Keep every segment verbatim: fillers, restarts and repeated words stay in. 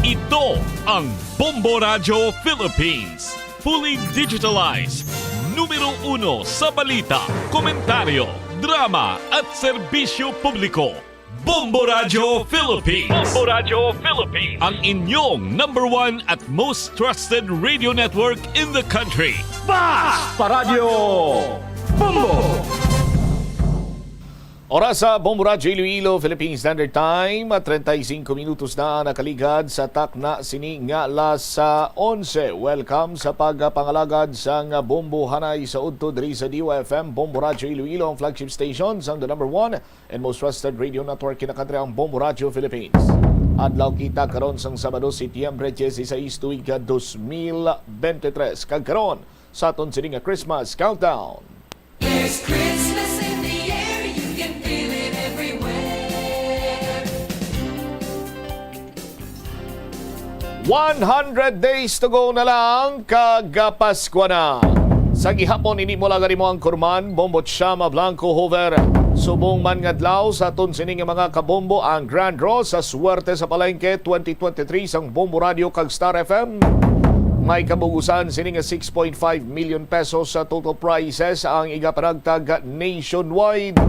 Ito ang Bombo Radyo Philippines. Fully digitalized. Numero uno sa balita, komentaryo, drama, at serbisyo publiko. Bombo Radyo Philippines. Bombo Radyo Philippines. Ang inyong number one at most trusted radio network in the country. Bas pa Radyo Bombo! Oras sa Bombo Radyo Iloilo, Philippine Standard Time, treinta y cinco minutos na nakaligad sa takna sini nga alas onse. Welcome sa pagpangalagad sang Bombo Hanay sa udto diri sa D Y F M, Bombo Radyo Iloilo, ang flagship station sang the number one and most trusted radio network in the country, ang Bombo Radyo Philippines. Adlaw kita karon sang Sabado, Setyembre dieciséis, tuig ka dos mil bente tres. Kag karon, sa aton sini nga Christmas countdown. There's Christmas in the air, you can feel it everywhere. One hundred days to go na lang, kag Paskwa na. Sa gihapon, ini mo lang mo ang kurman, Bombo Chama Blanco Hover. Subong man nga adlaw, sa aton sini nga mga kabombo, ang Grand Draw sa Swerte sa Palengke twenty twenty-three sang Bombo Radio kag Star F M. May kabugusan sini nga six point five million pesos sa total prizes ang igapanagtag nationwide.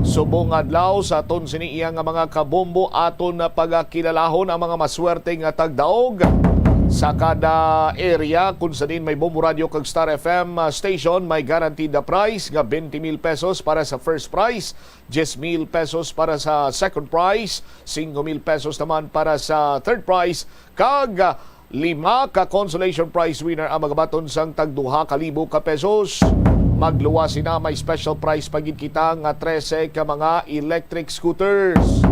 Subong adlaw, sa aton sini iya nga mga kabombo, aton na pagakilalahon ang mga maswerte nga tagdaog sa kada area. Kung sa din may Bombo Radio kag Star F M, ah, station, may guaranteed na prize nga twenty mil pesos para sa first prize, diyes mil pesos para sa second prize, singko mil pesos naman para sa third prize, kag, ah, lima ka consolation prize winner ang magabaton sang tagduha ka libo ka pesos. Magluwas sina, may special prize pa gid kita nga trese ka mga electric scooters.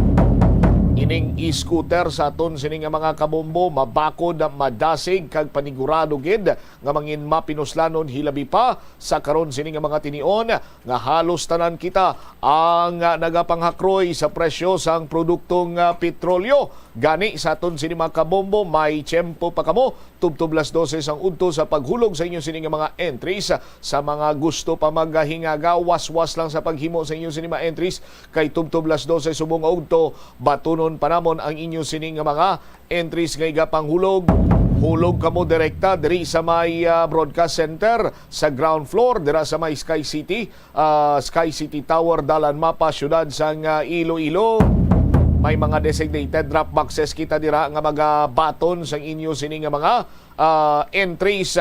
Ining e-scooter sa aton sini nga mga kabombo, mabakod, madasig, kag panigurado gid nga mangin mapinuslanon, hilabi pa sa karon sini nga mga tinion nga halos tanan kita ang, ah, nagapanghakroy sa presyo sang produktong, ah, petrolyo. Gani, sa aton sini mga kabombo, may tiyempo pa kamo tubtob las dose sang udto sa paghulog sa inyo sini nga mga entries. Sa mga gusto pa maghingaga, waswas lang sa paghimo sa inyo sini mga entries, kay tubtob las dose subong nga udto, batunon pa namon ang inyo sini nga mga entries nga igapanghulog. Hulog kamo direkta diri sa may, ah, broadcast center sa ground floor, dira sa may Sky City, ah, Sky City Tower, Dalan Mapa, siyudad sang, ah, Iloilo. May mga designated drop boxes kita dira nga magabaton sang inyo sini nga mga, ah, entries.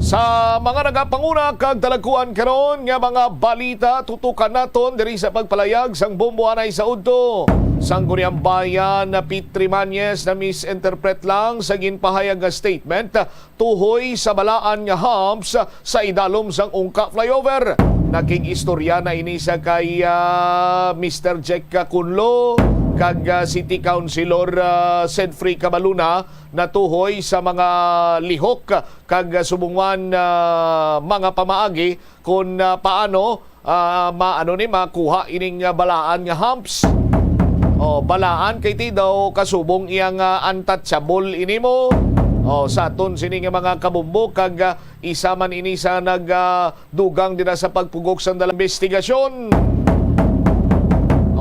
Sa mga nagapanguna kag talagkuan karon nga mga balita, tutukan naton diri sa pagpalayag sang Bombo Hanay sa udto. Sangguniang Bayan na Pete Trimañez na misinterpret lang sa ginpahayag nga statement tuhoy sa balaan nga humps sa idalom sang Ungka Flyover. Nakig-istorya na ini sa kay, ah, Mister Jack Cunlo kag, ah, City Councilor, ah, Sedfrey Cabaluna, natuhoy sa mga lihok kag, ah, subong man, ah, mga pamaagi kon, ah, paano, ah, maano ni, makuha ining, ah, balaan nga humps. O, balaan kay ti daw kasubong iyang, ah, untouchable ini mo. O, sa aton sini nga mga kabumbo kag, ah, isa man ini sa nag, ah, dugang dira sa pagpugok sang dalang investigasyon.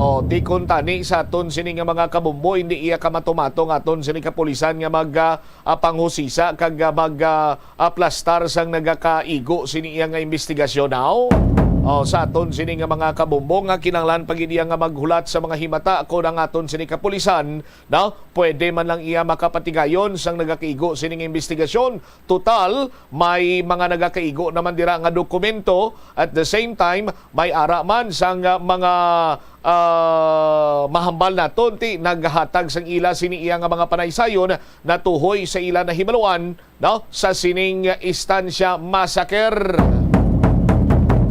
O, ti kon tani sa aton sini nga mga kabumbo, hindi iya kamatumato nga aton sini kapulisan nga mag, ah, ah, panghusisa kag, ah, mag, ah, aplastar sang nagakaigo sini iya nga investigasyon, haw? O, sa aton sini nga mga kabumbo nga kinahanglan pa gid iya nga maghulat sa mga himata kon ang aton sini kapulisan, no? Pwede man lang iya makapatigayon sang nagakaigo sini nga investigasyon. Total, may mga nagakaigo naman dira nga dokumento. At the same time, may ara man sang, ah, mga, ah, mahambal naton ti naghatag sang ila sini iya nga mga panaysayon natuhoy sa ila nahibaluan, no, sa sining Estancia Massacre.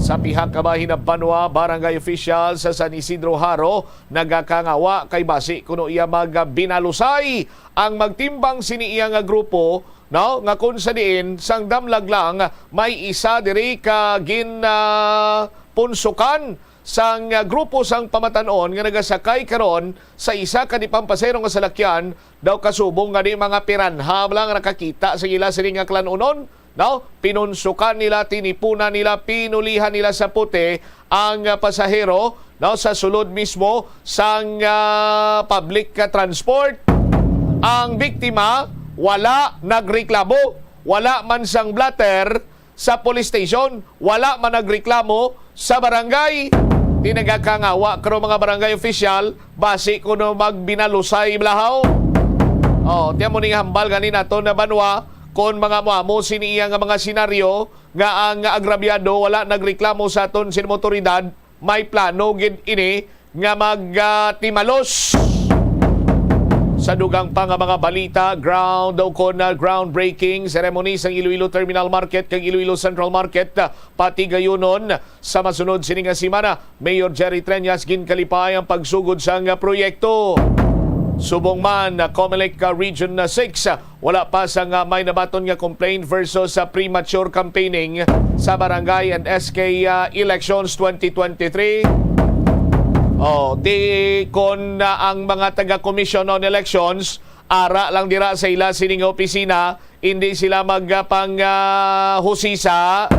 Sa pihak ka bahin na banwa, barangay official sa San Isidro Jaro nagakangawa kay basi kuno iya magbinalusay ang magtimbang sini iya nga grupo, no, nga kung sa diin sang damlag lang may isa diri ka gin, ah, punsukan sang, ah, grupo sang pamatan-on nga nagasakay karon sa isa ka di pampasahero nga salakyan, daw kasubong nga di mga piranha lang nakakita sa ila sini nga klan-unon, no? Pinunsukan nila, tinipunan nila, pinulihan nila sa puti ang, ah, pasahero, no, sa sulod mismo sang, ah, public, ah, transport. Ang biktima wala nagreklamo, wala man sang blotter sa police station, wala man nagreklamo sa barangay. Di nagakangawa karo mga barangay official, basi kuno magbinalusay blahaw. Oh, tiyan mo ning hambal gani nato na banwa, kon mga muamo sini iya nga mga senaryo nga ang agrabyado wala nagreklamo sa aton sin otoridad, may plano gid ini nga magtimalos. Sa dugang pa nga mga balita, ground o kon, ah, groundbreaking ceremony sang Iloilo Terminal Market kag Iloilo Central Market, ah, patigayunon sa masunod sini nga semana. Mayor Jerry Treñas ginkalipay ang pagsugod sang, ah, proyekto. Subong man, ah, Comelec, ah, Region, ah, six, ah, wala pa sang, ah, may nabaton nga complaint versus sa premature campaigning sa barangay and S K, ah, elections twenty twenty-three. Oh, di kon, ah, ang mga taga Commission on Elections ara lang dira sa ila sining opisina, hindi sila mag, ah, pang, ah, husisa,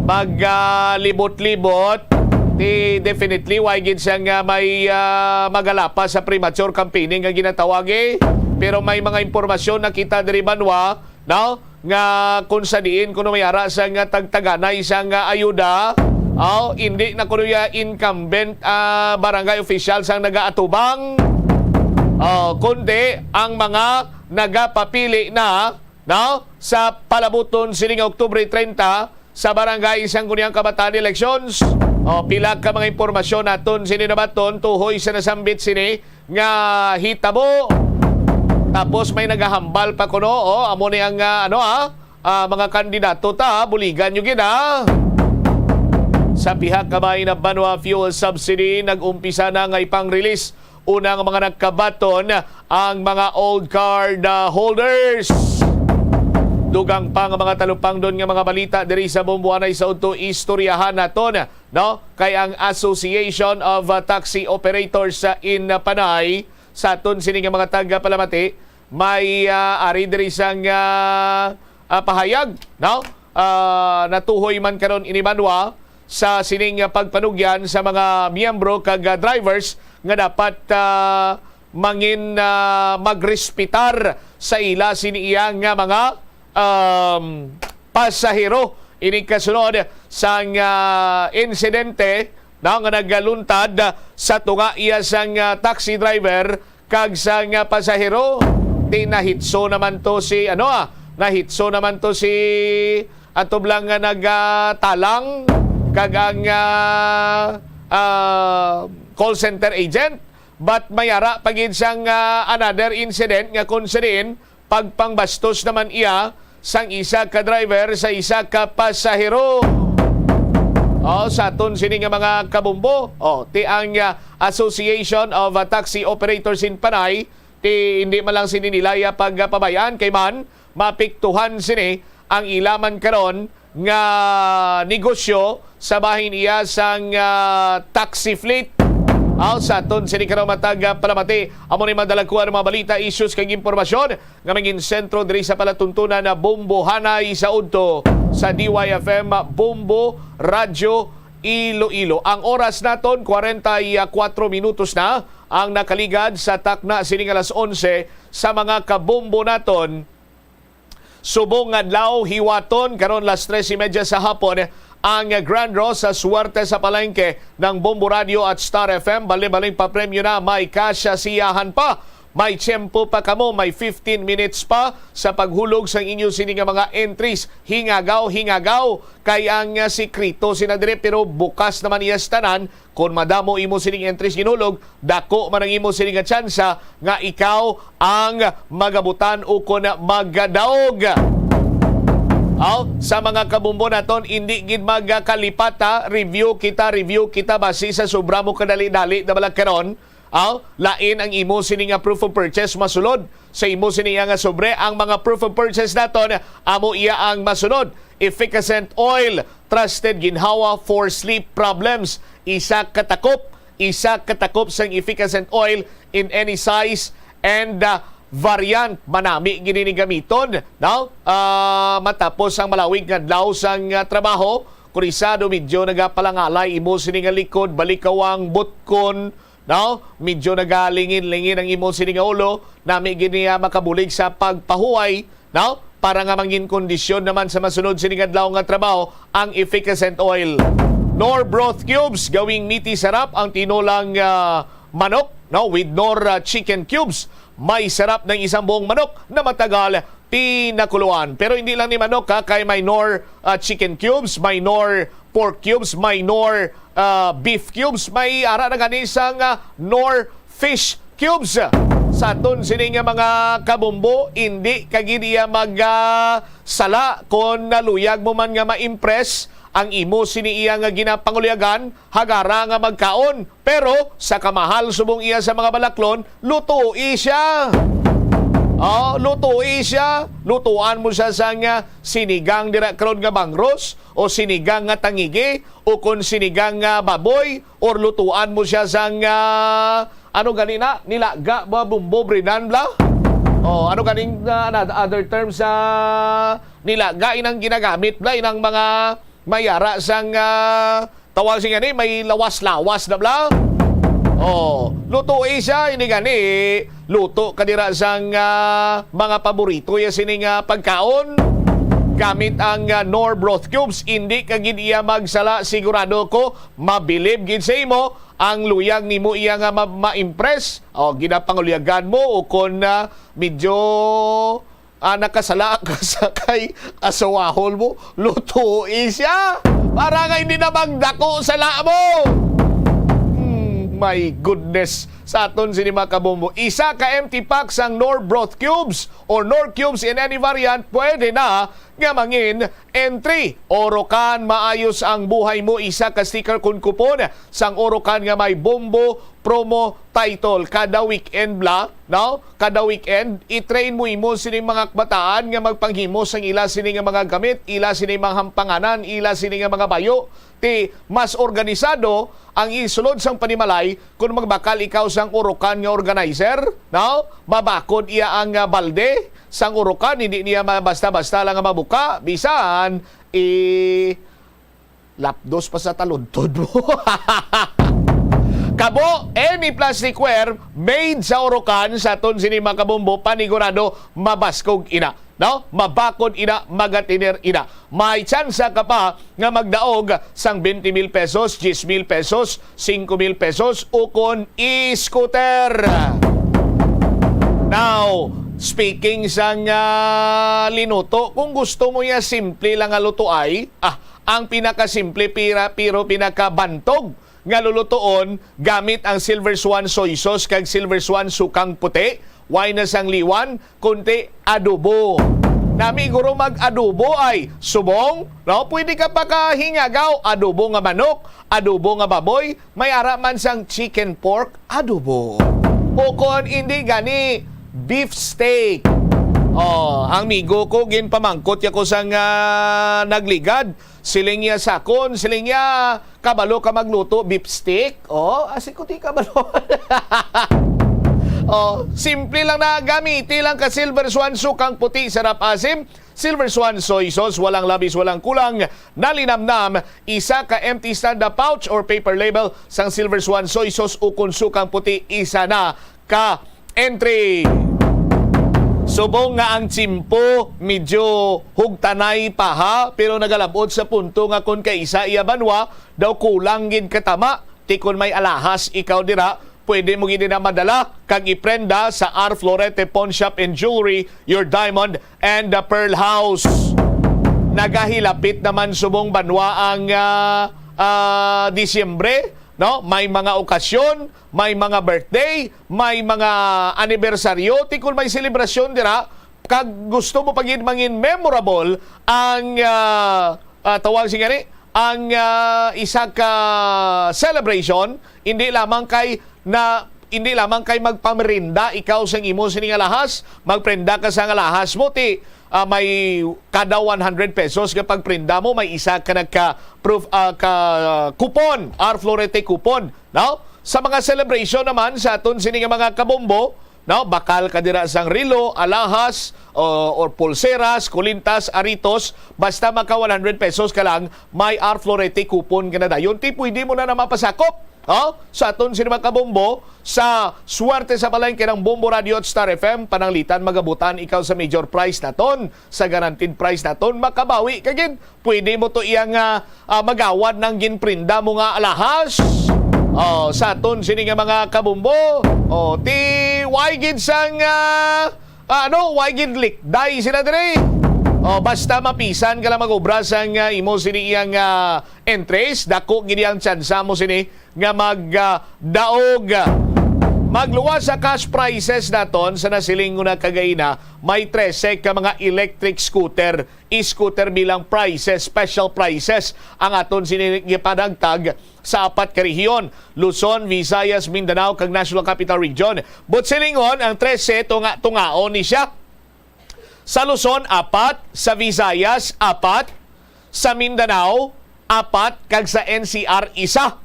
mag, ah, libot-libot, di definitely why gid siya nga may, ah, magalapa sa premature campaigning nga ginatawag, eh. Pero may mga impormasyon na kita diri banwa, no? Nga kung sa diin kuno may ara sa nga tagtaganay sa nga ayuda, aw, hindi na kuno ya incumbent, ah, barangay official sang nagaatubang. Oh, kundi ang mga nagapapili na, no, sa palabuton sining Oktubre treinta sa barangay sang kuno ya kabataan elections. Oh, pila ka mga impormasyon naton sini nabaton tuhoy sa nasambit sini nga hitabo. Tapos may nagahambal pa kuno, oh, amo ni ang, ah, ano, ah, ah, mga kandidato ta, buligan nyo gid, ah. Sa pihak ka bahin na banwa fuel subsidy, nag-umpisa na nga ipang-release unang mga nagkabaton ang mga old card, ah, holders. Dugang pa nga mga talupangdon nga mga balita diri sa Bombo Anay sa udto, istoryahan naton, no? Kay ang Association of, ah, Taxi Operators, ah, in, ah, Panay, sa aton sini nga mga taga-Palamati, may, ah, ari diri sang, ah, ah, pahayag, no? Ah, natuhoy man karon ini banwa sa sining, ah, pagpanugyan sa mga miyembro kag, ah, drivers nga dapat, ah, mangin, ah, magrespetar sa ila sini iya nga mga, um, pasahero. Ini kasunod sang, ah, insidente, no, nga nagaluntad sa tunga iya sang, ah, taxi driver kag sang, ah, pasahero. Di nahitso naman to si, ano, ah, nahitso naman to si atublang nga nagatalang kag ang, ah, ah, call center agent. But may ara pa gid sang, ah, another incident nga kung sa diin pagpangbastos naman iya sang isa ka driver sa isa ka pasahero. Oh, sa aton sini nga mga kabumbo, oh, ti ang, ah, Association of, ah, Taxi Operators in Panay, ti hindi man lang sini nila iya pagpabayaan kay man mapiktuhan sini ang ila man karon nga negosyo sa bahin iya sang, ah, taxi fleet. Aw, sa aton sini karong matag, ah, palamati, amo ni madala ko ang mga balita, issues kag impormasyon nga mangin sentro diri sa palatuntunan na Bombo Hanay sa udto sa D Y F M Bombo Radyo Iloilo. Ang oras naton, kwarenta y kuatro minutos na ang nakaligad sa takna sining alas onse sa mga kabombo naton. Subong nga adlaw, hiwaton, karon las tres y media sa hapon, ang Grand Draw sa Swerte sa Palengke ng Bombo Radio at Star F M. Bali-baling papremyo na, may kasya siyahan pa. May tiyempo pa kamo, may fifteen minutes pa sa paghulog sang inyo sini nga mga entries. Hingagaw, hingagaw, kay ang, ah, sikreto sina dire, pero bukas naman iya sa tanan. Kon madamo imo sining entries ginhulog, dako man ang imo sini nga tsansa nga ikaw ang magabutan ukon magadaog. Aw, sa mga kabumbo naton, indi gid magkalipat, ha. Review kita, review kita, basi sa sobra mo kadali-dali na bala karon. Aw, lain ang imo sini nga proof of purchase masulod sa imo sini nga sobre. Ang mga proof of purchase naton, amo iya ang masunod: efficascent oil, trusted ginhawa for sleep problems, isa ka takop, isa ka takop sang efficascent oil in any size and, uh, variant. Manami gid ini gamiton, no? Ah, matapos ang malawig nga adlaw sang, ah, trabaho, kurisado, medyo nagapalangalay imo sini nga likod, balikawang, butkon, no? Medyo nagalingin-lingin ang imo sini nga ulo, nami gid niya makabulig sa pagpahuway, no? Para nga mangin kondisyon naman sa masunod sini nga adlaw nga trabaho ang efficascent oil. Knorr broth cubes, gawing meaty sarap ang tinolang, ah, manok, no? With Knorr, ah, chicken cubes, may sarap ng isang buong manok na matagal pinakuluan. Pero hindi lang ni manok, ha, kay may Knorr, ah, chicken cubes, may Knorr pork cubes, may Knorr, ah, beef cubes, may ara na gani sang, ah, Knorr fish cubes. Sa aton sini nga mga kabumbo, hindi ka gid iya mag, ah, sala kon naluyag mo man nga ma-impress ang imo sini iya nga ginapanguliagan, hagara nga magkaon. Pero sa kamahal subong iya sa mga balaklon, lutoi siya. Oh, lutoi siya. Lutuan mo siya sang, ah, sinigang dira karon nga bangros, o sinigang nga tangigi, o kon sinigang nga baboy, or lutuan mo siya sang, ah, ano gani na, nilaga ba, bumbo, brinan bla? Oh, ano ganing, ah, na-, other terms sa nilaga, inang ginagamit bla, inang mga may ara sang, ah, tawag sing gani, may lawas-lawas na bla? Oh, lutoi siya, ini gani, luto ka dira sang, ah, mga paborito ya sini nga pagkaon. Gamit ang, ah, Knorr broth cubes, hindi ka gid iya magsala, sigurado ko, mabilib gid sa imo ang luyag nimo iya nga ma-, ma-impress. O, ginapanguliagan mo o kon, ah, medyo, ah, nakasala ka sa kay asawahon mo, lutoi siya para nga hindi na magdako sala mo. Hmm, my goodness. Sa aton sini mga kabumbo, isa ka empty pack sang Knorr broth cubes or Knorr cubes in any variant, pwede na nga mangin entry. Orocan, maayos ang buhay mo. Isa ka sticker kun kupon sang Orocan nga may Bombo promo title. Kada weekend bla, no? Kada weekend, i-train mo imo sining mga kabataan nga magpanghimo sang ila sini nga mga gamit, ila sini mga hampanganan, ila sini nga mga bayo. Ti mas organisado ang isulod sang panimalay kun magbakal ikaw sang Orocan nga organizer, no? Mabakod iya ang, ah, balde sang Orocan, hindi niya ma-, basta-basta lang nga mabuka, bisan i lapdos pa sa taludtod mo. Kabo, any plasticware made sa Orocan sa aton sini mga kabumbo, panigurado mabaskog ina, no? Mabakod ina, magatiner ina. May tsansa ka pa nga magdaog sang twenty mil pesos, diyes mil pesos, singko mil pesos, ukon e-scooter. Now, speaking sang, ah, linuto, kung gusto mo ya simple lang nga lutuay, ah, ang pinakasimple pira, pero pinakabantog nga lulutuon gamit ang Silver Swan soy sauce kag Silver Swan sukang puti, way na sang liwan, kunti adobo. Nami guro mag-adobo ay subong, no? Pwede ka pa kahingagaw, adobo nga manok, adobo nga baboy, may ara man sang chicken pork adobo. O kon hindi gani, beef steak. Oh, ang migo ko, ginpamangkot ya ko sang, ah, nagligad. Siling niya sakon, siling niya, "Kabalo ka magluto beef steak?" Oh, asi ko, "Ti kabalo." Oh, simple lang na, gamiti lang ka Silver Swan sukang puti, sarap asim, Silver Swan soy sauce, walang labis, walang kulang, nalinamnam, isa ka empty stand na pouch or paper label sang Silver Swan soy sauce ukon sukang puti, isa na ka entry. Subong nga ang tiyempo medyo hugtanay pa, ha, pero nagalab-ot sa punto nga kon kaisa iya banwa daw kulang gid katama, ti kon may alahas ikaw dira, pwede mo gid na madala kag iprenda sa R Florete Pawn Shop and Jewelry, your diamond and the pearl house. Nagahilapit naman subong banwa ang, ah, ah, Disyembre, no? May mga okasyon, may mga birthday, may mga anibersaryo, ti kon may selebrasyon dira, kag gusto mo pa gid mangin memorable ang, ah, ah, tawag sing gani, ang, ah, isa ka celebration, hindi lamang kay na, hindi lamang kay magpamerinda ikaw sang imo sini nga lahas, magprenda ka sa nga lahas mo, ti, ah, may kada one hundred pesos nga pagprenda mo, may isa ka nagka proof, ah, ka coupon, R Florete coupon, no? Sa mga celebration naman sa aton sini nga mga kabombo, no? Bakal ka dira sang relo, alahas, o, or pulseras, kulintas, aritos, basta maka one hundred pesos ka lang, may R Florete coupon ka na dayon. Ti pwede mo na na mapasakop Oh, sa aton sini mga kabombo, sa Swerte sa Palengke ng Bombo Radio at Star F M, pananglitan magabutan ikaw sa major prize naton, sa guaranteed prize naton, makabawi ka gid. Pwede mo to iyang ah, ah, magawad ng ginprinda mo nga alahas. Oh, sa aton sini nga mga kabombo, oh, ti way gid sang ah, ah, ano, way gid likday sila diri. Oh, basta mapisan ka lang mag-obra sang ah, imo sini iyang ah, entries, dako gid ang tsansa mo sini nga magdaog. Magluwas sa cash prizes naton sa nasiling ko na kagaina, may trese ka mga electric scooter, e-scooter bilang prizes, special prizes ang aton sini gipadagtag sa apat ka rehiyon, Luzon, Visayas, Mindanao, kag National Capital Region. But silingon ang trese tunga-tungaon ni siya. Sa Luzon, apat. Sa Visayas, apat. Sa Mindanao, apat. Kag sa N C R, isa.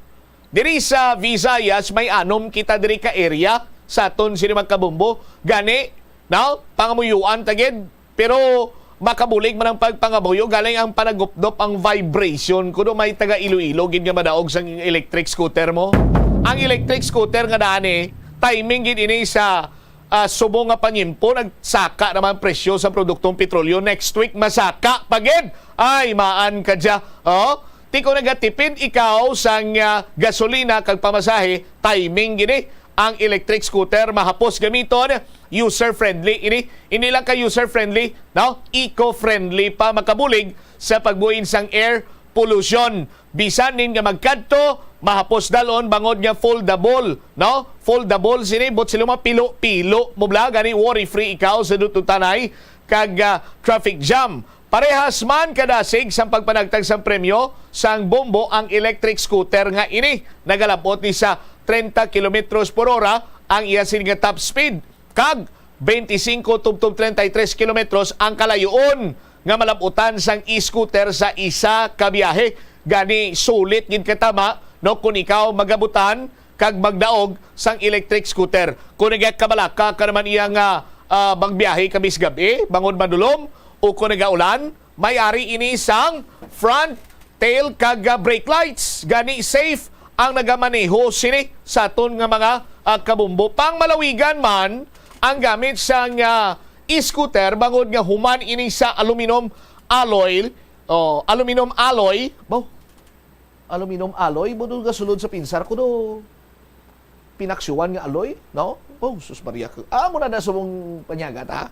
Diri sa Visayas, may anom kita diri ka area sa aton sini mga kabombo. Gani, no? Pangamuyuan ta gid. Pero makabulig man ang pagpangamuyo, galing ang panagupdop, ang vibration. Kuno may taga Iloilo gid nga madaog sang electric scooter mo. Ang electric scooter nga daan eh, timing gid ini sa ah, subong nga panyimpo, nagsaka naman presyo sa produktong petrolyo. Next week, masaka pa gid. Ay, maan ka dya. Oh? Ti kung nagatipid ikaw sang ah, gasolina kag pamasahe, timing gini. Ang electric scooter mahapos gamiton, user-friendly ini. Hindi lang ka user-friendly, no? Eco-friendly pa, makabulig sa pagbuin sang air pollution. Bisan nin nga magkadto, mahapos dalon bangod nga foldable, no? Foldable sini, but sila mga pilo-pilo mo bla, gani worry-free ikaw sa dututanay kag ah, traffic jam. Parehas man kadasig sang pagpanagtag sang premyo sang bombo ang electric scooter nga ini. Nagalabot ni sa treinta kilometros por hora ang iya sini nga top speed, kag twenty-cinco tubtob treinta y tres kilometros ang kalayoon nga malabutan sang e-scooter sa isa ka biyahe. Gani, sulit gid katama, no, kung ikaw magabutan kag magdaog sang electric scooter. Kung nagakabalaka ka naman iya nga ah, magbiyahe ka bis gab-i, bangod madulom, o kung nagaulan, may ari ini sang front, tail, kag ah, brake lights. Gani, safe ang nagamaneho sini sa aton nga mga ah, kabumbo. Pang malawigan man ang gamit sang ah, e-scooter, bangod nga human ini sa aluminum alloy, oh, aluminum alloy, bo, aluminum alloy, mo doon nga sulod sa pinsar ko do pinaksyoan nga alloy, no? Oh, sus Maria ko. Ah, mo na na sa mong panyagat, ha?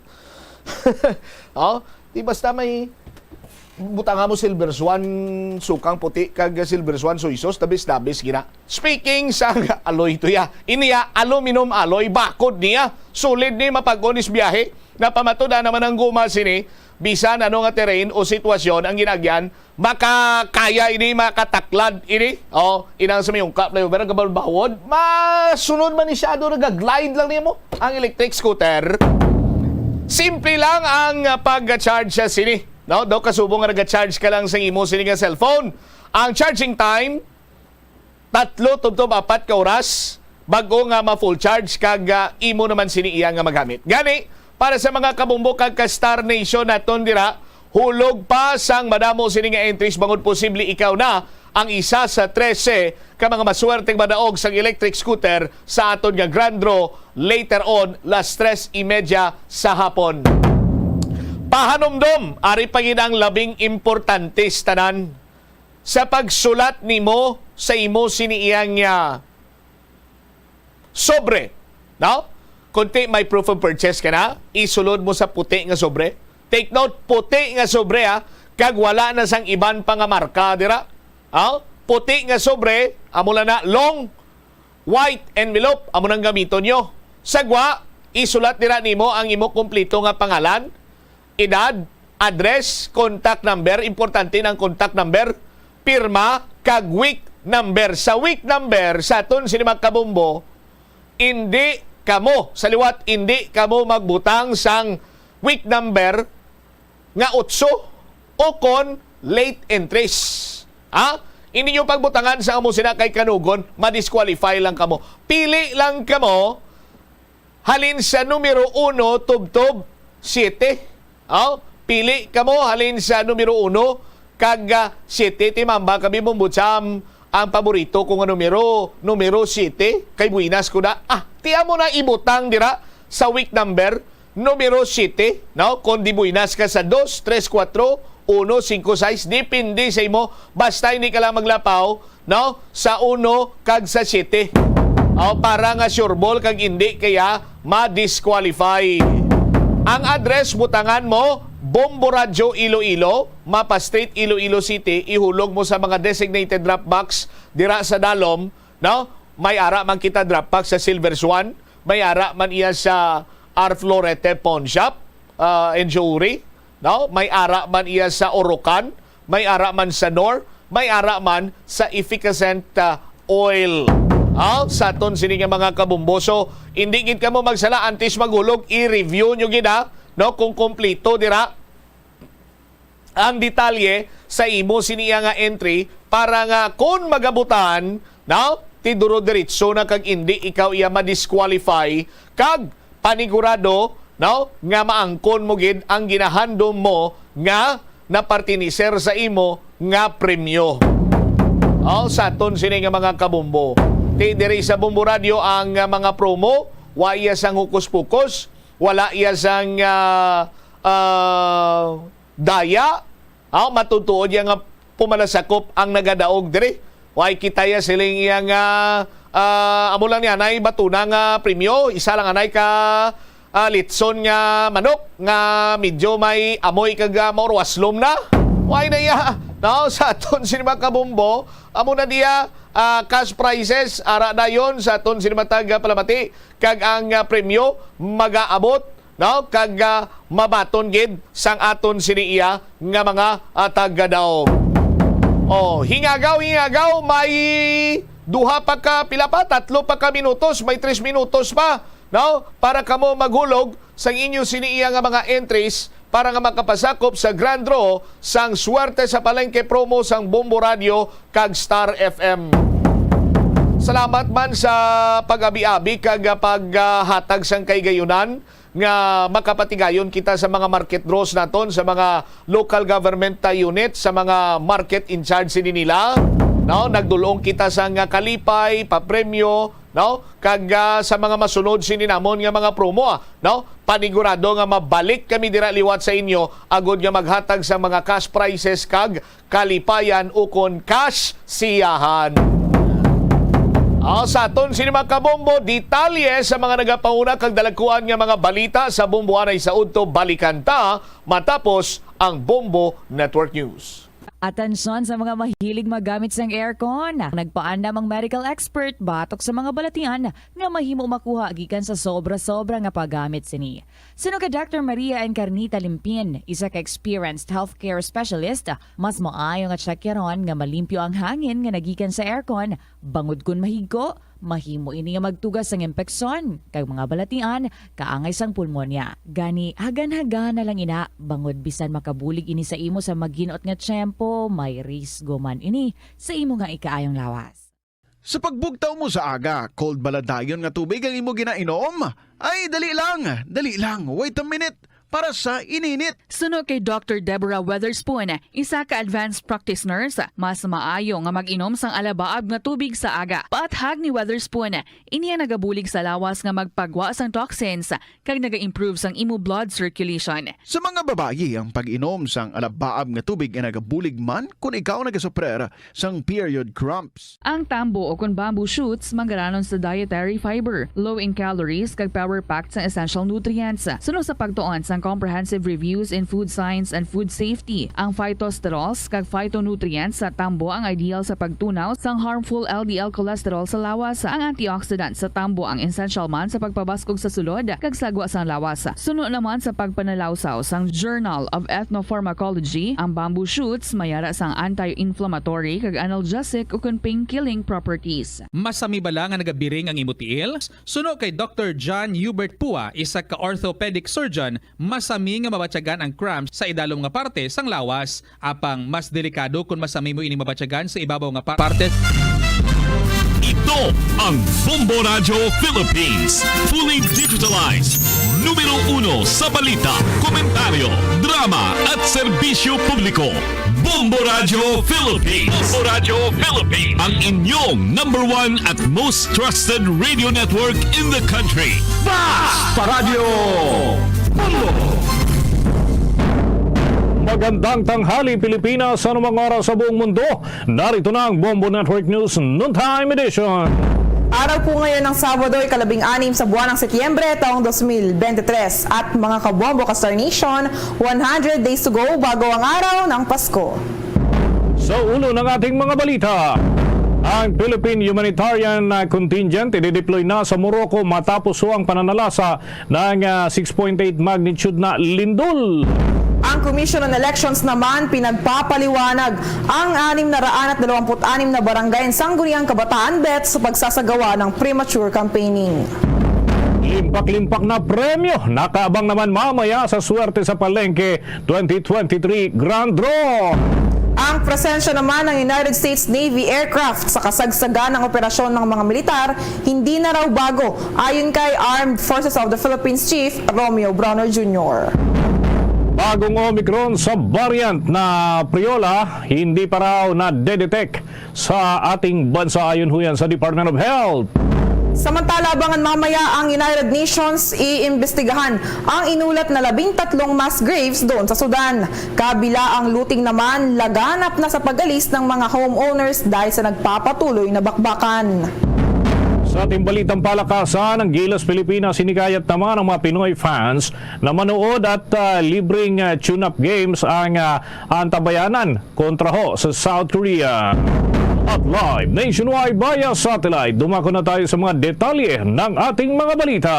Oh, di basta may butanga mo Silver Swan, sukang puti, kag Silver Swan soy sauce, dabis-dabis gina. Speaking sa alloy to ya, ini ya, aluminum alloy, bakod niya, solid ni, mapag-onis biyahe, napamatuda naman ang guma sini, bisan ano nga terrain o sitwasyon ang ginagyan, makakaya ini, makataklad ini. Oh, inang sa may ungkap na yung, pero gabal bawod, masunod man ni siya, do, nag-glide lang nimo ang electric scooter. Simple lang ang ah, pag-charge sa sini, no? Do, kasubong nga nag-charge ka lang sa imo sini nga cellphone. Ang charging time, tatlo tubtob apat ka oras bag-o nga ma-full charge, kag ah, imo naman sini iya nga magamit. Gani, para sa mga kabumbo kag ka Star Nation naton dira, hulog pa sang madamo sini nga entries, bangod posible ikaw na ang isa sa trese ka mga maswerteng madaog sang electric scooter sa aton nga grand draw later on, las tres y media sa hapon. Pahanumdom, ari pa gid ang labing importante sa tanan, sa pagsulat nimo sa imo sini iyang ah, sobre, no? Kunti may proof of purchase ka na, isulod mo sa puti nga sobre. Take note, puti nga sobre, ha, kag wala na sang iban pa nga marka dira. Ha? Puti nga sobre, amo lang na, long white envelope, amo nang gamiton nyo. Sagwa, isulat dira nimo ang imo kompleto nga pangalan, edad, address, contact number, importante ng contact number, pirma, kag week number. Sa week number, sa aton sini mga kabumbo, hindi kamo, sa liwat, hindi kamo magbutang sang week number nga otso o kon late entries. Ha? Hindi nyo pagbutangan sa amo sina kay kanugon, ma-disqualify lang kamo. Pili lang kamo halin sa numero uno tubtob siete. Oh, pili kamo halin sa numero uno kag ah, siete. Timamba kami, Bumbod Sam, ang paborito ko nga numero, numero siyete, kay buenas ko na. Ah, ti amo na ibutang dira sa week number, numero siyete, no? Kung di buenas ka sa dos, tres, kuwatro, uno, singko, sais, depende sa imo. Basta hindi ka lang maglapaw, no? Sa uno kag sa siyete. O, para nga sure ball kag hindi kaya ma-disqualify. Ang address, butangan mo, Bombo Radyo Iloilo, Mapa Street, Iloilo City, ihulog mo sa mga designated drop box dira sa Dalom, no? May ara man kita drop box sa Silver Swan, may ara man iya sa R Florete Pawn Shop, ah, and Jewelry, no? May ara man iya sa Orocan, may ara man sa Knorr, may ara man sa Efficascent, ah, Oil. Ah, sa aton sini nga mga kabombo. So, hindi gid kamo magsala antes maghulog, i-review nyo gid, ha, no, kung kompleto dira ang detalye sa imo sini nga entry para nga kon magabutan, no, ti duro diretso na kag indi ikaw iya ma-disqualify kag panigurado, no, nga maangkon mo gid ang ginahandom mo nga napartiniser sa imo nga premyo. Oh, sa aton sini nga mga kabombo. Ti diri sa Bombo Radio ang, ah, mga promo, wa iya sang hukus-pukus, wala iya sang, ah, ah, daya. Ah, matutuod iya nga pumalasakop ang nagadaog diri. Way kita iya siling iya nga, ah, amo lang ni anay batuna nga premyo, isa lang anay ka, ah, litson nga manok nga medyo may amoy kag, ah, maurwaslom na. Way na iya, no? Sa aton sini mga kabombo, amo na diya, ah, cash prizes, ara dayon sa aton sini matag, ah, palamati, kag ang, ah, premyo magaabot, no? Kag, ah, mabaton gid sang aton sini iya nga mga, ah, taga-daog. Oh, hingagaw, hingagaw, may duha pa ka, pila pa? Tatlo pa ka minutos, may tres minutos pa, no? Para kamo maghulog sang inyo sini iya nga mga entries para nga makapasakop sa grand draw sang Swerte sa Palengke promo sang Bombo Radio kag Star F M. Salamat man sa pag-abi-abi kag, ah, paghatag sang kahigayonan nga makapatigayon kita sa mga market draws naton, sa mga local government, ah, unit, sa mga market in charge sini nila. No, nagdul-ong kita sang kalipay, papremyo, no? Kag, ah, sa mga masunod sini namon nga mga promo, ah, no? Panigurado nga mabalik kami dira liwat sa inyo agod nga maghatag sa mga cash prizes kag kalipayan ukon cash siyahan. Ah, sa aton sini mga kabombo, detalye sa mga nagapauna kag dalagkuan nga mga balita sa Bombo anay sa udto, balikan ta matapos ang Bombo Network News. Atensyon sa mga mahilig maggamit sang aircon. Nagpaandam ang medical expert batok sa mga balatian nga mahimo makuha gikan sa sobra-sobra nga paggamit sini. Suno kay Doctor Maria Encarnita Limpin, isa ka experienced healthcare specialist, mas maayo nga tsakyaron nga malimpyo ang hangin nga nagikan sa aircon, bangod kon mahigko, mahimo ini nga magtuga sang impeksyon kag mga balatian kaangay sang pulmonya. Gani, hagan-hagan na lang ina, bangod bisan makabulig ini sa imo sa maginot nga tiyempo, may risgo man ini sa imo nga ikaayong lawas. Sa pagbugtaw mo sa aga, cold bala dayon nga tubig ang imo ginainom? Ay, dali lang, dali lang, wait a minute, para sa ininit. Suno kay Doctor Deborah Weatherspoon, isa ka advanced practice nurse, mas maayo nga mag-inom sang alabaab nga tubig sa aga. Paathag ni Weatherspoon, ini ang nagabulig sa lawas nga magpagwa sang toxins kag naga-improve sang imo blood circulation. Sa mga babayi, ang pag-inom sang alabaab nga tubig ay nagabulig man kon ikaw nagasuprer sang period cramps. Ang tambo o kon bamboo shoots manggaranon sa dietary fiber, low in calories, kag power-packed sang essential nutrients. Suno sa pagtuon sang Comprehensive Reviews in Food Science and Food Safety, ang phytosterols kag phytonutrients sa tambo ang ideal sa pagtunaw sang harmful L D L cholesterol sa lawas. Ang antioxidant sa tambo ang essential man sa pagpabaskog sa sulod kag sagwa sang lawas. Suno naman sa pagpanalawsaw sang Journal of Ethnopharmacology, ang bamboo shoots may ara sang anti-inflammatory kag analgesic ukon pain-killing properties. Masami bala nga nagabiring ang imo tiil? Suno kay Doctor John Hubert Pua, isa ka orthopedic surgeon, masami nga mabatyagan ang cramps sa idalom nga parte sang lawas. Apang mas delikado kon masami mo ini mabatyagan sa ibabaw nga pa-, parte. Ito ang Bombo Radyo Philippines, fully digitalized. Numero Uno sa balita, komentaryo, drama at serbisyo publiko. Bombo Radyo Philippines. Bombo Radyo Philippines. Ang inyong number one at most trusted radio network in the country. Basta Radyo Bombo! Magandang tanghali, Pilipinas, sa anumang oras sa buong mundo. Narito na ang Bombo Network News Noontime Edition. Araw po ngayon ng Sabado, ikalabing-anim sa buwan ng Setyembre, taong dos mil bente tres. At mga kabombo ka Star Nation, one hundred days to go bago ang araw ng Pasko. Sa ulo ng ating mga balita, ang Philippine Humanitarian, ah, Contingent idideploy na sa Morocco matapos ho ang pananalasa ng, ah, six point eight magnitude na lindol. Ang Commission on Elections naman pinagpapaliwanag ang anim na raan at dalawampu't anim na barangay ng Sangguniang Kabataan, bet, sa pagsasagawa ng premature campaigning. Limpak-limpak na premyo nakaabang naman mamaya sa Swerte sa Palengke twenty twenty-three Grand Draw. Ang presensya naman ng United States Navy aircraft sa kasagsagan ng operasyon ng mga militar hindi na raw bago, ayon kay Armed Forces of the Philippines Chief Romeo Brawner Junior. Bagong Omicron sa variant na Priola, hindi pa raw na-detect sa ating bansa, ayon ho yan sa Department of Health. Samantala, abangan mamaya ang United Nations, iimbestigahan ang inulat na labing tatlong mass graves doon sa Sudan. Kabila ang looting naman, laganap na sa pag-alis ng mga homeowners dahil sa nagpapatuloy na bakbakan. Sa ating balitang palakasan, ang Gilas Pilipinas hinikayat naman ang mga Pinoy fans na manood at, ah, libreng, ah, tune-up games ang, ah, antabayanan kontra ho sa South Korea. At live nationwide via satellite, dumako na tayo sa mga detalye ng ating mga balita.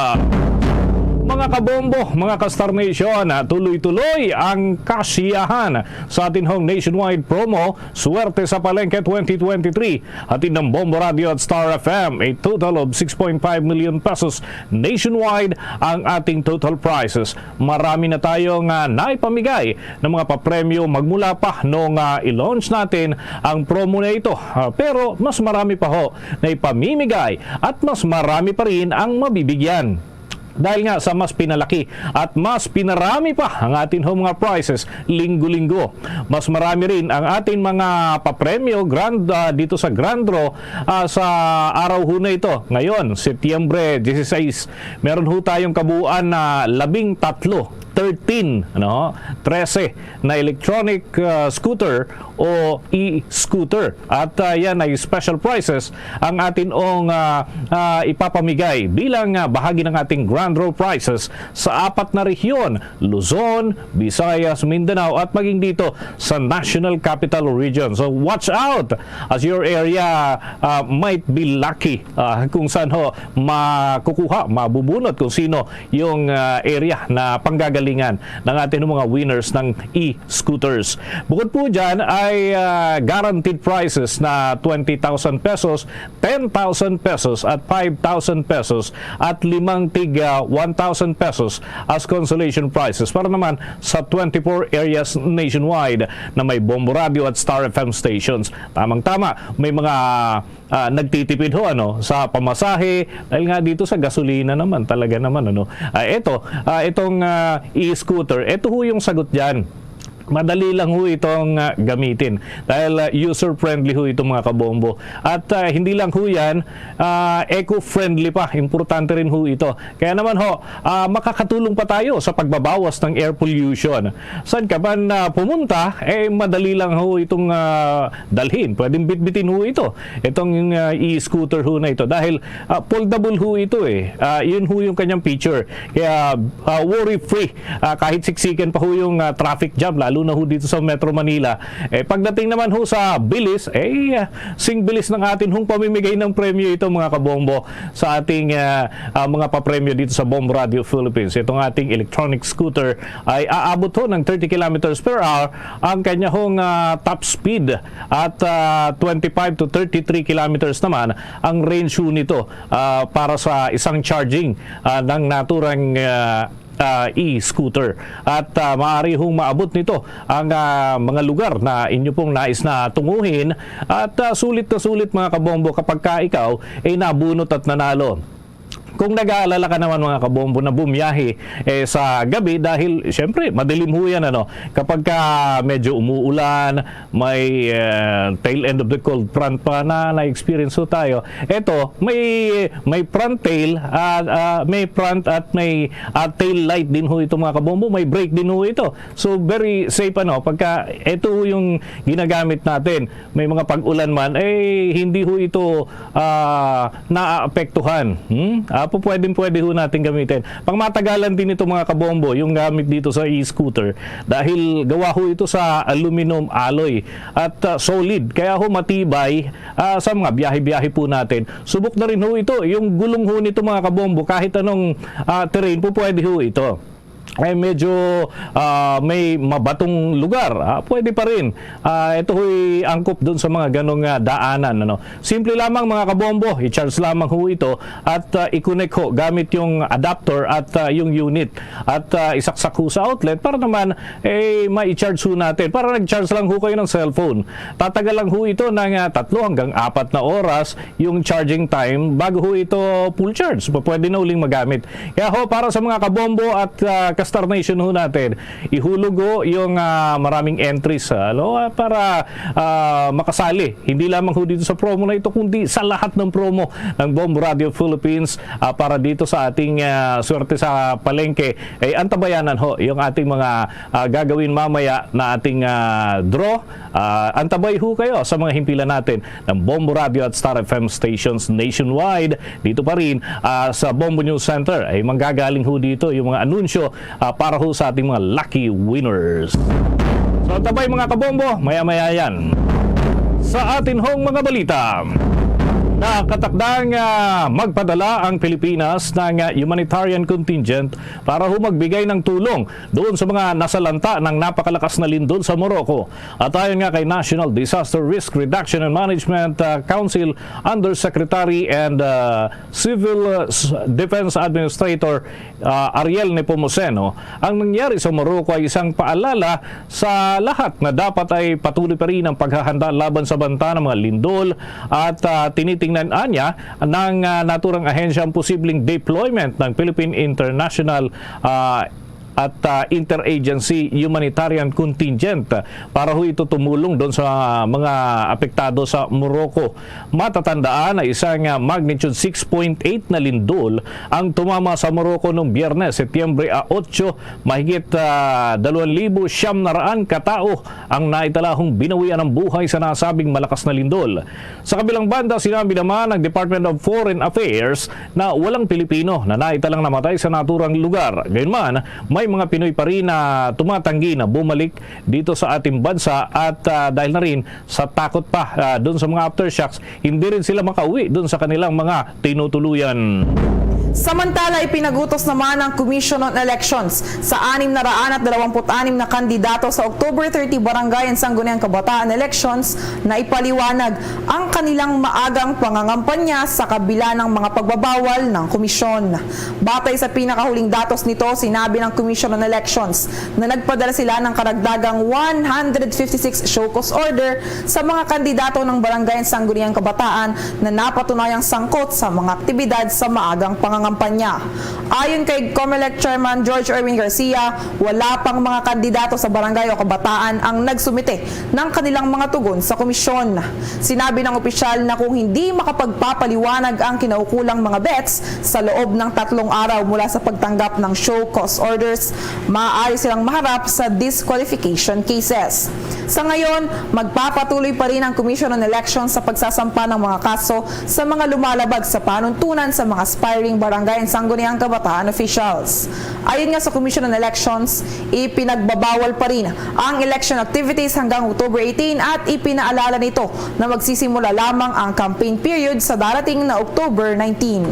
Mga kabombo, mga ka-Star Nation, tuloy-tuloy ang kasiyahan sa atin hong nationwide promo, Swerte sa Palengke twenty twenty-three. Hatid ng Bombo Radio at Star F M, a total of six point five million pesos nationwide ang ating total prizes. Marami na tayong, ah, naipamigay ng mga papremyo magmula pa nung, ah, i-launch natin ang promo na ito. Ah, pero mas marami pa ho na ipamimigay at mas marami pa rin ang mabibigyan. Dahil nga sa mas pinalaki at mas pinarami pa ang atin ho mga prizes linggo-linggo, mas marami rin ang atin mga papremyo grand, ah, dito sa Grand Draw, ah, sa araw ho na ito. Ngayon, Setyembre dieciséis, meron ho tayong kabuuan na labing tatlo, thirteen, ano, trese na electronic, ah, scooter o e-scooter. At, ah, yan ay special prizes ang atin ong, ah, ah, ipapamigay bilang, ah, bahagi ng ating Grand Draw prizes sa apat na rehiyon, Luzon, Visayas, Mindanao, at maging dito sa National Capital Region. So watch out as your area, ah, might be lucky, ah, kung saan ho makukuha, mabubunot kung sino yung, ah, area na panggagalingan ng ating mga winners ng e-scooters. Bukod po dyan ay, ah, guaranteed prizes na twenty thousand pesos, ten thousand pesos at five thousand pesos at limang tig, ah, one thousand pesos as consolation prizes para naman sa twenty-four areas nationwide na may Bombo Radio at Star F M stations. Tamang-tama, may mga, ah, nagtitipid ho, ano, sa pamasahe, dahil nga dito sa gasolina naman, talaga naman, ano. Ah, eto, ah, itong, ah, e-scooter, eto ho yung sagot diyan. Madali lang ho itong, ah, gamitin dahil, ah, user-friendly ho itong mga kabombo. At, ah, hindi lang ho yan, ah, eco-friendly pa. Importante rin ho ito. Kaya naman ho, ah, makakatulong pa tayo sa pagbabawas ng air pollution. Saan ka man, ah, pumunta, eh, madali lang ho itong, ah, dalhin. Pwedeng bitbitin ho ito. Itong, ah, e-scooter ho na ito. Dahil, ah, foldable ho ito eh. Ah, yun ho yung kanyang feature. Kaya, ah, worry-free. Ah, kahit siksikan pa ho yung, ah, traffic jam, lalo na ho dito sa Metro Manila. Eh, pagdating naman ho sa bilis, eh, ah, sing bilis ng atin hong pamimigay ng premyo ito, mga kabombo, sa ating, ah, ah, mga papremyo dito sa Bombo Radio Philippines. Itong ating electronic scooter ay aabot ho ng thirty kilometers per hour ang kanya hong, ah, top speed at, ah, twenty-five to thirty-three kilometers naman ang range ho nito, ah, para sa isang charging, ah, ng naturang, ah, ah, e-scooter. At, ah, maaari hong maabot nito ang, ah, mga lugar na inyo pong nais na tunguhin. At, ah, sulit na sulit, mga kabombo, kapag ka ikaw ay nabunot at nanalo. Kung nag-aalala ka naman, mga kabombo, na bumiyahe, eh, sa gabi, dahil, syempre, madilim ho yan, ano? Kapag ka medyo umuulan, may, eh, tail end of the cold front pa na na-experience ho tayo. Eto, may, may front tail, ah, ah, may front at may, ah, tail light din ho ito, mga kabombo. May brake din ho ito. So, very safe, ano, pagka ito ho yung ginagamit natin. May mga pag-ulan man, eh, hindi ho ito, ah, naaapektuhan. Hmm? Ah, pu-, pwedeng-pwede ho natin gamitin. Pangmatagalan din ito, mga kabombo, yung gamit dito sa e-scooter. Dahil gawa ho ito sa aluminum alloy at, ah, solid. Kaya ho matibay, ah, sa mga biyahe-biyahe po natin. Subok na rin ho ito. Yung gulong ho nito, mga kabombo, kahit anong, ah, terrain po, pwede ho ito. Eh, medyo, ah, may mabatong lugar, ah, pwede pa rin. Ah, ito ho'y angkop doon sa mga ganong, ah, daanan, ano. Simple lamang, mga kabombo, i-charge lamang ho ito at, ah, i-connect ho gamit yung adapter at, ah, yung unit. At, ah, isaksak ho sa outlet para naman, eh, ma-charge ho natin. Para nag-charge lang ho kayo ng cellphone. Tatagal lang ho ito ng, ah, tatlo hanggang apat na oras yung charging time bago ho ito full charge. P-, pwede na uling magamit. Kaya ho, para sa mga kabombo at, ah, ka-Star Nation ho natin, ihulog ho yung, ah, maraming entries, ah, ano, ah, para, ah, makasali. Hindi lamang ho dito sa promo na ito, kundi sa lahat ng promo ng Bombo Radio Philippines, ah, para dito sa ating, ah, swerte sa palengke. Eh, antabayanan ho yung ating mga, ah, gagawin mamaya na ating, ah, draw. Ah, antabay ho kayo sa mga himpilan natin ng Bombo Radio at Star F M stations nationwide. Dito pa rin, ah, sa Bombo News Center ay manggagaling ho dito yung mga anunsyo, ah, para ho sa ating mga lucky winners. So, antabay, mga kabombo, maya-maya yan. Sa atin hong mga balita, nakatakdang, ah, magpadala ang Pilipinas ng, ah, humanitarian contingent para ho magbigay ng tulong doon sa mga nasalanta ng napakalakas na lindol sa Morocco. At ayon nga kay National Disaster Risk Reduction and Management, ah, Council Undersecretary and, ah, Civil, ah, s-, Defense Administrator, ah, Ariel Nepomuceno, ang nangyari sa Morocco ay isang paalala sa lahat na dapat ay patuloy pa rin ang paghahanda laban sa banta ng mga lindol at, ah, tinitingnan anya ng, ah, naturang ahensya ang posibleng deployment ng Philippine International, ah, at, ah, interagency humanitarian contingent para ho ito tumulong doon sa mga apektado sa Morocco. Matatandaan na isang, ah, magnitude six point eight na lindol ang tumama sa Morocco noong Biyernes, Setyembre a otso. Mahigit, ah, dalawang libo siyam na raan ka tawo ang naitalahong binawian ng buhay sa nasabing malakas na lindol. Sa kabilang banda, sinabi naman ng Department of Foreign Affairs na walang Pilipino na naitalang namatay sa naturang lugar. Gayunman, may mga Pinoy pa rin na tumatanggi na bumalik dito sa ating bansa at, ah, dahil na rin sa takot pa, ah, dun sa mga aftershocks, hindi rin sila makauwi dun sa kanilang mga tinutuluyan. Samantala, ipinagutos naman ng Commission on Elections sa anim na raan at dalawampu't anim na kandidato sa October thirty Barangay and Sangguniang Kabataan elections na ipaliwanag ang kanilang maagang pangangampanya sa kabila ng mga pagbabawal ng komisyon. Batay sa pinakahuling datos nito, sinabi ng Commission on Elections na nagpadala sila ng karagdagang one hundred fifty-six show cause order sa mga kandidato ng Barangay and Sangguniang Kabataan na napatunayang sangkot sa mga aktibidad sa maagang pangangampanya. Ayon kay Comelec Chairman George Erwin Garcia, wala pang mga kandidato sa barangay o kabataan ang nagsumite ng kanilang mga tugon sa komisyon. Sinabi ng opisyal na kung hindi makapagpapaliwanag ang kinaukulang mga bets sa loob ng tatlong araw mula sa pagtanggap ng show cause orders, maaari silang maharap sa disqualification cases. Sa ngayon, magpapatuloy pa rin ang Commission on Elections sa pagsasampa ng mga kaso sa mga lumalabag sa panuntunan sa mga aspiring barangay and sangguniang kabataan officials. Ayon nga sa Commission on Elections, ipinagbabawal pa rin ang election activities hanggang October eighteen at ipinaalala nito na magsisimula lamang ang campaign period sa darating na October nineteen.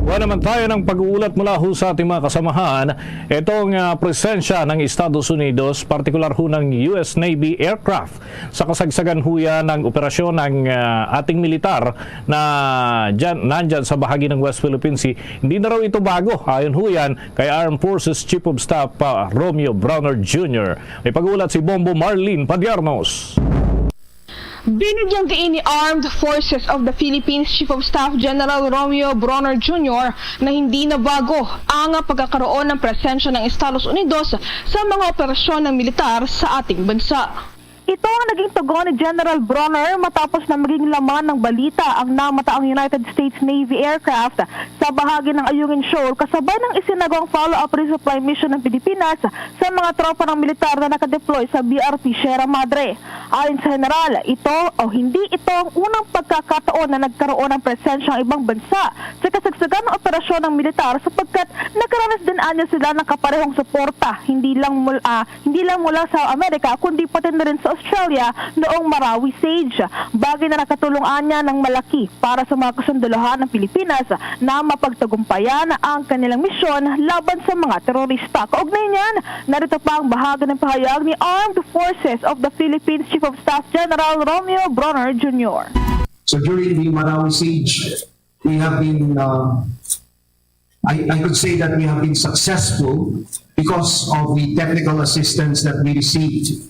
Kuha naman tayo ng pag-uulat mula ho sa ating mga kasamahan. Itong, ah, presensya ng Estados Unidos, partikular ho ng U S Navy aircraft sa kasagsagan ho yan ng operasyon ng, ah, ating militar na dyan, nandyan sa bahagi ng West Philippine Sea. Hindi na raw ito bago. Ayon ho yan kay Armed Forces Chief of Staff, ah, Romeo Brawner Junior. May pag-uulat si Bombo Marlene Padiarnos. Binigyang diin ni Armed Forces of the Philippines Chief of Staff General Romeo Bronner Junior na hindi na bago ang pagkakaroon ng presensya ng Estados Unidos sa mga operasyon ng militar sa ating bansa. Ito ang naging tugon ni General Bronner matapos na maging laman ng balita ang namataang United States Navy aircraft sa bahagi ng Ayungin Shoal kasabay ng isinagawang follow-up resupply mission ng Pilipinas sa mga tropa ng militar na nakadeploy sa B R P Sierra Madre. Ayon sa general, ito o hindi ito ang unang pagkakataon na nagkaroon ng presensya ang ibang bansa sa kasagsagan ng operasyon ng militar sapagkat nakaranas din anya sila ng kaparehong suporta, hindi lang mul- ah, hindi lang mula sa Amerika kundi pati na rin sa Australia noong Marawi siege. Bagay na nakatulong anya ng malaki para sa mga kasundalohan ng Pilipinas na mapagtagumpayan ang kanilang misyon laban sa mga terorista. Kaugnay niyan, narito pa ang bahagi ng pahayag ni Armed Forces of the Philippines Chief of Staff General Romeo Bronner Junior. So during the Marawi siege, we have been, uh, I, I could say that we have been successful because of the technical assistance that we received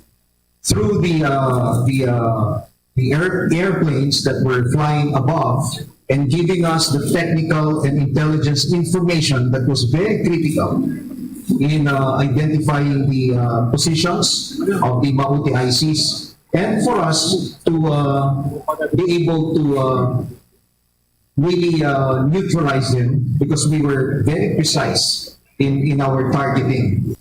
through the, uh, the, uh, the air, airplanes that were flying above and giving us the technical and intelligence information that was very critical in, uh, identifying the, uh, positions of the Maute I Cs and for us to, uh, be able to, uh, really, uh, neutralize them because we were very precise in, in our targeting.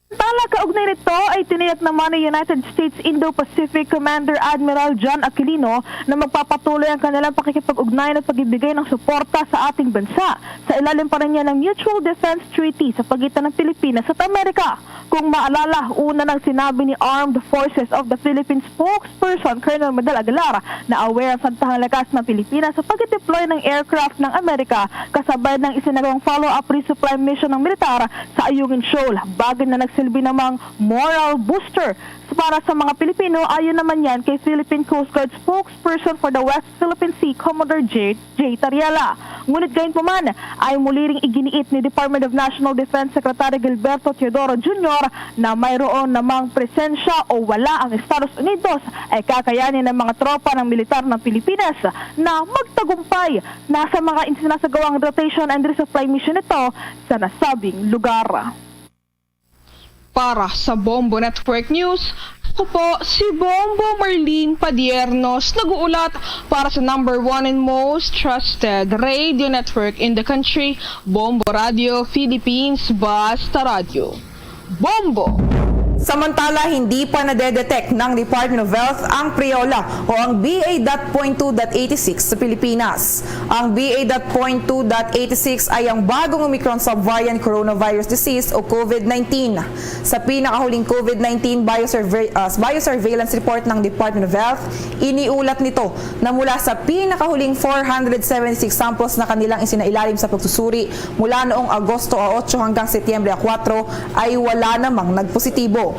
Tala kaugnay nito ay tiniyak naman ni United States Indo-Pacific Commander Admiral John Aquilino na magpapatuloy ang kanilang pakikipag-ugnayan at pagibigay ng suporta sa ating bansa sa ilalim pa rin niya ng Mutual Defense Treaty sa pagitan ng Pilipinas at Amerika. Kung maalala, una nang sinabi ni Armed Forces of the Philippines spokesperson Colonel Medal Aguilar na aware ang santahang lakas ng Pilipinas sa pag-deploy ng aircraft ng Amerika kasabay ng isinagawang follow-up resupply mission ng militar sa Ayungin Shoal, bagay na nagsilbi namang moral booster para sa mga Pilipino. Ayon naman yan kay Philippine Coast Guard spokesperson for the West Philippine Sea, Commodore J. J. Tariela. Ngunit gayunpaman, ay muli ring iginiit ni Department of National Defense Secretary Gilberto Teodoro Junior na mayroon namang presensya o wala ang Estados Unidos ay kakayanin ng mga tropa ng militar ng Pilipinas na magtagumpay na sa mga sinasagawang rotation and resupply mission nito sa nasabing lugar. Para sa Bombo Network News, ako po si Bombo Marlene Padiernos, nag-uulat para sa number one and most trusted radio network in the country, Bombo Radio Philippines, Basta Radio. Bombo! Samantala, hindi pa nadedetect ng Department of Health ang Priola o ang B A dot point two dot eighty-six sa Pilipinas. Ang B A dot point two dot eighty-six ay ang bagong Omicron subvariant coronavirus disease o COVID nineteen. Sa pinakahuling COVID nineteen biosurvey, uh, biosurveillance report ng Department of Health, iniulat nito na mula sa pinakahuling four hundred seventy-six samples na kanilang isinailalim sa pagsusuri mula noong Agosto a otso hanggang Setyembre a kwatro, ay wala namang nagpositibo.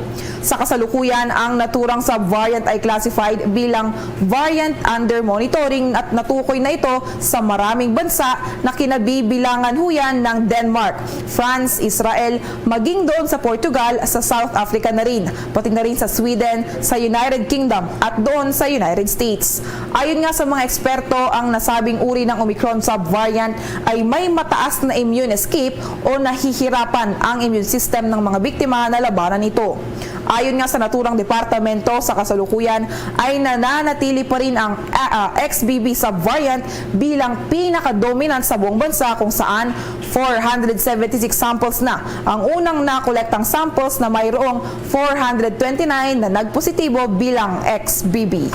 Sa kasalukuyan, ang naturang subvariant ay classified bilang variant under monitoring at natukoy na ito sa maraming bansa na kinabibilangan huyan ng Denmark, France, Israel, maging doon sa Portugal, sa South Africa na rin, pati na rin sa Sweden, sa United Kingdom at doon sa United States. Ayon nga sa mga eksperto, ang nasabing uri ng Omicron subvariant ay may mataas na immune escape o nahihirapan ang immune system ng mga biktima na labanan ito. Ayon nga sa naturang departamento, sa kasalukuyan ay nananatili pa rin ang ah, ah, X B B subvariant bilang pinaka-dominant sa buong bansa, kung saan four hundred seventy-six samples na ang unang nakolektang samples na mayroong four hundred twenty-nine na nagpositibo bilang X B B.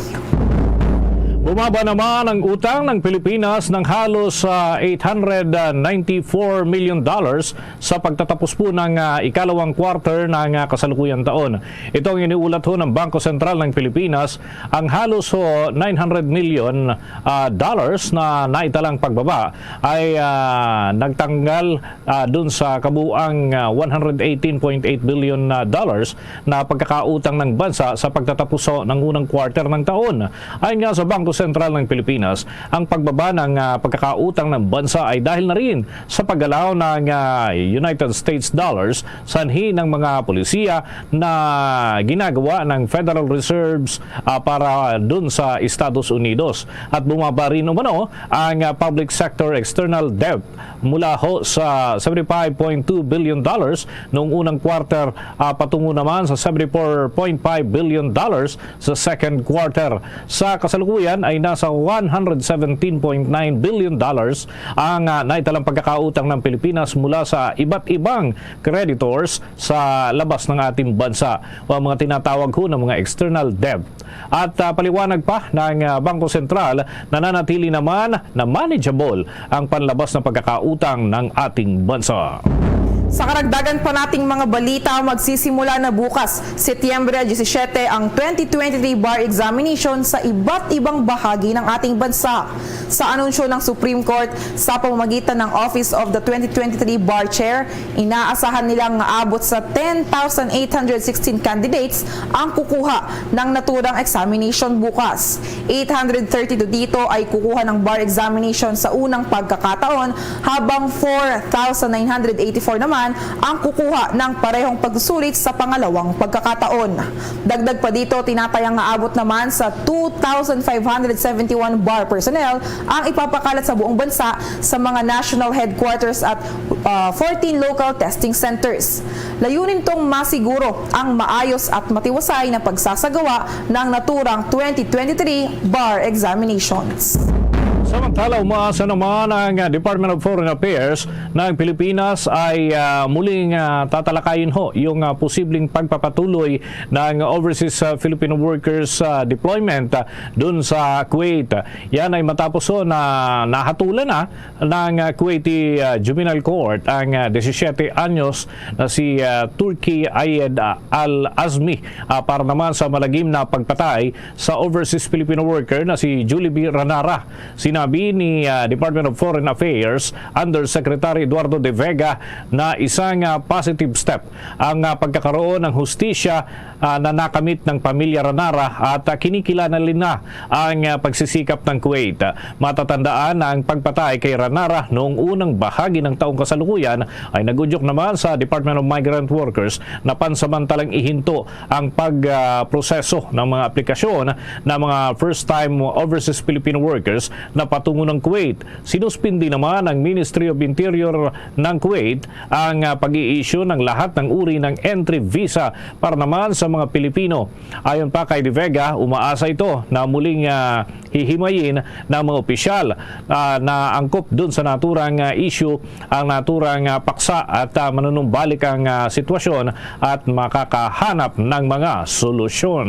Bumaba naman ang utang ng Pilipinas ng halos ah, eight hundred ninety-four million dollars sa pagtatapos po ng ah, ikalawang quarter ng ah, kasalukuyang taon. Ito ang iniulat ho ng Bangko Sentral ng Pilipinas. Ang halos ho nine hundred million ah, dollars na naitalang pagbaba ay ah, nagtanggal ah, dun sa kabuang ah, one hundred eighteen point eight billion na dollars na pagkakautang ng bansa sa pagtatapos ho ng unang quarter ng taon. Ayon nga sa Bangko Sentral ng Pilipinas, ang pagbaba ng, ah, pagkakautang ng bansa ay dahil na rin sa paggalaw ng, ah, United States dollars sanhi ng mga polisiya na ginagawa ng Federal Reserves, ah, para dun sa Estados Unidos. At bumaba rin umano ang, ah, public sector external debt mula ho sa seventy-five point two billion dollars noong unang quarter, ah, patungo naman sa seventy-four point five billion dollars sa second quarter. Sa kasalukuyan ay nasa one hundred seventeen point nine billion dollars ang, ah, naitalang pagkakautang ng Pilipinas mula sa iba't ibang creditors sa labas ng ating bansa o ang mga tinatawag ho ng mga external debt. At, ah, paliwanag pa ng, ah, Bangko Sentral, nananatili naman na manageable ang panlabas ng pagkakautang ng ating bansa. Sa karagdagan pa nating mga balita, magsisimula na bukas, Setyembre diyesisiyete, ang twenty twenty-three bar examination sa iba't ibang bahagi ng ating bansa. Sa anunsyo ng Supreme Court, sa pamamagitan ng Office of the twenty twenty-three Bar Chair, inaasahan nilang maabot sa ten thousand eight hundred sixteen candidates ang kukuha ng naturang examination bukas. Eight hundred thirty-two dito ay kukuha ng bar examination sa unang pagkakataon, habang four thousand nine hundred eighty-four naman ang kukuha ng parehong pagsusulit sa pangalawang pagkakataon. Dagdag pa dito, tinatayang maabot naman sa two thousand five hundred seventy-one bar personnel ang ipapakalat sa buong bansa sa mga national headquarters at, ah, fourteen local testing centers. Layunin tong masiguro ang maayos at matiwasay na pagsasagawa ng naturang twenty twenty-three bar examinations. Samantala, umaasa naman ang, ah, Department of Foreign Affairs na ang Pilipinas ay, ah, muling, ah, tatalakayin ho yung, ah, posibleng pagpapatuloy ng overseas, ah, Filipino workers, ah, deployment, ah, dun sa Kuwait. Yan ay matapos ho na nahatulan na ng, ah, Kuwaiti, ah, Juvenile Court ang, ah, diyesisiyete anyos na si, ah, Turki Ayed, ah, Al-Azmi, ah, para naman sa malagim na pagpatay sa overseas Filipino worker na si Julie B. Ranara. Sinabi ni, ah, Department of Foreign Affairs Undersecretary Eduardo de Vega na isang, ah, positive step ang, ah, pagkakaroon ng hustisya, ah, na nakamit ng pamilya Ranara at, ah, kinikilala nila ang, ah, pagsisikap ng Kuwait. Matatandaan na ang pagpatay kay Ranara noong unang bahagi ng taong kasalukuyan ay nag-udyok naman sa Department of Migrant Workers na pansamantalang ihinto ang pag, ah, proseso ng mga aplikasyon ng mga first-time overseas Filipino workers na patungo ng Kuwait. Sinuspindi naman ng Ministry of Interior ng Kuwait ang, ah, pag-i-issue ng lahat ng uri ng entry visa para naman sa mga Pilipino. Ayon pa kay De Vega, umaasa ito na muling, ah, hihimayin ng mga opisyal, ah, na angkop dun sa naturang, ah, issue ang naturang, ah, paksa at, ah, manunumbalik ang, ah, sitwasyon at makakahanap ng mga solusyon.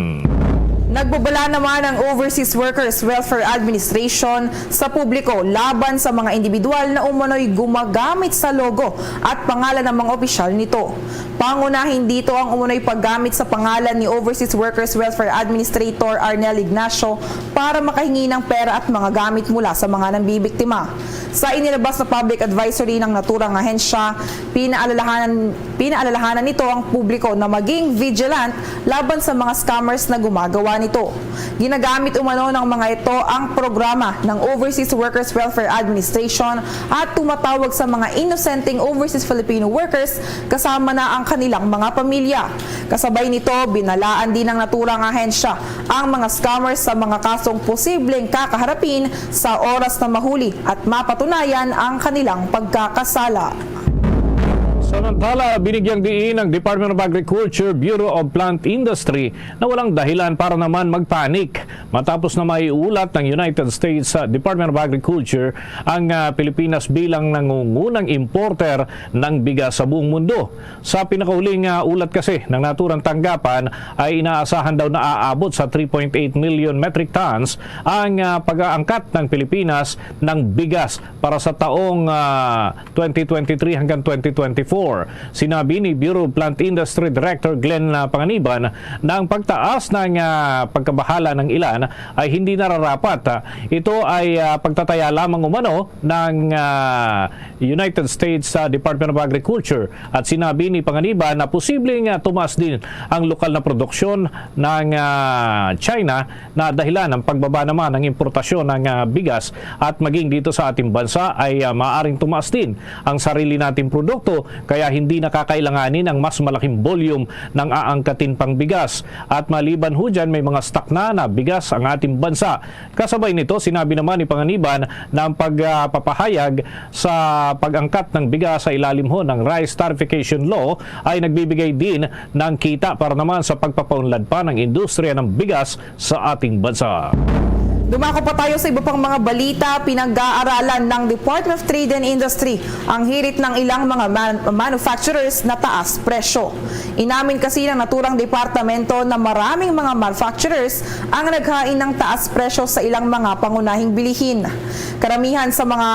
Nagbabala naman ang Overseas Workers Welfare Administration sa publiko laban sa mga individual na umano'y gumagamit sa logo at pangalan ng mga opisyal nito. Pangunahin dito ang umano'y paggamit sa pangalan ni Overseas Workers Welfare Administrator Arnel Ignacio para makahingi ng pera at mga gamit mula sa mga nambibiktima. Sa inilabas na public advisory ng naturang ahensya, pinaalalahanan, pinaalalahanan nito ang publiko na maging vigilant laban sa mga scammers na gumagawa nito. Ginagamit umano ng mga ito ang programa ng Overseas Workers Welfare Administration at tumatawag sa mga inosenteng overseas Filipino workers kasama na ang kanilang mga pamilya. Kasabay nito, binalaan din ng naturang ahensya ang mga scammers sa mga kasong posibleng kakaharapin sa oras na mahuli at mapatunayan ang kanilang pagkakasala. Samantala, binigyang diin ng Department of Agriculture, Bureau of Plant Industry na walang dahilan para naman magpanik matapos na maiulat ng United States, ah, Department of Agriculture ang, ah, Pilipinas bilang nangungunang importer ng bigas sa buong mundo. Sa pinakahuling, ah, ulat kasi ng naturang tanggapan ay inaasahan daw na aabot sa three point eight million metric tons ang, ah, pag-aangkat ng Pilipinas ng bigas para sa taong, ah, twenty twenty-three hanggang twenty twenty-four. Sinabi ni Bureau of Plant Industry Director Glenn, ah, Panganiban na ang pagtaas ng, ah, pagkabahala ng ilan ay hindi nararapat. Ah, ito ay, ah, pagtataya lamang umano ng, ah, United States, ah, Department of Agriculture, at sinabi ni Panganiban na posibleng, ah, tumaas din ang lokal na produksyon ng, ah, China na dahilan ng pagbaba naman ng importasyon ng, ah, bigas, at maging dito sa ating bansa ay, ah, maaaring tumaas din ang sarili nating produkto, kaya hindi na kakailanganin ang mas malaking volume ng aangkatin pang bigas. At maliban ho dyan, may mga stock na na bigas ang ating bansa. Kasabay nito, sinabi naman ni Panganiban na ang pagpapahayag sa pag-angkat ng bigas sa ilalim ho ng Rice Tariffication Law ay nagbibigay din ng kita para naman sa pagpapaunlad pa ng industriya ng bigas sa ating bansa. Dumako pa tayo sa iba pang mga balita. Pinag-aaralan ng Department of Trade and Industry ang hirit ng ilang mga man- manufacturers na taas presyo. Inamin kasi ng naturang departamento na maraming mga manufacturers ang naghain ng taas presyo sa ilang mga pangunahing bilihin. Karamihan sa mga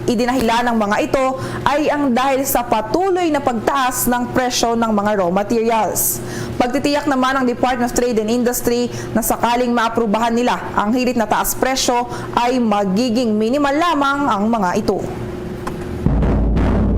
idinahilan ng mga ito ay ang dahil sa patuloy na pagtaas ng presyo ng mga raw materials. Pagtitiyak naman ng Department of Trade and Industry na sakaling maaprubahan nila ang hirit na taas presyo, ay magiging minimal lamang ang mga ito.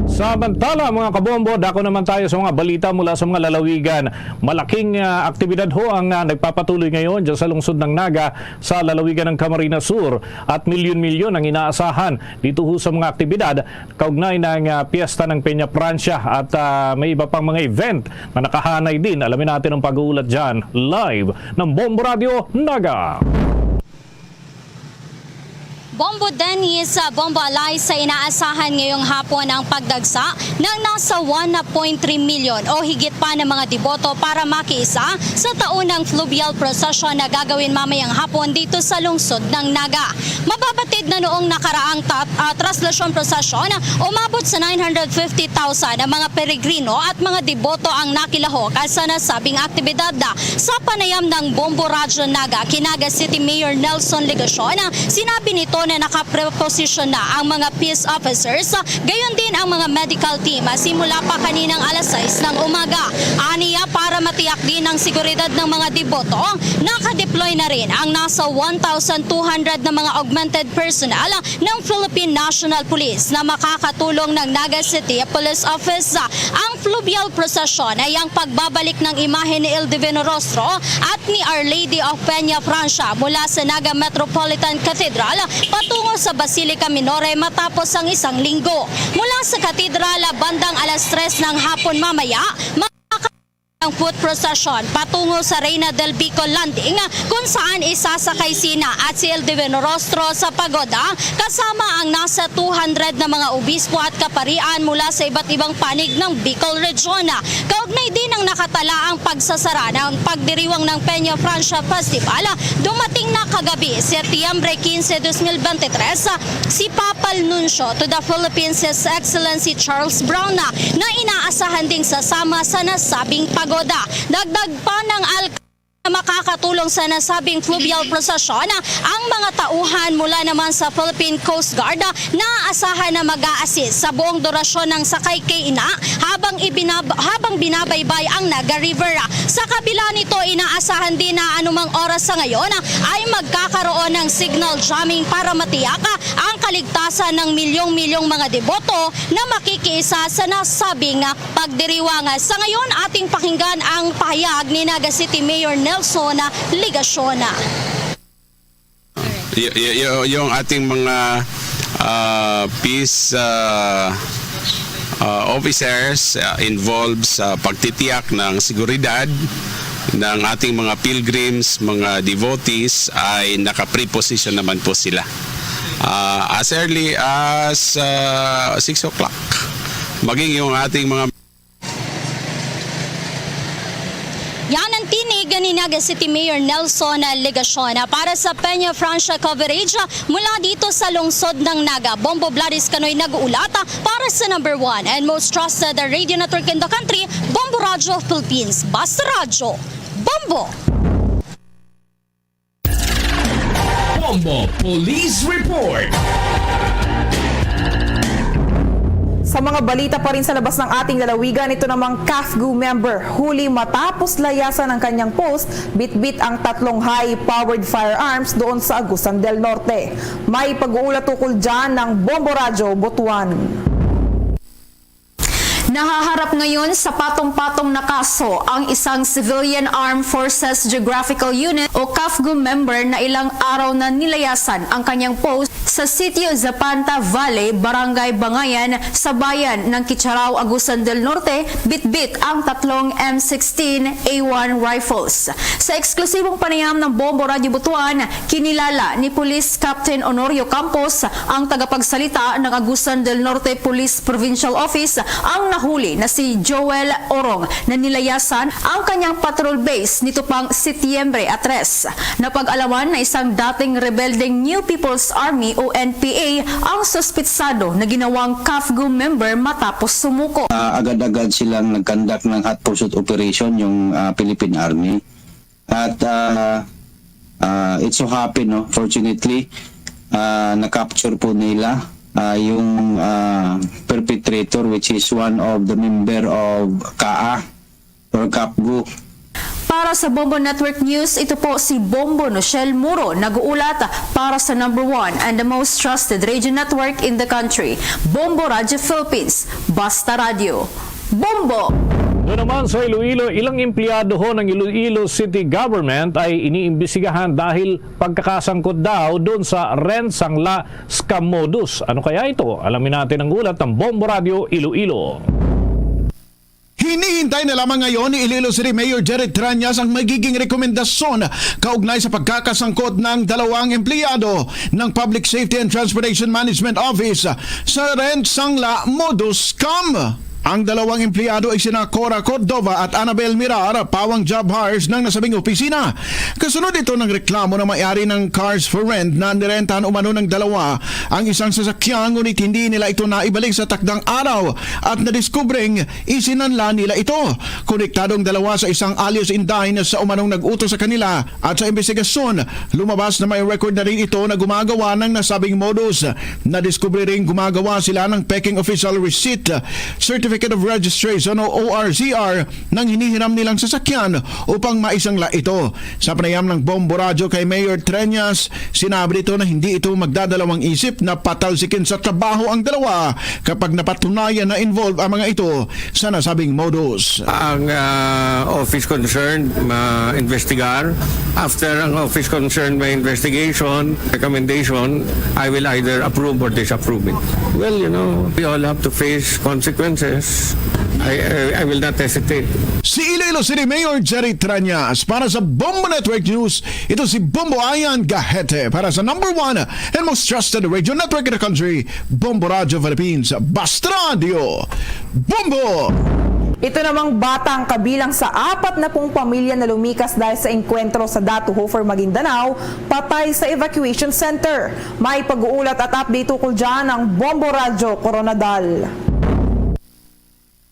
Samantala, mga kabombo, dako naman tayo sa mga balita mula sa mga lalawigan. Malaking, ah, aktibidad ho ang, ah, nagpapatuloy ngayon dyan sa lungsod ng Naga, sa lalawigan ng Camarines Sur, at milyon-milyon ang inaasahan dito ho sa mga aktibidad kaugnay ng, ah, piyesta ng Peña Francia at, ah, may iba pang mga event na nakahanay din. Alamin natin ang pag-uulat dyan live ng Bombo Radio Naga. Bombo Dennis, ah, Bombo Alay, sa inaasahan ngayong hapon ang pagdagsa ng nasa one point three milyon o higit pa na mga deboto para makiisa sa taunang fluvial procession na gagawin mamayang hapon dito sa lungsod ng Naga. Mababatid na noong nakaraang tat-, ah, traslasyon prosesyon, umabot sa nine hundred fifty thousand ang mga peregrino at mga deboto ang nakilahok sa nasabing aktibidad. Sa panayam ng Bombo Radyo Naga kay Naga City Mayor Nelson Legacion, sinabi nito na nakapreposisyon na ang mga peace officers, gayon din ang mga medical team, simula pa kaninang alas sais ng umaga. Aniya, para matiyak din ang seguridad ng mga deboto, nakadeploy na rin ang nasa one thousand two hundred na mga augmented personnel ng Philippine National Police na makakatulong ng Naga City Police Office. Ang fluvial procession ay ang pagbabalik ng imahe ni El Divino Rostro at ni Our Lady of Peña Francia mula sa Naga Metropolitan Cathedral patungo sa Basilica Minore matapos ang isang linggo. Mula sa Katedral, bandang alas tres ng hapon mamaya, ang foot procession patungo sa Reina del Bicol Landing, kung saan isasakay sina at si El Divino Rostro sa pagoda, kasama ang nasa two hundred na mga obispo at kaparian mula sa iba't ibang panig ng Bicol Region. Kaugnay din ang nakatalaang pagsasara ng pagdiriwang ng Peña Francia Festival, dumating na kagabi, Setyembre quince, dos mil veintitrés, si Papal Nuncio to the Philippines, His Excellency Charles Brown, na, na inaasahan ding sasama sa nasabing pagoda. Dagdag pa ng alkalde na makakatulong sa nasabing fluvial procession ang mga tauhan mula naman sa Philippine Coast Guard na aasahan na mag-a-assist sa buong durasyon ng sakay kay ina habang ibinab-, habang binabaybay ang Naga River. Sa kabila nito, inaasahan din na anumang oras sa ngayon ay magkakaroon ng signal jamming para matiyak ang kaligtasan ng milyong-milyong mga deboto na makikiisa sa nasabing pagdiriwang. Sa ngayon, ating pakinggan ang pahayag ni Naga City Mayor Nelson Legacion. Y-, y-, y-, yung ating mga, ah, peace, ah, ah, officers, ah, involved sa pagtitiyak ng seguridad ng ating mga pilgrims, mga devotees, ay naka-preposition naman po sila. Ah, as early as, ah, six o'clock. Maging yung ating mga Yan ang tinig ni Naga City Mayor Nelson Legacion. Para sa Peña Francia coverage, mula dito sa lungsod ng Naga, Bombo Vladis Canoy nag-uulat para sa number one and most trusted radio network in the country, Bombo Radyo Philippines. Basta Radyo, Bombo! Bombo Police Report. Sa mga balita pa rin sa labas ng ating lalawigan, ito namang CAFGU member huli matapos layasan ang kanyang post, bitbit ang tatlong high-powered firearms doon sa Agusan del Norte. May pag-uulat ukol dyan ng Bombo Radyo Butuan. Nahaharap ngayon sa patong-patong na kaso ang isang Civilian Armed Forces Geographical Unit o CAFGU member na ilang araw na nilayasan ang kanyang post sa Sitio Zapanta Valley, Barangay Bangayan, sa bayan ng Quicharao, Agusan del Norte, bitbit ang tatlong M sixteen A one rifles. Sa eksklusibong panayam ng Bombo Radyo Butuan, kinilala ni Police Captain Honorio Campos, ang tagapagsalita ng Agusan del Norte Police Provincial Office, ang nahuli na si Joel Orong, na nilayasan ang kanyang patrol base nito pang Setyembre a tres. Napag-alaman na isang dating rebeldeng New People's Army o N P A ang suspitsado na ginawang CAFGU member matapos sumuko. Ah, agad-agad silang nag-conduct ng hot pursuit operation yung, ah, Philippine Army. At, ah, ah, it so happen, no, fortunately, ah, na-capture po nila, ah, yung, ah, perpetrator, which is one of the member of CAA or CAFGU. Para sa Bombo Network News, ito po si Bombo Nochelle Muro, nag-uulat para sa number one and the most trusted radio network in the country, Bombo Radyo Philippines. Basta Radyo. Bombo! Doon naman sa Iloilo, ilang empleyado ho ng Iloilo City Government ay iniimbestigahan dahil pagkakasangkot daw doon sa rent sangla scam modus. Ano kaya ito? Alamin natin ang ulat ng Bombo Radyo Iloilo. Hinihintay na lamang ngayon ni Iloilo City Mayor Jerry Triañas ang magiging rekomendasyon kaugnay sa pagkakasangkot ng dalawang empleyado ng Public Safety and Transportation Management Office sa rent sangla modus scam. Ang dalawang empleyado ay sina Cora Cordova at Annabel Mirar, pawang job hires ng nasabing opisina. Kasunod ito ng reklamo na may-ari ng Cars for Rent na nirentahan umano ng dalawa ang isang sasakyan, ngunit hindi nila ito naibalik sa takdang araw at nadiskubring isinanla nila ito. Konektado ang dalawa sa isang alias Inday na sa umanong nag-utos sa kanila, at sa investigasyon, lumabas na may record na rin ito na gumagawa ng nasabing modus. Nadiskubre ring gumagawa sila ng peking official receipt, Certificate of Registration o O R C R, ng hinihiram nilang sasakyan upang maisangla ito. Sa panayam ng Bombo Radyo kay Mayor Triañas, sinabi nito na hindi ito magdadalawang isip na patalsikin sa trabaho ang dalawa kapag napatunayan na involved ang mga ito sa nasabing modus. Ang, ah, office concerned ma-investigar. After ang office concerned may investigation, recommendation, I will either approve or disapprove it. Well, you know, we all have to face consequences. I, I, I will not hesitate. Si Iloilo City Mayor Jerry Triañas. Para sa Bombo Network News, ito si Bombo Ayan Gahete para sa number one and most trusted radio network in the country, Bombo Radyo Philippines. Basta Radyo, Bombo! Ito namang bata ang kabilang sa apat na pung pamilya na lumikas dahil sa engkwentro sa Datu Hofer, Maguindanao, patay sa evacuation center. May pag-uulat at update ukol dyan ang Bombo Radyo Coronadal.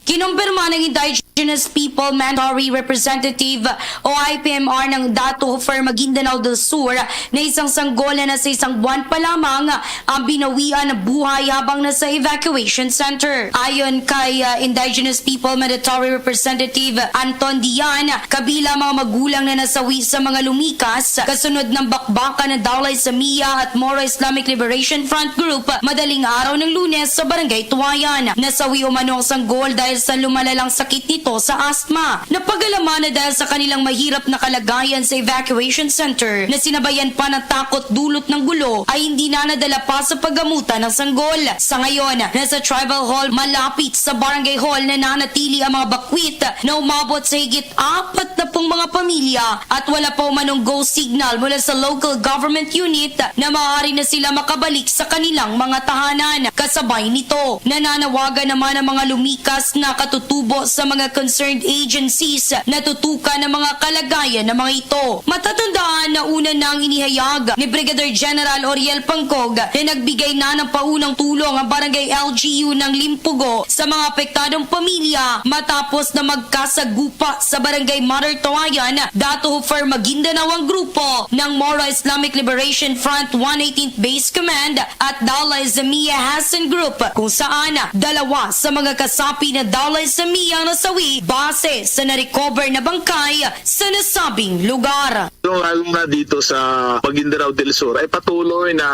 Kinumpirma ng Indigenous People Mandatory Representative o I P M R ng Datu Hofer, Maguindanao del Sur na isang sanggol na nasa isang buwan pa lamang ang binawian ng buhay habang nasa evacuation center. Ayon kay, ah, Indigenous People Mandatory Representative Anton Dian, kabilang mga magulang na nasawi sa mga lumikas kasunod ng bakbakan ng Dawlay Samia at Moro Islamic Liberation Front Group madaling araw ng Lunes sa Barangay Tuwayan. Nasawi umano ang sanggol dahil sa lumalalang sakit nito sa asthma. Napagalaman na dahil sa kanilang mahirap na kalagayan sa evacuation center na sinabayan pa ng takot dulot ng gulo, ay hindi na nadala pa sa paggamutan ng sanggol. Sa ngayon, nasa tribal hall malapit sa barangay hall nananatili ang mga bakwit na umabot sa higit apat na pung mga pamilya at wala pa umanong go signal mula sa local government unit na maaari na sila makabalik sa kanilang mga tahanan. Kasabay nito, nananawagan naman ang mga lumikas na nakatutubo sa mga concerned agencies na tutukan ang mga kalagayan na mga ito. Matatandaan na una nang inihayag ni Brigadier General Oriel Pangcog na nagbigay na ng paunang tulong ang Barangay L G U ng Limpugo sa mga apektadong pamilya matapos na magkasagupa sa Barangay Mother Tawayan, Datuhufar, Maguindanao ang grupo ng Moro Islamic Liberation Front one eighteenth Base Command at Dala Zamia Hassan Group, kung saan dalawa sa mga kasapi na Dala Zamia ang nasawi base sa na-recover na bangkay sa nasabing lugar. Lalo na dito sa Maguindanao del Sur ay patuloy na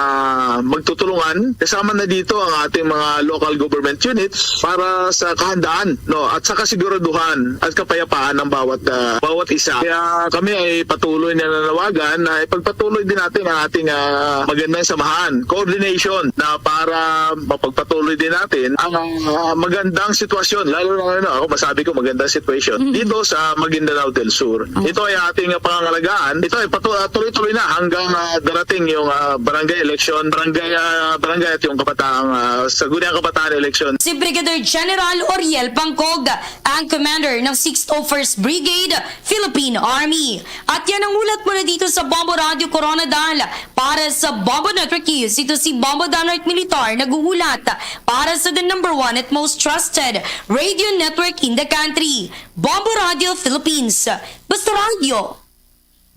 magtutulungan, kasama na dito ang ating mga local government units para sa kahandaan, no, at sa kasiguraduhan at kapayapaan ng bawat, ah, bawat isa. Kaya kami ay patuloy na nanawagan na ipagpatuloy din natin ang ating, ah, magandang samahan, coordination na para mapagpatuloy din natin ang, ah, magandang sitwasyon, lalo na, ano, ako masabi ko magandang situation Mhm. dito sa Maguindanao del Sur. Oh. Ito ay ating pangangalagaan. Ito ay patu-, ah, tuloy-tuloy na hanggang, ah, darating yung, ah, barangay election, barangay, ah, barangay at yung kabataan, ah, Sangguniang Kabataan election. Si Brigadier General Oriel Pangcog, ang commander ng sixth oh first Brigade, Philippine Army. At yan ang ulat mula dito sa Bombo Radio Koronadal. Para sa Bombo Network News, ito si Bombo Danart Militar nag-uulat para sa the number one at most trusted radio network in the country, Bombo Radio Philippines. Basta Radio,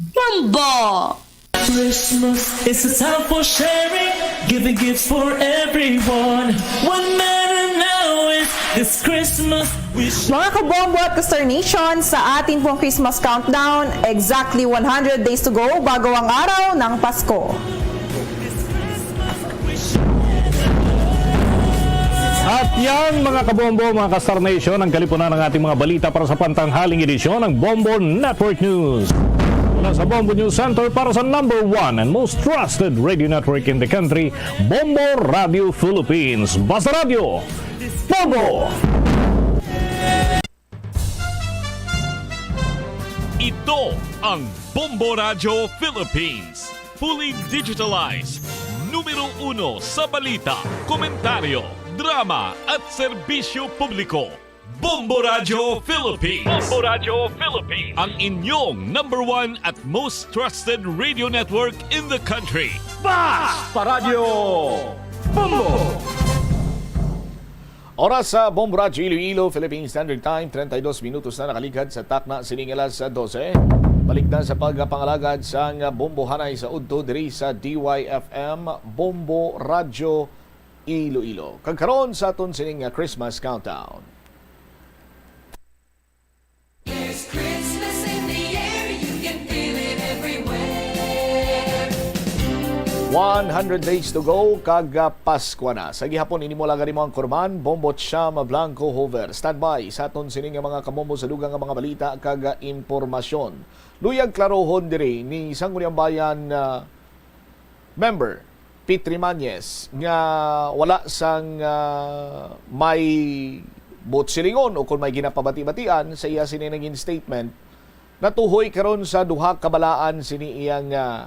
Bombo! Christmas is a time for sharing. Giving gifts for everyone. What matter now is this Christmas we sh- Mga kabombo at ka-Star Nation, sa atin pong Christmas countdown, exactly one hundred days to go bago ang araw ng Pasko. At yan, mga kabombo, mga ka-Star Nation, ang kalipunan ng ating mga balita para sa pantanghaling edisyon ng Bombo Network News. Mula sa Bombo News Center para sa number one and most trusted radio network in the country, Bombo Radio Philippines. Basta Radio, Bombo! Ito ang Bombo Radyo Philippines. Fully digitalized. Numero uno sa balita, komentaryo, drama at serbisyo publiko. Bombo Radyo Philippines. Bombo Radyo Philippines. Ang inyong number one at most trusted radio network in the country. Basta Radyo Bombo! Oras sa Bombo Radyo Iloilo, Philippine Standard Time, treinta y dos minutos na nakaligad sa takna sining alas dose. Balik na sa pagpangalagad sang bombohanay sa udto diri sa D Y F M, Bombo Radyo Iloilo. Kag karon sa aton sining Christmas countdown. There's Christmas in the air, you can feel it everywhere. One hundred days to go, kag, ah, Pasko na. Sa gihapon, ini mo lang gani mo ang kurman, Bombo Cham Blanco Hover. Standby sa aton sini nga mga kabombo sa dugang nga mga balita kag, ah, impormasyon. Luyag klarohon diri ni Sangguniang Bayan, ah, member Petri Mañez nga wala sang, ah, may buot silingon o kon may ginapabati-batian sa iya sini naging statement, natuhoy karon sa duha ka balaan sini iyang, ah,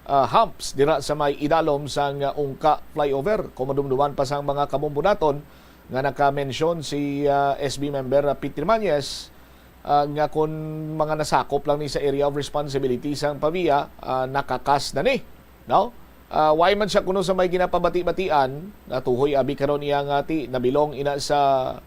ah, humps dira sa may idalom sang, ah, Ungka flyover. Kung madumduman pa sang mga kabombo naton nga naka-mention si, ah, S B member, ah, Petri Mañez, ah, nga kon mga nasakop lang ni sa area of responsibility sang PAVIA, ah, nakakas na ni, no? Ah, way man siya kuno sa may ginapabati-batian, natuhoy abi karon iya nga ti nabilong ina sa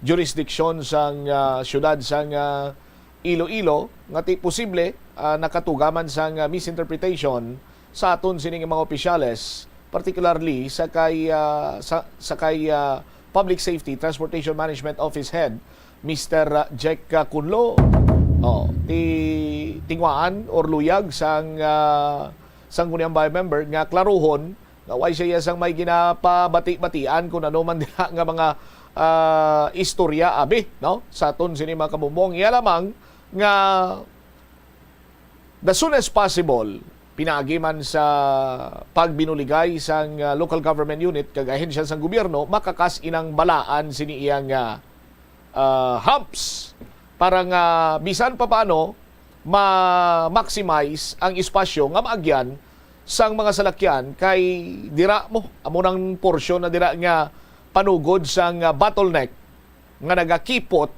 jurisdiction sang, ah, siyudad sang, ah, Iloilo, nga ti posible, ah, nakatuga man sang, ah, misinterpretation sa aton sini nga mga opisyales, particularly sa kay, ah, sa, sa kay, ah, Public Safety Transportation Management Office Head, Mister Jack, ah, Kunlo. Oh, ti tingwaan or luyag sang, ah, Sangguniang Bayan member nga klaruhon nga way siya sang may ginapabati-batian kung ano man dira nga mga, ah, istorya abi, no? Sa aton sini mga kabumbong, iya lamang nga the soon as possible, pinaagi man sa pagbinuligay sang, ah, local government unit kag ahensya sang gobyerno, makakas inang balaan sini iyang, ah, ah, humps para nga bisan pa paano ma-maximize ang espasyo nga maagyan sang mga salakyan kay dira mo, amo nang porsyon na dira nga panugod sang, ah, bottleneck nga nagakipot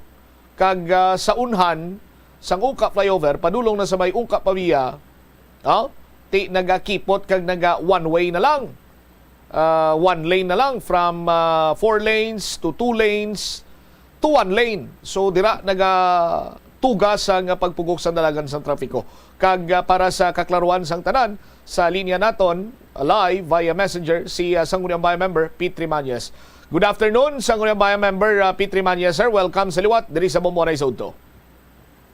kag, ah, sa unhan sang Ungka flyover padulong na sa may Ungka Pavia, ah, ti nagakipot kag naga one way na lang. Ah, one lane na lang from, ah, four lanes to two lanes to one lane. So dira nagatuga sang pagpugok sang dalagan sang trapiko. Kag, ah, para sa kaklaruan sang tanan, sa linya naton, live via messenger, si, ah, Sangguniang Bayan member Petrie Mañez. Good afternoon, Sangguniang Bayan member, ah, Petrie Mañez, sir. Welcome sa liwat diri sa Bombo Anay sa Udto.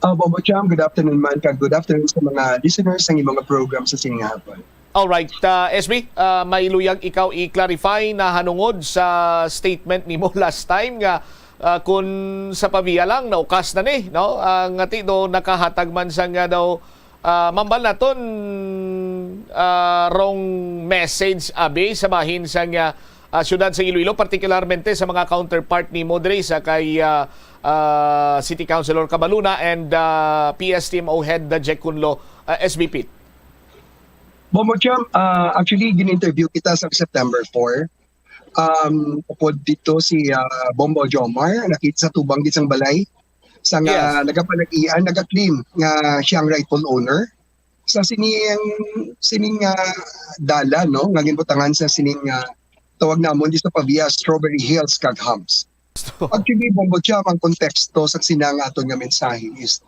Ah, Bombo Jam, good afternoon man, kag good afternoon sa mga listeners sang imong program sa sining hapon. Alright, ah, S B, ah, may luyag ikaw i-clarify na hanungod sa statement nimo last time nga, ah, kun sa Pavia lang naukas na ni, no? Ang ati do nakahatag man sa nga daw, ah, mambal naton, ah, wrong message abi sa bahin sa nga, ah, siyudad sa Iloilo, partikularmente sa mga counterpart nimo diri sa kay, ah, ah, City Councilor Cabaluna and, ah, P S T M O head, ah, Jack Cunlo, ah, S B Pete. Bombo Jam, ah, actually, gin-interview kita sa September four. Um, upod dito si, ah, Bombo Jomar, nakita sa tubang gid sang balay. Sa nga Yes. nagapalagian, nagaklim nga siya ang rightful owner. Sa sining, sining, ah, dalan, no, nga ginbutangan sa sining, ah, tawag namon di sa Pavia, Strawberry Hills kag Humps. Actually, Bombo Jam, ang konteksto sa sinang aton nga mensahe is,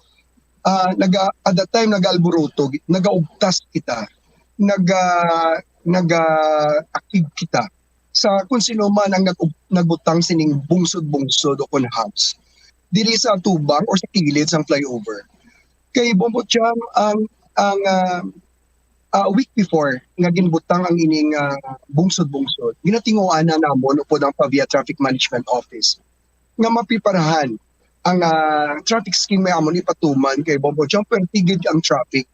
ah, naga-, at that time, nag-alboroto, nagaugtas kita, naga-, naga-akig kita sa kung sino man ang nag-, nagbutang sining bungsod-bungsod o kun hubs diri sa tubang or sa kilid sang flyover. Kay Bombo Jam, ang, ang, ah, ah, week before nga ginbutang ang ining, ah, bungsod-bungsod, ginatinguanan namon upod ang Pavia Traffic Management Office nga mapreparahan ang, ah, traffic scheme nga amon ipatuman kay Bombo Jam, perti gid ang traffic.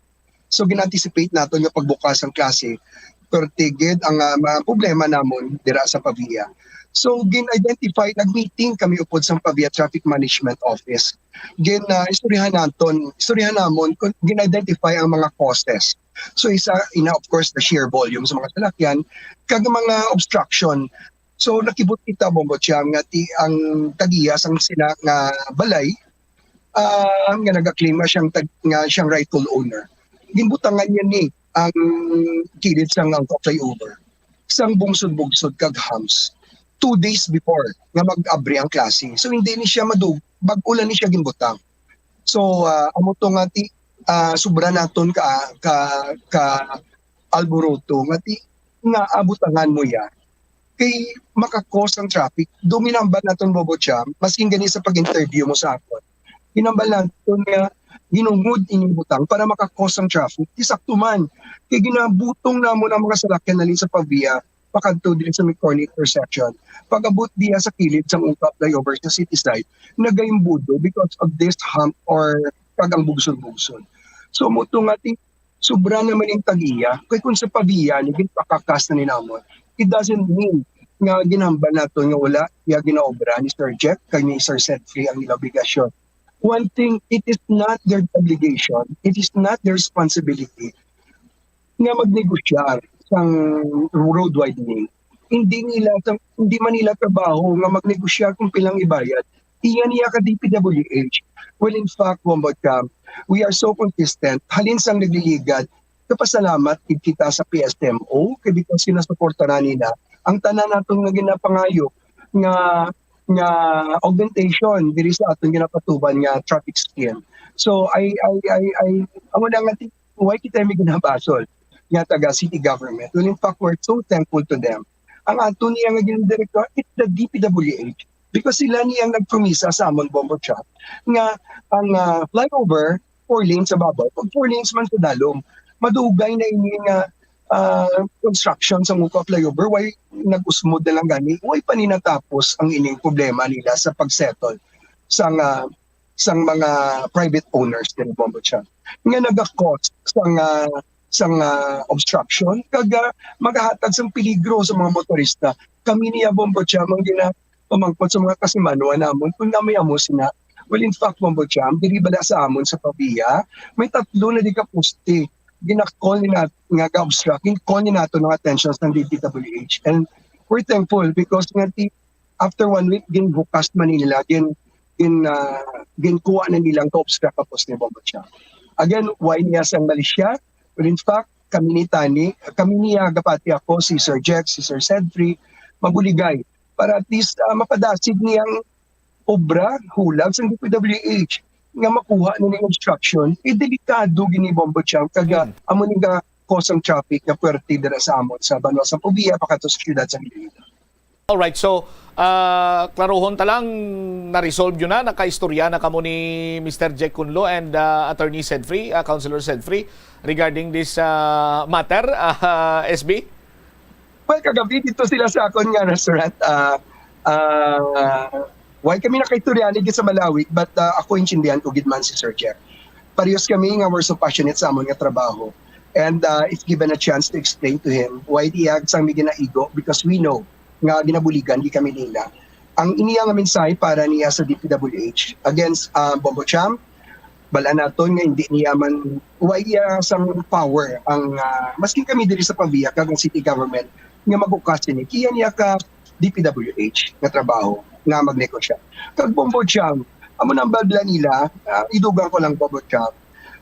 So, gin-anticipate naton nga pagbukas ang klase, perti gid ang, ah, mga problema namon dira sa Pavia. So, gin-identify, nag-meeting kami upod sa Pavia Traffic Management Office. Gin, ah, istoryahan naton, istoryahan namon, kun-, gin-identify ang mga causes. So, isa, ina, of course, the sheer volume sa mga salakyan, kag mga obstruction. So, nakibot kita, Bombo Jam, nga ti-, ang tag-iya sang sina nga balay, ah, nga nagaklaim nga siyang tag-, nga siyang rightful owner. Ginbutangan niya ni ang kilid sang Ungka flyover sang bungsod-bungsod kag humps two days before nga mag-abri ang klase. So, hindi ni siya madug-, bag-o lang ni siya ginbutang. So, ah, amo to nga ti-, ah, sobra naton ka, ka, ka alboroto nga ti-, nga abutangan mo ya kay maka-cause ang traffic. Dominambal naton, Bombo Jam, maskin gani sa pag-interview mo sa akon. Ginambal naton nga hinungod ining butang para maka-cause ang traffic. Di sakto man. Kay ginabutong namon ang mga salakyan halin sa Pavia, pakadto diri sa may corner intersection. Pag-abot diya sa kilid sang Ungka flyover sa city side, nagaimbudo because of this hump or kag ang bungsod-bungsod. So, mo to nga ti-, sobra naman ang tag-iya. Kay kung sa Pavia, ni ginpakakas na ni namon, it doesn't mean nga ginhambal nato nga wala iya ginaobra ni Sir Jeff kag ni Sir Sedfrey ang ila obligasyon. One thing, it is not their obligation, it is not their responsibility nga magnegosyar sang road widening. Hindi nila, hindi man nila trabaho nga magnegosyar kung pilang ibayad. Iya niya ka D P W H. Well, in fact, Bombo Jam, we are so consistent. Halin sang nagliligad, kapasalamat gid kita sa P S M O, kay because ginasuportaran nila ang tanan naton nga ginapangayo nga, nga augmentation diri sa aton ginapatuban nga traffic scheme. So, I, I, I, I, amo na nga ti-, why kita may ginabasol nga taga city government? Well, in fact, we're so thankful to them. Ang ato niya nga gindirektor, it's the D P W H. Because sila niya ang nagpromisa sa amon, Bombo Jam, nga ang, ah, flyover, four lanes sa babaw, pag four lanes man sa dalom. Madugay na ini nga, ah, construction sa Ungka flyover, why nag-usmod na lang gani? Why pa ni natapos ang ining problema nila sa pag-settle sang, ah, sang mga private owners din, Bombo Jam, nga naga-cause sang, ah, sang, ah, obstruction, kag, ah, magahatag sang peligro sa mga motorista. Kami niya, Bombo Jam, ang gina-, pamangkot sa mga kasimanwa namon kung na may amo sina. Well, in fact, Bombo Jam, diri bala sa amon sa Pavia, may tatlo na di ka poste. Gina-call ni nat-, nga ga-obstruct, gin-call ni nato ng attention sa D P W H. And we're thankful because nga ti-, after one week, ginbukas man nila, gin, gin, ah, ginkuha na nilang ka-obstruct ka post ni Bombo Cham. Again, why niya sang mali siya? Well, in fact, kami ni Tani, kami niya, gapati ako, si Sir Jack, si Sir Sedfrey, mabuligay para at least, ah, mapadasig niyang obra, hulag sang D P W H nga makuha na ning obstruction, eh, delikado gini, Bombo Cham, kag, ah, Mm. amo ni nga cause ang traffic nga puwerte dira sa amon sa banwa sa Pavia, pakadto sa siyudad sa Iloilo. Alright, so, ah, klarohon ta lang, na-resolve yun na, nakaistorya na kamo ni Mister Jack Kunlo and, ah, Attorney Sedfrey, ah, Councilor Sedfrey, regarding this, ah, matter, ah, S B? Well, kagabi dito sila sa akon nga restaurant, ah, ah, why kami nakaistorya ni sa Malawi, but, ah, ako intindihan ko gid man si Sir Jack. Parehas kami nga we're so passionate sa amon nga trabaho. And, ah, if given a chance to explain to him why di sang mi ginaigo, because we know nga ginabuligan di kami nila. Ang iniya nga mensahe para niya sa D P W H against, ah, Bombo Cham, bal-an naton nga hindi niya man, wa iya sang power ang, ah, maskin kami diri sa Pavia kag ang city government nga magukas ini. Kaya niya ka D P W H nga trabaho nga magnegosya. Kag Bombo Cham, amo nang balbla nila, ah, idugang ko lang Bombo Cham,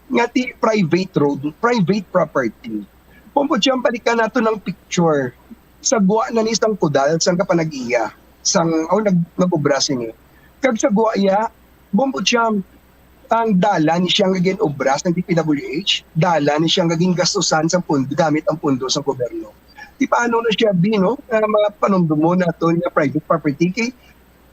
nga ti private road, private property. Bombo Cham, balikan nato ng picture. Sagwa na ni sang kudal, sang kapanag-iya, sang, oh, nag-, nag-obra sini. Kag sagwa iya, Bombo Cham, ang dalan ni siya nga gin-obra sang D P W H, dalan ni siya nga gingastusan sang pund-, gamit ang pundo sang gobyerno. Di paano na siya, Bi, no? Nga mapanumdumon naton nga private property kay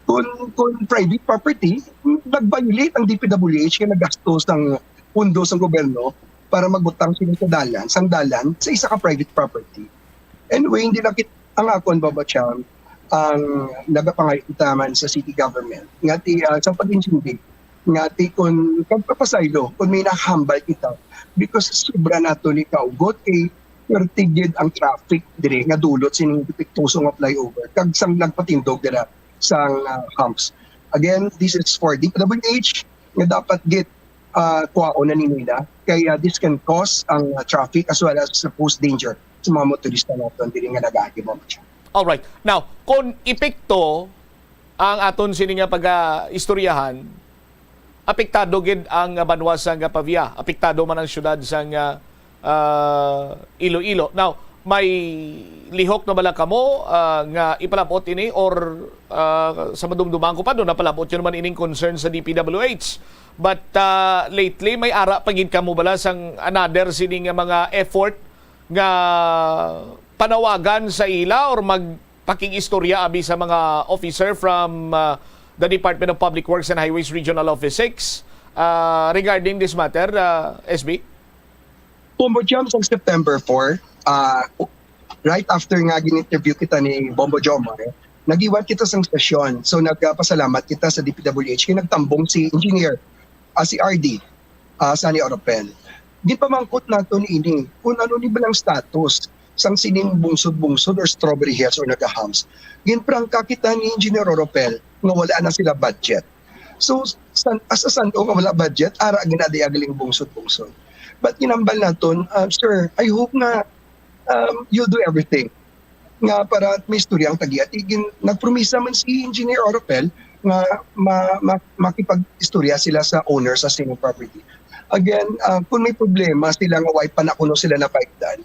kung, kung private property, nag-violate ang D P W H kay naggastos ang pundo sang gobyerno para magbutang sila sa dalan, sang dalan sa isa ka private property. Anyway, hindi lang kit-, ang akon, Bombo Cham, ang nagapangayo kita man sa city government nga ti, ah, sa pag-intindi nga ti kun pagpapasaylo, kun may nahambal kita, because sobra nato ni kaugot kay pertigid ang traffic diri nga dulot sining depektoso nga flyover kag sang nagpatindog dira sang, ah, humps. Again, this is for D P W H nga dapat gid, ah, kuhaon na ni nila kay, ah, this can cause ang, ah, traffic as well as pose danger sa mga motorista naton diri nga nagaagi mo. Alright. Now, kung epekto ang aton sini nga pag-istoryahan, apektado gid ang banwa sang Pavia, apektado man ang siyudad sang, ah, ah, Iloilo. Now, may lihok na bala kamo, ah, nga ipalabot ini, or, ah, sa madumduman ko pa, no, napalabot yun naman ining concern sa D P W H. But, ah, lately, may ara pa gid kamo bala sang another sini nga mga effort nga panawagan sa ila or magpakig-istorya abi sa mga officer from, ah, the Department of Public Works and Highways Regional Office six, ah, regarding this matter, ah, S B? Bombo Jam, sang September four, ah, right after nga gin-interview kita ni Bombo Jomar, nag-iwan kita sang sesyon. So, nagpasalamat kita sa D P W H kay nagtambong si engineer, ah, si R D, ah, Sunny Oropel. Ginpamangkot naton ini kung ano ni balang status sang sining bungsod-bungsod or Strawberry Hills or Naga Humps. Ginprangka kita ni Engineer Oropel nga wala na sila budget. So, san-, asa san-o nga wala budget, ara ginadiagaling bungsod-bungsod. But ginambal naton, ah, "Sir, I hope nga, um, you'll do everything nga para may istorya ang tag-iya." Ti gin-, nagpromisa man si Engineer Oropel nga ma-, ma-, makipag-istorya sila sa owner sa sining property. Again, ah, kung may problema sila nga way pa na kuno sila nabaykdan,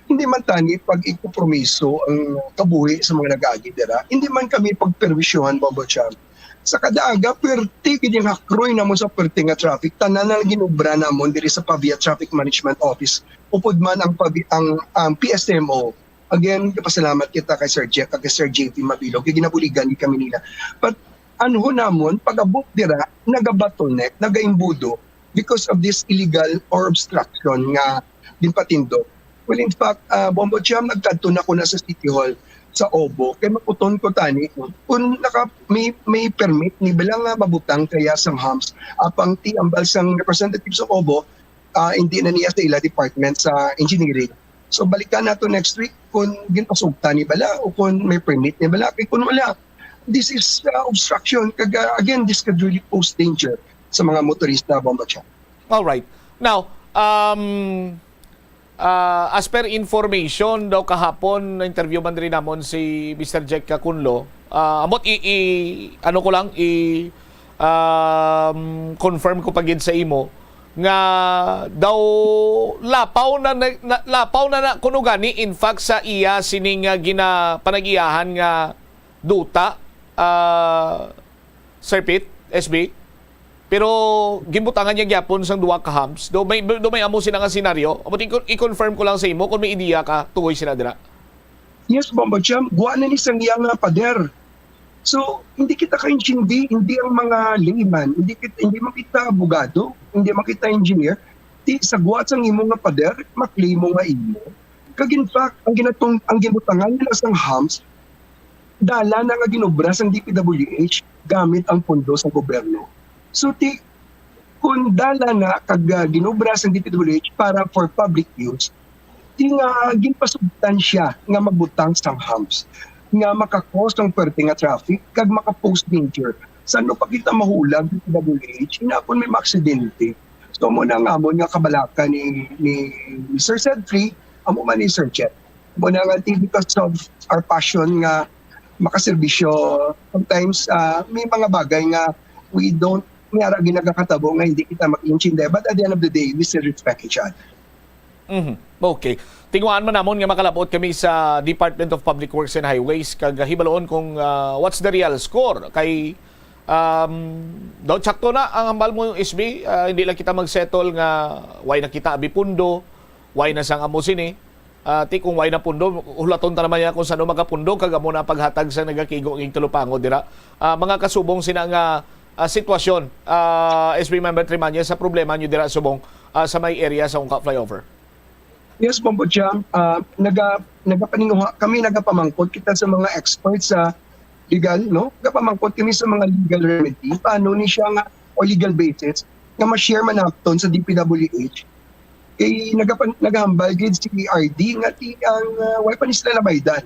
hindi man tani pag-ikompromiso ang kabuhi sa mga nag-aagi dira. Hindi man kami pagperwisyohan, Bombo Jam. Sa kada aga, perti gid yung hakroy namon sa perti nga traffic. Tanan ang ginobra namon diri sa Pavia Traffic Management Office. Upod man ang Pavi-, ang, ang P S M O. Again, kapasalamat kita kay Sir Jack, kay Sir J P Mabilog, kay ginabuligan gid kami nila. But anho namon, pag-abot dira, nagabottleneck, nagaimbudo because of this illegal or obstruction nga ginpatindog. Well, in fact, ah, Bombo Jam, nagkadto na ko na sa City Hall sa Obo, kay makuton ko tani kung naka, may, may permit ni bala nga mabutang kaya sang humps, apang ti ambal sang representative sa Obo, ah, hindi na niya sa ila department sa engineering. So, balikan nato next week kung ginpasugta ni bala o kung may permit ni bala. Kay kung wala, this is, ah, obstruction. Kag, ah, again, this could really pose danger sa mga motorista, Bombo Jam. Alright. Now, um, ah, as per information daw kahapon, na-interview man rin namon si Mister Jack Cacunlo, Ah, amot i, i-, ano ko lang, i, um, confirm ko pa gid sa imo nga daw lapaw na, na, na, lapaw na, na kuno gani, in fact, sa iya sining, ah, gina-, panag-iyahan nga duta, ah, Sir Pete, S B. Pero ginbutangan niya gyapon sang duha ka humps. Do may, do may amo sina nga senaryo? Amo, i-, i-confirm ko lang sa imo kung may ideya ka tuhoy sina dira. Yes, Bombo Jam. Guwa na ni sang iya nga pader. So, hindi kita kaintindi, hindi ang mga layman, hindi kita, hindi man kita abogado, hindi man kita engineer. Ti, sa guwa sang imo nga pader, maklimo nga imo. Kag in fact, ang ginatong, ang gibutangan nila sang humps, dala na nga ginobra sang D P W H gamit ang pondo sa gobyerno. So, ti, kung dala na kag, ah, ginobra sang D P W H para for public use, ti nga ginpasubtan siya nga magbutang sang humps nga makakos ang perte nga traffic kag maka-pose danger. Sa ano pa kita mahulag, D P W H, hinapon may maaksidente. So, amo na ang amon nga kabalaka ni, ni Mister Sedfree, amo man ni Sir Chet. Amo na nga, ti, because of our passion nga makaserbisyo, sometimes, ah, may mga bagay nga we don't, may ara ginagakatabo nga hindi kita mag-intindi. But at the end of the day, we still respect each other. Mhm. Okay. Tinguhaan man namon nga makalabot kami sa Department of Public Works and Highways kag hibaloon kung, ah, what's the real score. Kay, um, daw sakto na ang hambal mo, S B. Ah, hindi lang kita mag-settle nga why na kita abi pundo, why na sang amo sini. Ah, ti kung why na pundo, hulaton ta naman niya kung sano magapundo kag amo na paghatag sa nagakigo ning Talupango dira. Ah, mga kasubong sina nga, ah, sitwasyon, ah, S B Member Trimañez, sa problema nyo dira subong, ah, sa may area sa Ungka Flyover. Yes, Bombo Jam. Ah, naga-, nagapaninguha kami, nagapamangkot kita sa mga experts sa legal, no? Nagapamangkot kami sa mga legal remedy, paano ni siya nga, o legal basis, nga ma-share man naton sa D P W H. Kay nagapan-, nagahambal gid si R D nga ti ang, ah, wala pa ni sila nabaydan.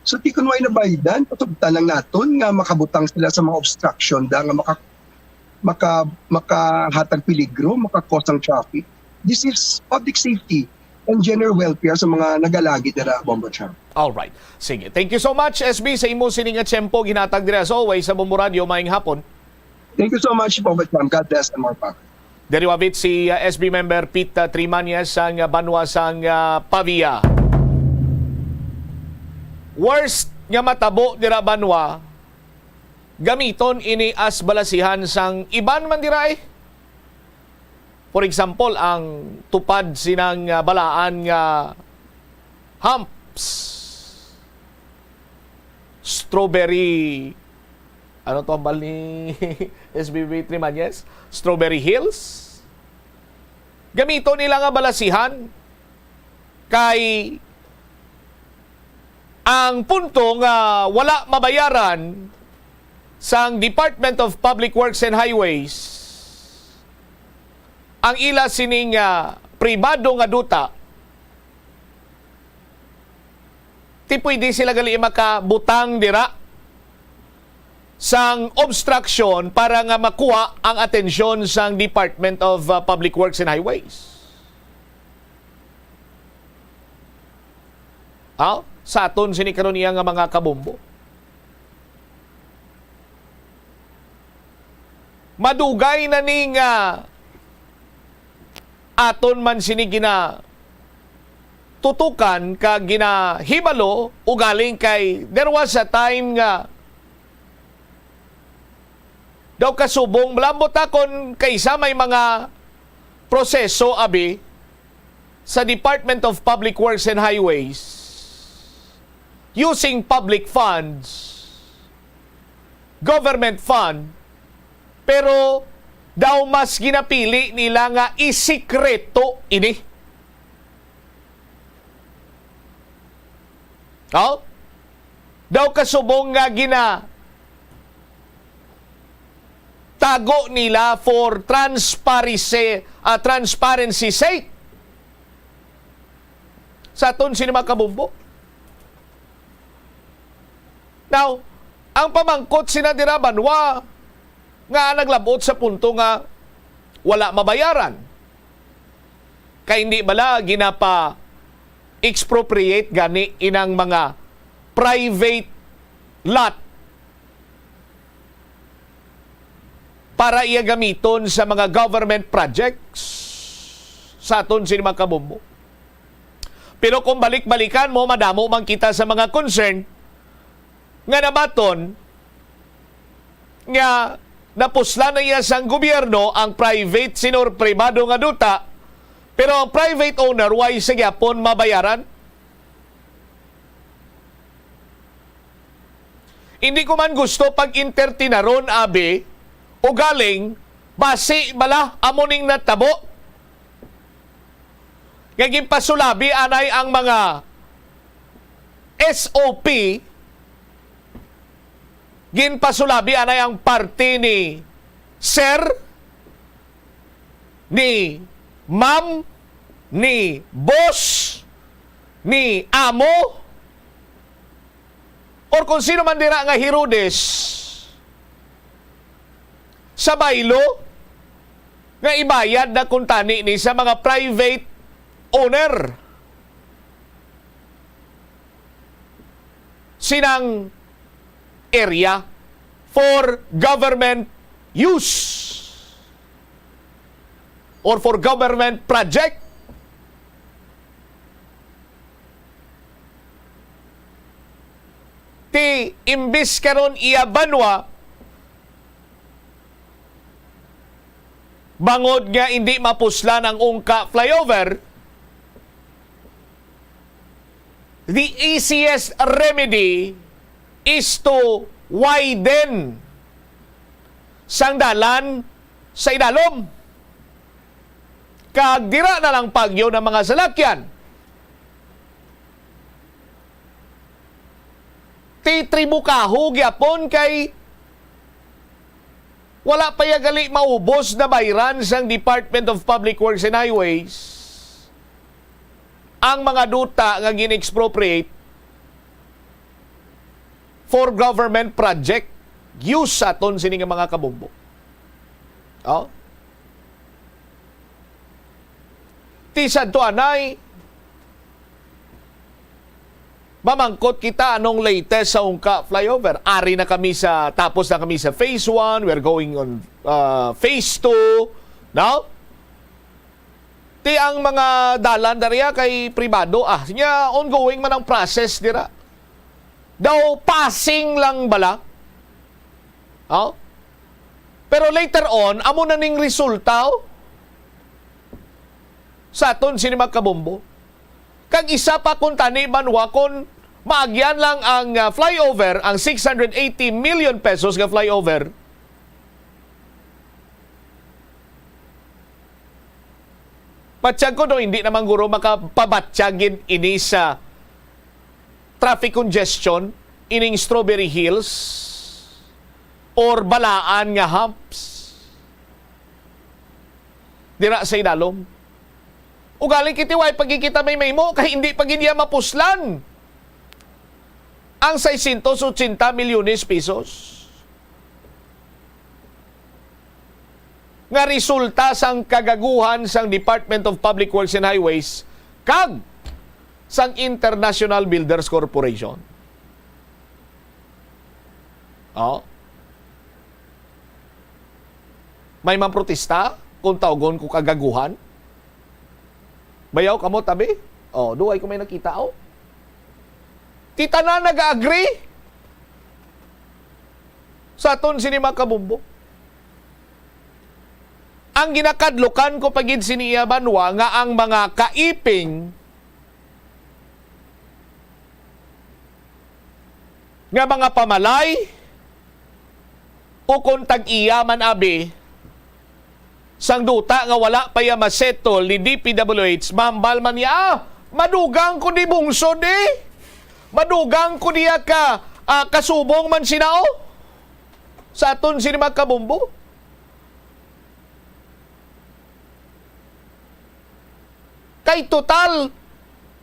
So, ti kun wala nabaydan, pasugtan lang naton nga makabutang sila sa mga obstruction da nga maka-, maka-, makahatag peligro, maka-cause ang traffic. This is public safety and general welfare sa mga nagalagi dira, Bombo Jam. All right. Sige. Thank you so much, S B, sa imo sini nga tiyempo ginhatag dira as always sa Bombo Radio. Maayong hapon. Thank you so much, Bombo Jam. God bless and more power. Diri wabit si, uh, S B member Pete, uh, Trimañez sang, uh, banwa sang, uh, Pavia. Worst nga matabo dira banwa, gamiton ini as balasihan sang iban man dira, eh. For example, ang tupad sinang, ah, balaan nga humps, strawberry, ano to ang bal ni S B B Trimañez? Strawberry Hills? Gamito nila nga balasihan kay ang punto nga wala mabayaran sang Department of Public Works and Highways ang ila sining, ah, pribado nga duta, ti pwede sila gali makabutang dira sang obstruction para nga makuha ang atensyon sang Department of, ah, Public Works and Highways. Aw, sa aton sini karon iya nga mga kabombo. Madugay na ni nga aton man sini ginatutukan kag ginahibalo, ugaling kay there was a time nga daw kasubong, malambot na kon kaisa may mga proseso, abi, sa Department of Public Works and Highways, using public funds, government fund, pero daw mas ginapili nila nga isikreto ini. Oh? Daw kasubong nga gina-, tago nila for transparency, ah, transparency sake. Sa aton sini mga kabombo. Now, ang pamangkot sina dira banwa nga naglabot sa punto nga wala mabayaran. Kay hindi bala ginapa-expropriate gani inang mga private lot para iya gamiton sa mga government projects sa aton sini mga kabombo. Pero kung balik-balikan mo, madamo man kita sa mga concern nga nabaton nga napuslan na iya sang gobyerno ang private sinor pribado nga duta, pero ang private owner way sa gyapon mabayaran. Hindi ko man gusto pag-entertinaron, abi, ugaling basi bala amo ning natabo nga ginpasulabi anay ang mga S O P, ginpasulabi anay ang parte ni sir, ni ma'am, ni boss, ni amo, or kung sino man dira nga Herodes sa baylo nga ibayad na kuntani ni sa mga private owner sinang area for government use or for government project. Ti imbis karon iya banwa, bangod nga indi mapuslan ang Ungka flyover, the easiest remedy is to widen sang dalan sa idalom. Kag dira na lang pagyo ang mga salakyan. Ti tribukaho gyapon kay wala pa ya gali maubos na bayran sang Department of Public Works and Highways ang mga duta nga gin-expropriate for government project use sa aton sini nga mga kabombo. Oh? Ti sadto anay, mamangkot kita anong latest sa Ungka flyover. Ari na kami sa, tapos na kami sa phase one, we're going on, uh, phase two, no? Ti ang mga dalan dariya kay pribado, ah, nya ongoing man ang process dira. Daw passing lang bala? Oh? Pero later on, amo na ning resulta, oh, sa aton sini mga kabombo. Kag isa pa, kung tani banwa, kung maagyan lang ang, ah, flyover, ang six hundred eighty million pesos nga flyover, patyag ko, no, hindi naman guro makapabatyag gid ini sa traffic congestion ining Strawberry Hills or Balaan nga humps dira sa idalom. Ugaling kiti way pagkikita may mahimo kay hindi pa gid iya mapuslan ang seiscientos ochenta milyones pesos nga resulta sang kagaguhan sang Department of Public Works and Highways kag sang International Builders Corporation. Oh. May man protesta kung tawgon ko kagaguhan? Bayaw kamo, tabi? Oh, duway ko may nakita, oh. Ti tanan nag-agree sa aton sini mga kabombo. Ang ginakadlukan ko pa gid sini iya banwa nga ang mga kaiping nga mga pamalay o kon tag-iya man abi sang duta nga wala pa iya ma-settle ni D P W H, mahambal man niya, "Ah, madugang ko di bungsod eh. Madugang ko diya ka, ah, kasubong man sina, oh." Sa aton sini mga kabombo. Kay total,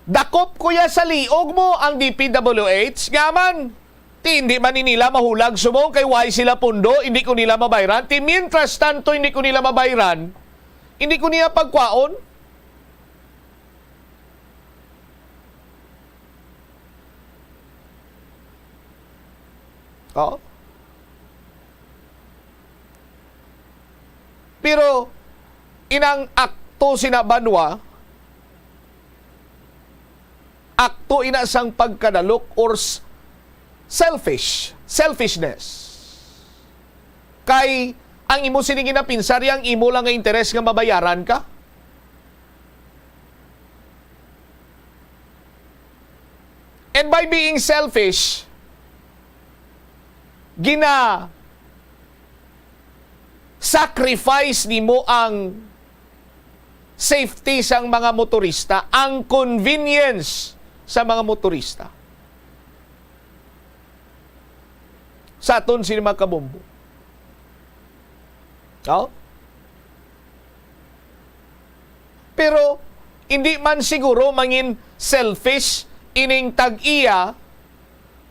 dakop ko ya sa liog mo ang D P W H, nga man, ti hindi man ni nila mahulag subong kay way sila pundo, hindi ko nila mabayran. Ti mientras tanto hindi ko nila mabayran, hindi ko niya pagkwaon. Oo. Pero inang akto sina banwa, akto ina sang pagkadalok or s-, selfish, selfishness. Kay ang imo sini ginapinsar, ang imo lang nga interes nga mabayaran ka. And by being selfish, gina-sacrifice nimo ang safety sang mga motorista, ang convenience sa mga motorista. Sa aton sini mga kabombo. Oh? Pero hindi man siguro mangin selfish ining tag-iya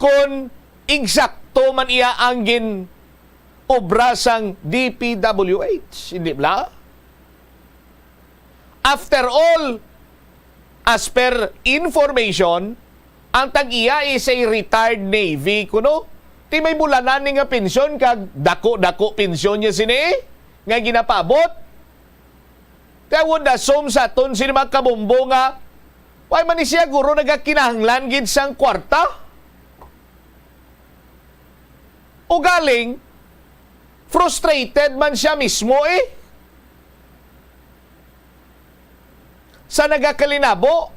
kon eksakto man iya ang gin-obra sang D P W H, hindi bala? After all, as per information, ang tag-iya is a retired Navy kuno. Ti may bulanan ni nga pensyon kag dako-dako pensyon niya sini nga ginapaabot. Kay I would assume sa aton sini mga kabombo nga wala man ni siya guro nagakinahanglan gid sang kwarta. Ugaling, frustrated man siya mismo eh. Sa nagakalinabo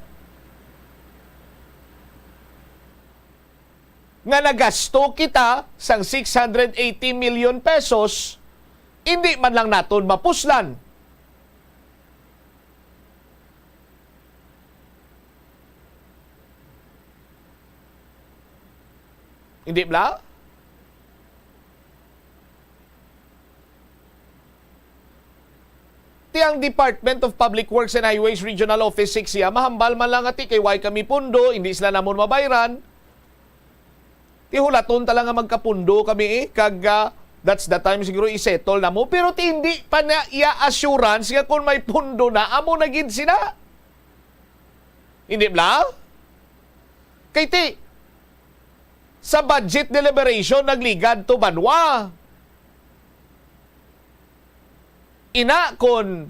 nga nagasto kita sang six hundred eighty million pesos, hindi man lang naton mapuslan. Hindi bala? Ti ang Department of Public Works and Highways Regional Office six siya, mahambal man lang nga ti kay wala kami pundo, hindi sila namon mabayran. Ti hulaton ta lang nga magkapundo kami eh, kag, ah, that's the time siguro i-settle na mo. Pero ti hindi pa na iya assurance nga kung may pundo na, amo na gid sila. Hindi bala? Kay ti, sa budget deliberation, nagligad to banwa. Ina kon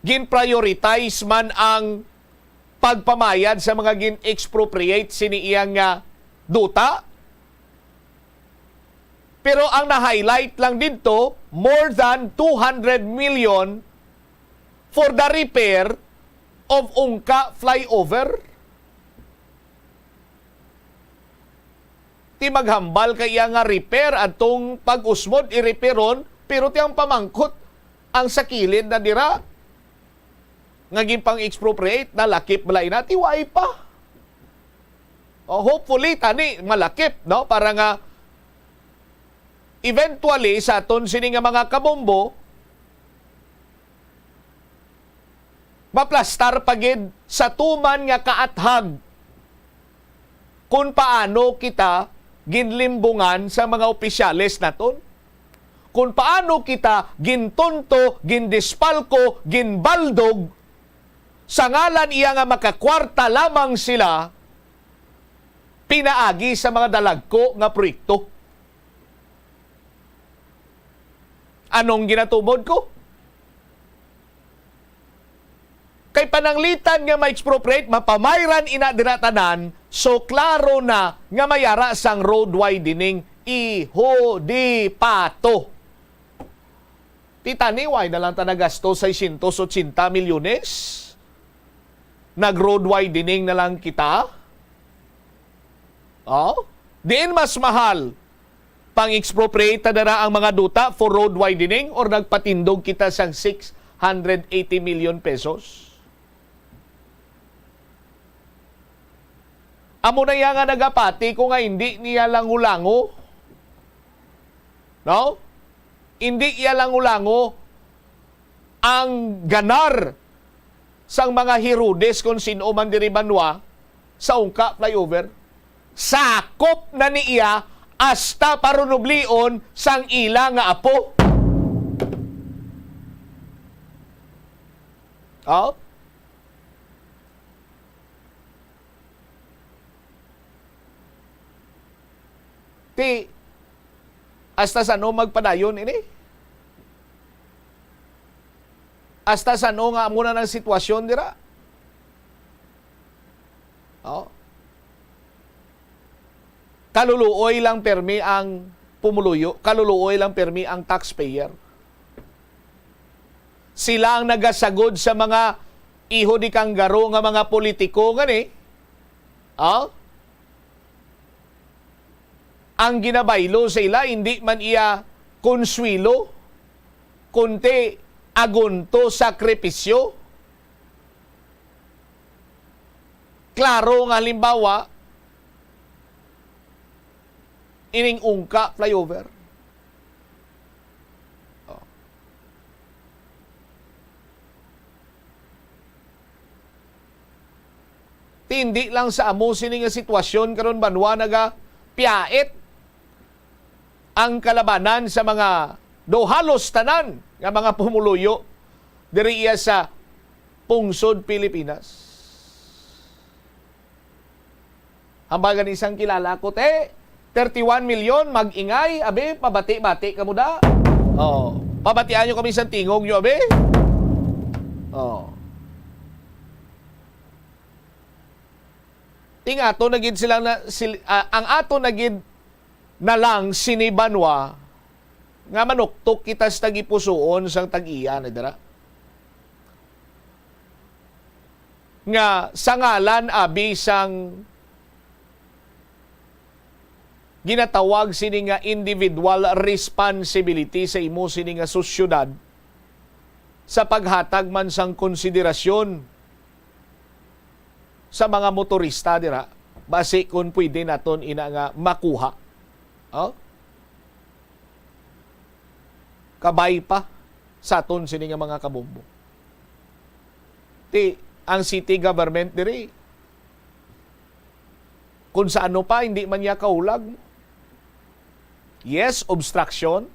gin-prioritize man ang pagpamayad sa mga gin-expropriate sini iyang, ah, duta. Pero ang na-highlight lang didto, more than two hundred million for the repair of Ungka Flyover. Ti maghambal kay iya nga repair adtong pag-usmod, i-repairon, pero ti ang pamangkot, ang sa kilid na dira nga ginpang-expropriate, nalakip bala ina, ti wala pa. O, hopefully, tani, malakip, no? Para nga eventually, sa aton sini nga mga kabombo, maplastar pa gid sa tuman nga kaathag kung paano kita ginlimbungan sa mga opisyales naton, kung paano kita gintunto, gindispalko, ginbaldog, sa ngalan iya nga makakwarta lamang sila pinaagi sa mga dalagko nga proyekto. Anong ginatumod ko? Kay pananglitan nga ma-expropriate, mapamayran ina dira tanan, so klaro na nga may ara sang road widening, iho di pato. Ti tani, wala na lang ta nagasto seiscientos ochenta milyones? Nag-road widening na lang kita? Oh? Diin mas mahal? Pang-expropriate ta dira ang mga duta for road widening or nagpatindog kita sang six hundred eighty million pesos? Amo na iya nga nagapati ko nga hindi niya lango-lango. No? Hindi iya lango-lango ang ganar sang mga Herodes, kung sin-o man diri banwa, sa Ungka Flyover. Sakop na ni iya hasta parunublion sang ila nga apo. Oh? Ti, hasta san-o magpadayon ini? Hasta san-o nga amo na ang sitwasyon dira? Oh. Kaluluoy lang permi ang pumuluyo, kaluluoy lang permi ang taxpayer. Sila ang nagasagod sa mga iho di kanggaro nga mga politiko ngani. Oh? Ang ginabaylo sa ila, hindi man iya konswelo, kundi agunto, sakripisyo. Klaro nga halimbawa, ining Ungka flyover. Oh. Ti hindi lang sa amo sini nga sitwasyon karon, banwa, nagapiyait ang kalabanan sa mga, daw halos tanan nga mga pumuluyo diri iya sa pungsod Pilipinas. Hambal gani sang kilala ko, te, thirty-one million, mag-ingay, abi, pabati-bati kamo da. Oh, pabatian nyo kami sa tingog nyo, abi. Oh. Ting ato na gid sila na, sil-, ah, ang ato na gid na lang sini, banwa, nga manuktok kita sa tagipusoon sang tag-iya na dira. Nga sa ngalan, abi, sang ginatawag sini nga individual responsibility sa imo sini nga sosyedad, sa paghatag man sang konsiderasyon sa mga motorista dira, basi kon pwede naton ina nga makuha. Oh? Kabay pa sa aton sini nga mga kabombo. Ti, ang city government diri, kung sa ano pa, hindi man niya kahulag. Yes, obstruction.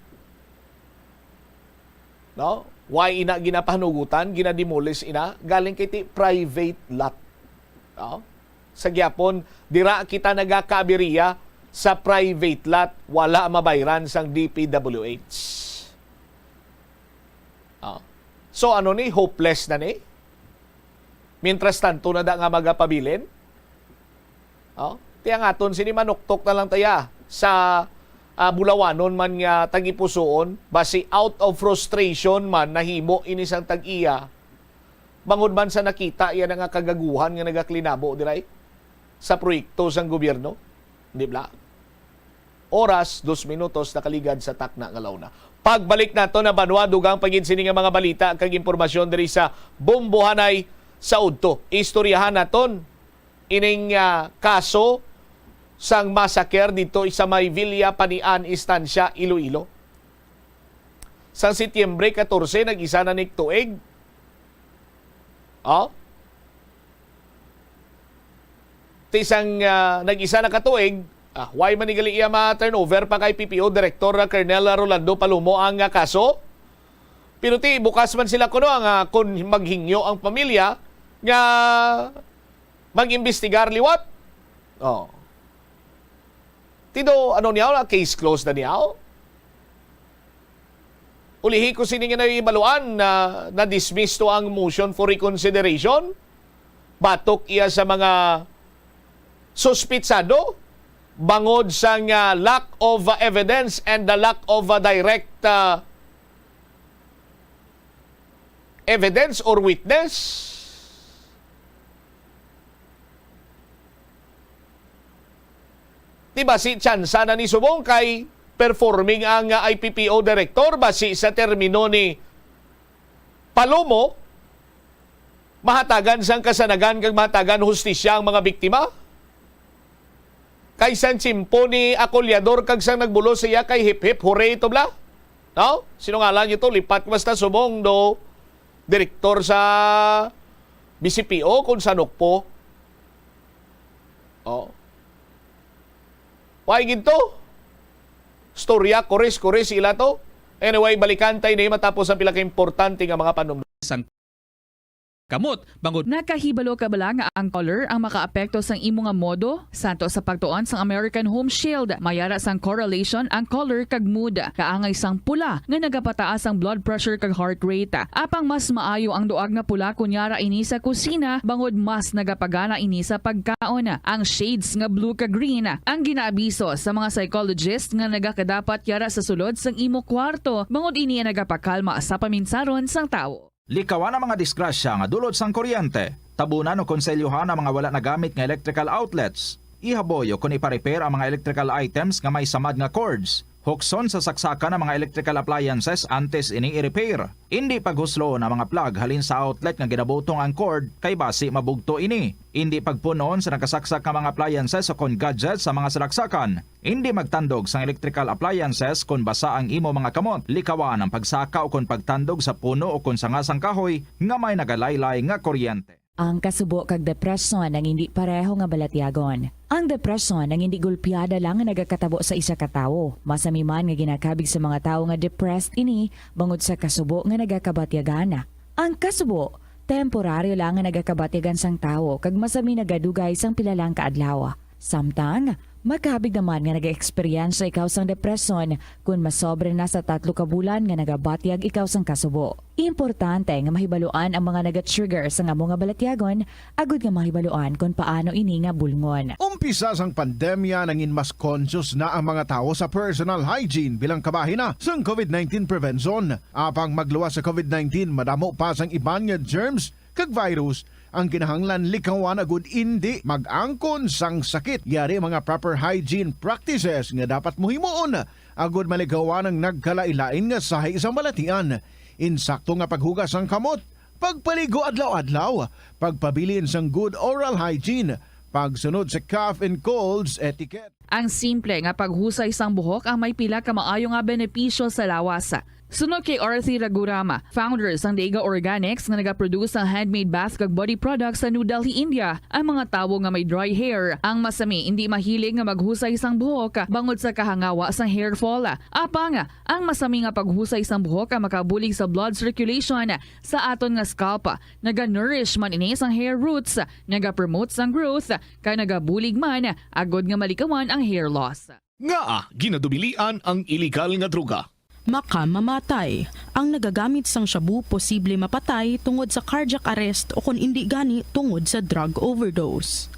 No? Why ina ginapahanugutan, ginademolish ina? Galing kay ti private lot. No? Sa gyapon, dira kita nagakaabiriya sa private lot, wala mabayran sang D P W H. Oh. So, ano ni? Hopeless na ni? Mientras tanto na da nga magapabilin? Oh? Ti ang aton sini, manuktok na lang taya sa, ah, bulawanon man nga tagipusoon, basi out of frustration man nahimo ini sang tag-iya, bangod man sa nakita iya na nga kagaguhan nga nagaklinabo diray sa proyekto sang gobyerno. Di bala? Oras, dos minutos nakaligad sa takna nga launa. Pagbalik nato na banwa, dugang pa gid sini nga mga balita kag impormasyon diri sa Bombohanay sa udto. Istoryahan naton ining, ah, kaso sang massacre dito sa may Villa Panian, Estancia, Iloilo. Sang Setyembre catorce, nag-isa na ni tuig. Oh? Ti sang, ah, nag-isa na ka tuig, ah, why man ni gali iya ma-turnover pa kay P P O Director, ah, Colonel Rolando Palomo ang, ah, kaso? Pero ti bukas man sila kuno ang, ah, kon maghingyo ang pamilya nga mag-imbestigar liwat. Oh. Ti do, ano niya, case closed na niya. Ulihi ko sini nga nahibaluan na na-dismiss to ang motion for reconsideration batok iya sa mga suspitsado bangod sa nga lack of, uh, evidence and the lack of, uh, direct, uh, evidence or witness. Ti basi tsansa na ni subong kay performing ang, ah, I P P O director basi sa termino ni Palomo, mahatagan sang kasanagan kag mahatagan hustisya ang mga biktima. Kay sang tiyempo ni Acollado kag sang nagbulos siya kay hip-hip hooray to bala. No? Sinungalan niyo to, lipat ko basta subong do direktor sa B C P O kung sa Nokpo. Oh. Why gid to? Storya, kuris-kuris ila to. Anyway, balikan tayo ni matapos ang pila ka importante nga mga panumdum. Sang kamot, bangod nakahibalo ka bala nga ang color ang makaapekto sang imo nga modo? Santo sa pagtuon sang American Home Shield, may ara sang correlation ang color kag mood. Kaangay sang pula nga nagapataas ang blood pressure kag heart rate. Apang mas maayo ang duag nga pula kon yara ini sa kusina, bangod mas nagapagana ini sa pagkaon. Ang shades nga blue kag green ang ginaabiso sa mga psychologist nga nagakadapat yara sa sulod sang imo kwarto, bangod ini ang nagapakalma sa paminsaron sang tawo. Likawan ang mga disgrasya nga dulot sang kuryente. Tabunan o konselyohan ang mga wala nagamit nga electrical outlets. Ihaboy o kon ipa-repair ang mga electrical items nga may samad nga cords. Hukson sa saksakan ang mga electrical appliances antes ini i-repair. Indi paghusloon ang mga plug halin sa outlet nga ginabutong ang cord, kay basi mabugto ini. Indi pagpun-on sa nakasaksak nga mga appliances o kon gadgets sa mga salaksakan. Indi magtandog sang electrical appliances kon basa ang imo mga kamot. Likawan ang pagsaka o kon pagtandog sa puno o kon sanga sang kahoy nga may nagalaylay nga kuryente. Ang kasubo kag depresyon ang indi pareho nga balatyagon. Ang depresyon ang indi gulpiada lang nga nagakatabo sa isa ka tawo. Masami man nga ginakabig sa mga tawo nga depressed ini bangod sa kasubo nga nagakabatyagan. Ang kasubo, temporaryo lang nga nagakabatyagan sang tawo kag masami nagadugay sang pila lang ka adlaw. Samtang, makabig naman nga nag-eksperyensya ikaw sang depresyon kon masobra na sa tatlo ka bulan nga nagabatyag ikaw sang kasubo. Importante nga mahibaluan ang mga naga-trigger sang amo nga balatyagon agud nga mahibaluan kon paano ini nga bulngon. Umpisa sang pandemya, nangin mas conscious na ang mga tawo sa personal hygiene bilang kabahin na sang covid nineteen prevention. Apang magluwas sa covid nineteen, madamo pa sang iban nga germs kag virus ang kinahanglan likawan agud indi mag-angkon sang sakit. Yari mga proper hygiene practices nga dapat mo himuon agud malikawan ang nagkalain-lain nga sahi sang balatian. Insakto nga paghugas sang kamot, pagpaligo adlaw-adlaw, pagpabilin sang good oral hygiene, pagsunod sa cough and colds etiquette. Ang simple nga paghusay sang buhok ang may pila ka maayo nga benepisyo sa lawas. Suno kay Arthi Raghuram, founder sang Dega Organics nga nagaproduce sang handmade bath kag body products sa New Delhi, India, ang mga tawo nga may dry hair, ang masami indi mahilig nga maghusay sang buhok bangod sa kahangawa sang hair fall. Apang, ang masami nga paghusay sang buhok ang makabulig sa blood circulation sa aton nga scalp, naga-nourish man ini sang hair roots, naga-promote sang growth, kag nagabulig man agud nga malikawan ang hair loss. Ngaa ginadubilian ang iligal nga droga? Makamamatay. Ang nagagamit sang shabu posible mapatay tungod sa cardiac arrest o kon indi gani tungod sa drug overdose.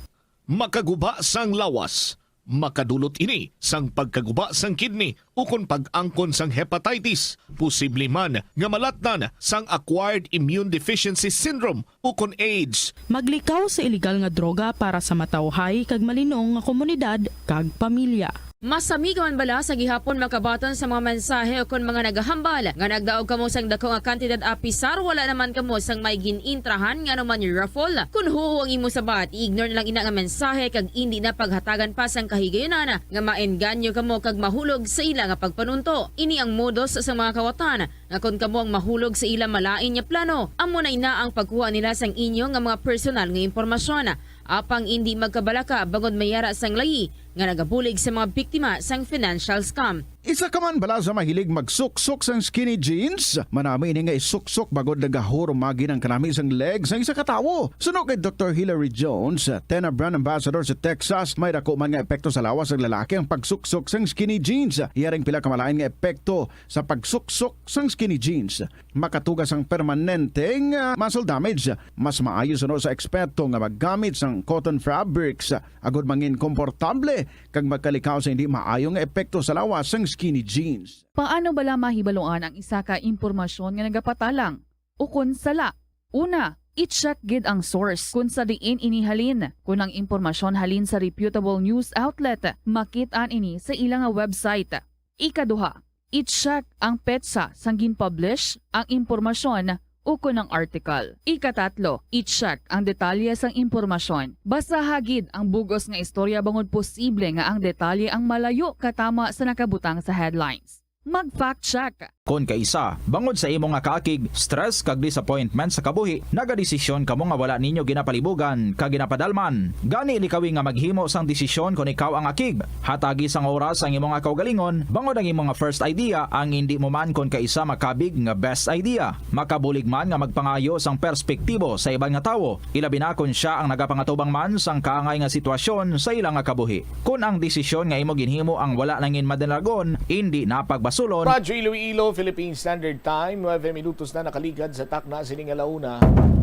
Makaguba sang lawas. Makadulot ini sang pagkaguba sang kidney ukon pag-angkon sang hepatitis, posible man nga malatnan sang acquired immune deficiency syndrome ukon AIDS. Maglikaw sa iligal nga droga para sa matawhay kag malinong nga komunidad kag pamilya. Masami ka man bala sa gihapon makabaton sa mga mensahe ukon mga nagahambal nga nagdaog kamo sang dako nga kantidad apisar wala naman kamo sang may gin-intrahan nga anuman raffle? Kon huo ang imo sabat, i-ignore na lang ina nga mensahe kag indi na paghatagan pa sang kahigayunan nga maengganyo kamo kag mahulog sa ila nga pagpanunto. Ini ang modus sa mga kawatan nga kon kamo ang mahulog sa ila malain nga plano, amo na ina ang pagkuha nila sang inyo nga mga personal nga impormasyon. Apang indi magkabalaka bangod may ara sang layi nga nagabulig sa mga biktima sang financial scam. Isa ka man bala sa mahilig magsuksok sang skinny jeans? Manami ini nga isuksok bangod nagahurumagi ang kanami sang leg sang isa ka tawo. Suno kay Doktor Hilary Jones, Tena brand ambassador sa Texas, may dako man nga epekto sa lawas sang lalaki ang pagsuksok sang skinny jeans. Yaring pila ka malain nga epekto sa pagsuksok sang skinny jeans. Makatuga sang permanenteng, ah, muscle damage. Mas maayo suno sa eksperto nga maggamit sang cotton fabrics agud mangin komportable kag magkalikaw sa hindi maayo nga epekto sa lawas sang skinny jeans. Paano bala mahibaluan ang isa ka impormasyon nga nagapatalang ukon sala? Una, i-check gid ang source kon sa diin ini halin. Kon ang impormasyon halin sa reputable news outlet, makit-an ini sa ila nga website. Ikaduha, i-check ang petsa sang gin-publish ang impormasyon ukon ang article. Ikatatlo, i-check ang detalye sang impormasyon. Basaha gid ang bug-os nga istorya bangod posible nga ang detalye ang malayo katama sa nakabutang sa headlines. Mag-fact check. Kon kaisa, bangod sa imo nga kaakig, stress kag disappointment sa kabuhi, nagadesisyon kamo nga wala ninyo ginapalibugan kag ginapadalman. Gani, likawi nga maghimo sang desisyon kon ikaw ang akig. Hatagi sang oras ang imo nga kaugalingon, bangod ang imo nga first idea ang indi mo man kon kaisa makabig nga best idea. Makabulig man nga magpangayo sang perspektibo sa iban nga tawo, ilabi na kon sia ang nagapangatubang man sang kaangay nga sitwasyon sa ila nga kabuhi. Kon ang desisyon nga imo ginhimo ang wala nangin madalagon, indi na pagbasulon. Radyo Iloilo, Philippine Standard Time, nuebe minutos na nakaligad sa takna sini nga launa.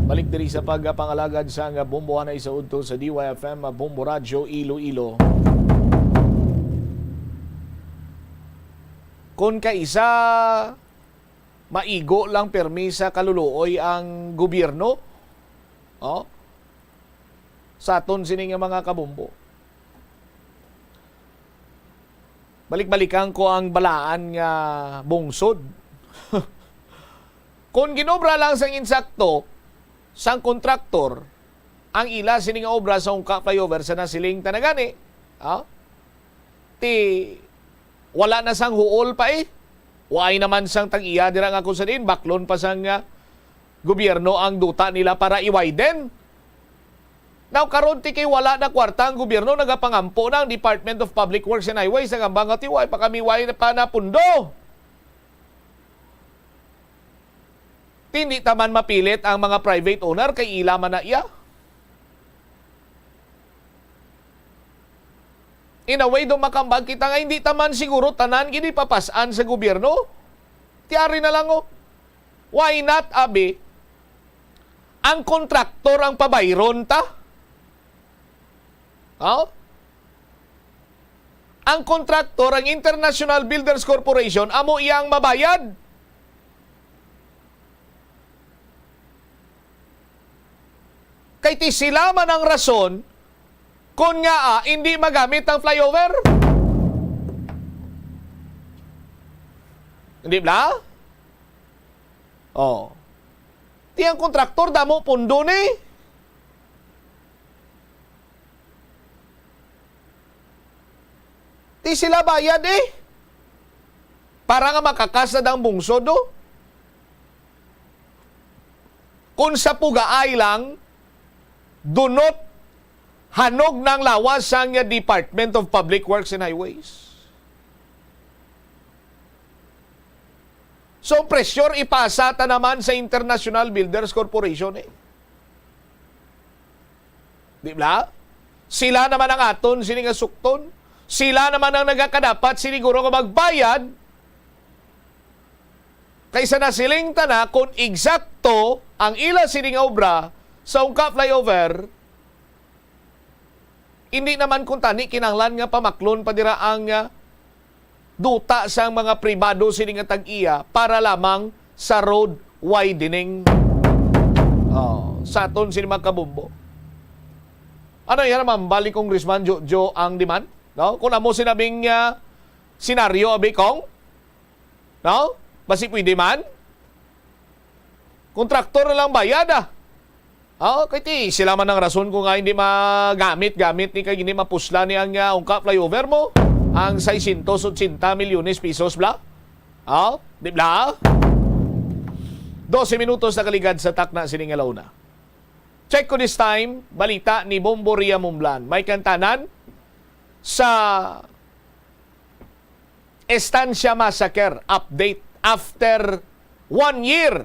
Balik diri sa pagpangalagad sa nga bombohanay sa udto sa D Y F M, Bombo Radyo Iloilo. Kon kaisa, maigo lang pirmi sa kaluluoy ang gobyerno, oh, sa aton sini nga mga kabombo. Balik-balikan ko ang balaan nga bungsod. Kung ginobra lang sang insakto sang kontraktor ang ila sini nga obra sa Ungka Flyover sa nasiling ta na gani, ah, ti wala na sang huol pa eh. Waay naman sang tag-iya dira nga kung sa diin, baklon pa sang, ah, gobyerno ang duta nila para i-widen. Now, karon ti kay wala na kwarta ang gobyerno, nagapangampo na ang Department of Public Works and Highways, nagambang nga ti way pa kami, way pa na pundo. Ti hindi ta man mapilit ang mga private owner kay ila man na iya. In a way, do makambag kita nga hindi ta man siguro tanan gini papas-an sa gobyerno. Ti ari na lang, oh. Why not, abi? Ang kontraktor ang pabayron ta? Oh? Ang kontraktor, ang International Builders Corporation, amo iya ang mabayad. Kay ti sila man ang rason kon ngaa indi magamit ang flyover. Hindi bala? Oh. Ti ang kontraktor, damo pundo ni. Ti sila bayad eh. Para nga makakas na dang bungsod, oh. Kung sa pugaay lang, dunot, hanog na ang lawas sang Department of Public Works and Highways. So, pressure ipasa ta naman sa International Builders Corporation, eh. Di ba? Sila naman ang aton sini nga sukton. Sila naman ang nagakadapat siniguro nga magbayad. Kaysa nasiling ta na kung eksakto ang ila sini nga obra sa Ungka Flyover, hindi naman kuntani kinahanglan nga pamaklon pa dira ang, ah, duta sang mga pribado sini nga tag-iya para lamang sa road widening. Oh, sa aton sini mga kabombo. Ano yan naman, balik Congressman Jojo ang demand? No? Kung amo sinabing, ah, senaryo, abi, Kong? No? Basi pwede man? Kontraktor na lang bayad, ah. Oh, kay ti sila man ang rason kung nga hindi magamit-gamit ni kay hindi mapusla ni ang, ah, Ungka Flyover mo. Ang seiscientos ochenta milyones pesos bla. Oh, di bla? Dose minutos nakaligad sa takna sini nga launa. Check ko this time, balita ni Bombo Ria Mumlan. May kantanan sa Estancia Massacre update after one year.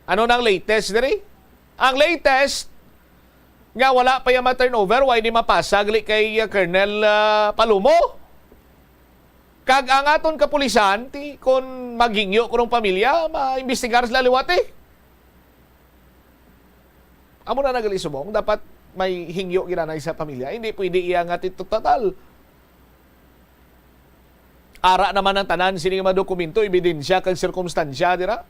Ano nang latest diri? Ang latest nga wala pa iya ma-turnover, wala ni mapasa gali kay, uh, Colonel, uh, Palomo. Kag ang aton kapulisan, ti, kon maghingyo ko ng pamilya, maimbestigar sila liwat eh. Amo na nagali subong, dapat may hingyo ginanay sa pamilya. Hindi pwede iya nga ti-, total. Ara naman ang tanan sini nga mga dokumento, ebidensya kag sirkumstansya dira.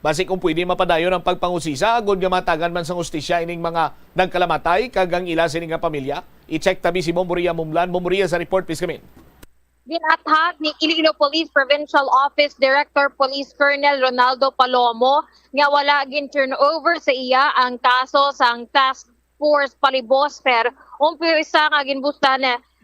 Basi kung pwede mapadayon ang pagpangusisa, agod nga matagan man sang hustisya ining mga nagkalamatay kag ang ila sini nga pamilya. I-check tabi si Bombo Ria Mumlan. Bombo Ria sa report, please come in. Ginathag ni Iloilo Police Provincial Office Director Police Colonel Ronaldo Palomo nga wala gin-turnover sa iya ang kaso sang Task Force Palibos, pero umpisa nga ginbustan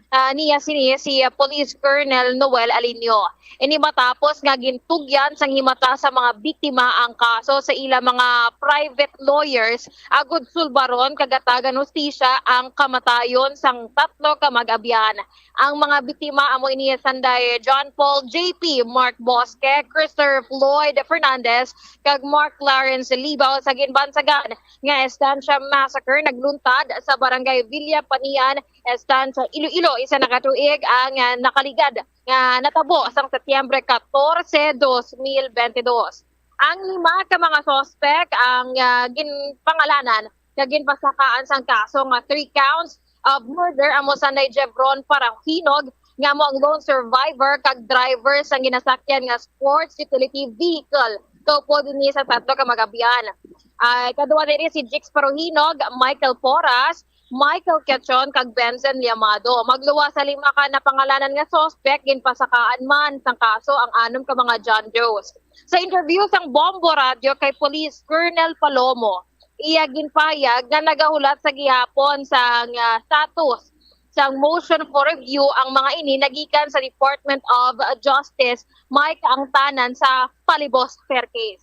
Ah, niya sini si, ah, Police Colonel Noel Alinio. Ini matapos nga gintugyan sang himata sa mga biktima ang kaso sa ila mga private lawyers agud sulbaron kag hatagan hustisya ang kamatayon sang tatlo ka mag-abyan. Ang mga biktima amo ini sanday John Paul J P, Mark Bosque, Christopher Floyd Fernandez, kag Mark Lawrence Libao sa ginbansagan nga Estancia Massacre nagluntad sa Barangay Villa Panian, Estancia, Iloilo. Isa na ka tuig ang, ah, nakaligad nga natabo sang Setyembre katorse, dos mil bente dos. Ang lima ka mga suspek ang, ah, ginpangalanan nga ginpasakaan sang kaso nga three counts of murder amo sanday Jevron Parahinog nga amo ang lone survivor kag driver sang ginasakyan nga sports utility vehicle kaupod ini sa tatlo ka mag-abyan. Ay, kaduwa diri si Jix Paruhinog, Michael Poras, Michael Quechon, kag Benson Liamado. Magluwas sa lima ka napangalanan nga suspek, ginpasakaan man sang kaso ang anom ka mga John Does. Sa interview sang Bombo Radio kay Police Colonel Palomo, iya ginpahayag nga nagahulat sa gihapon sang, ah, status sang motion for review ang mga ini nagikan sa Department of Justice, may kaangtanan sa Palibos Fair Case.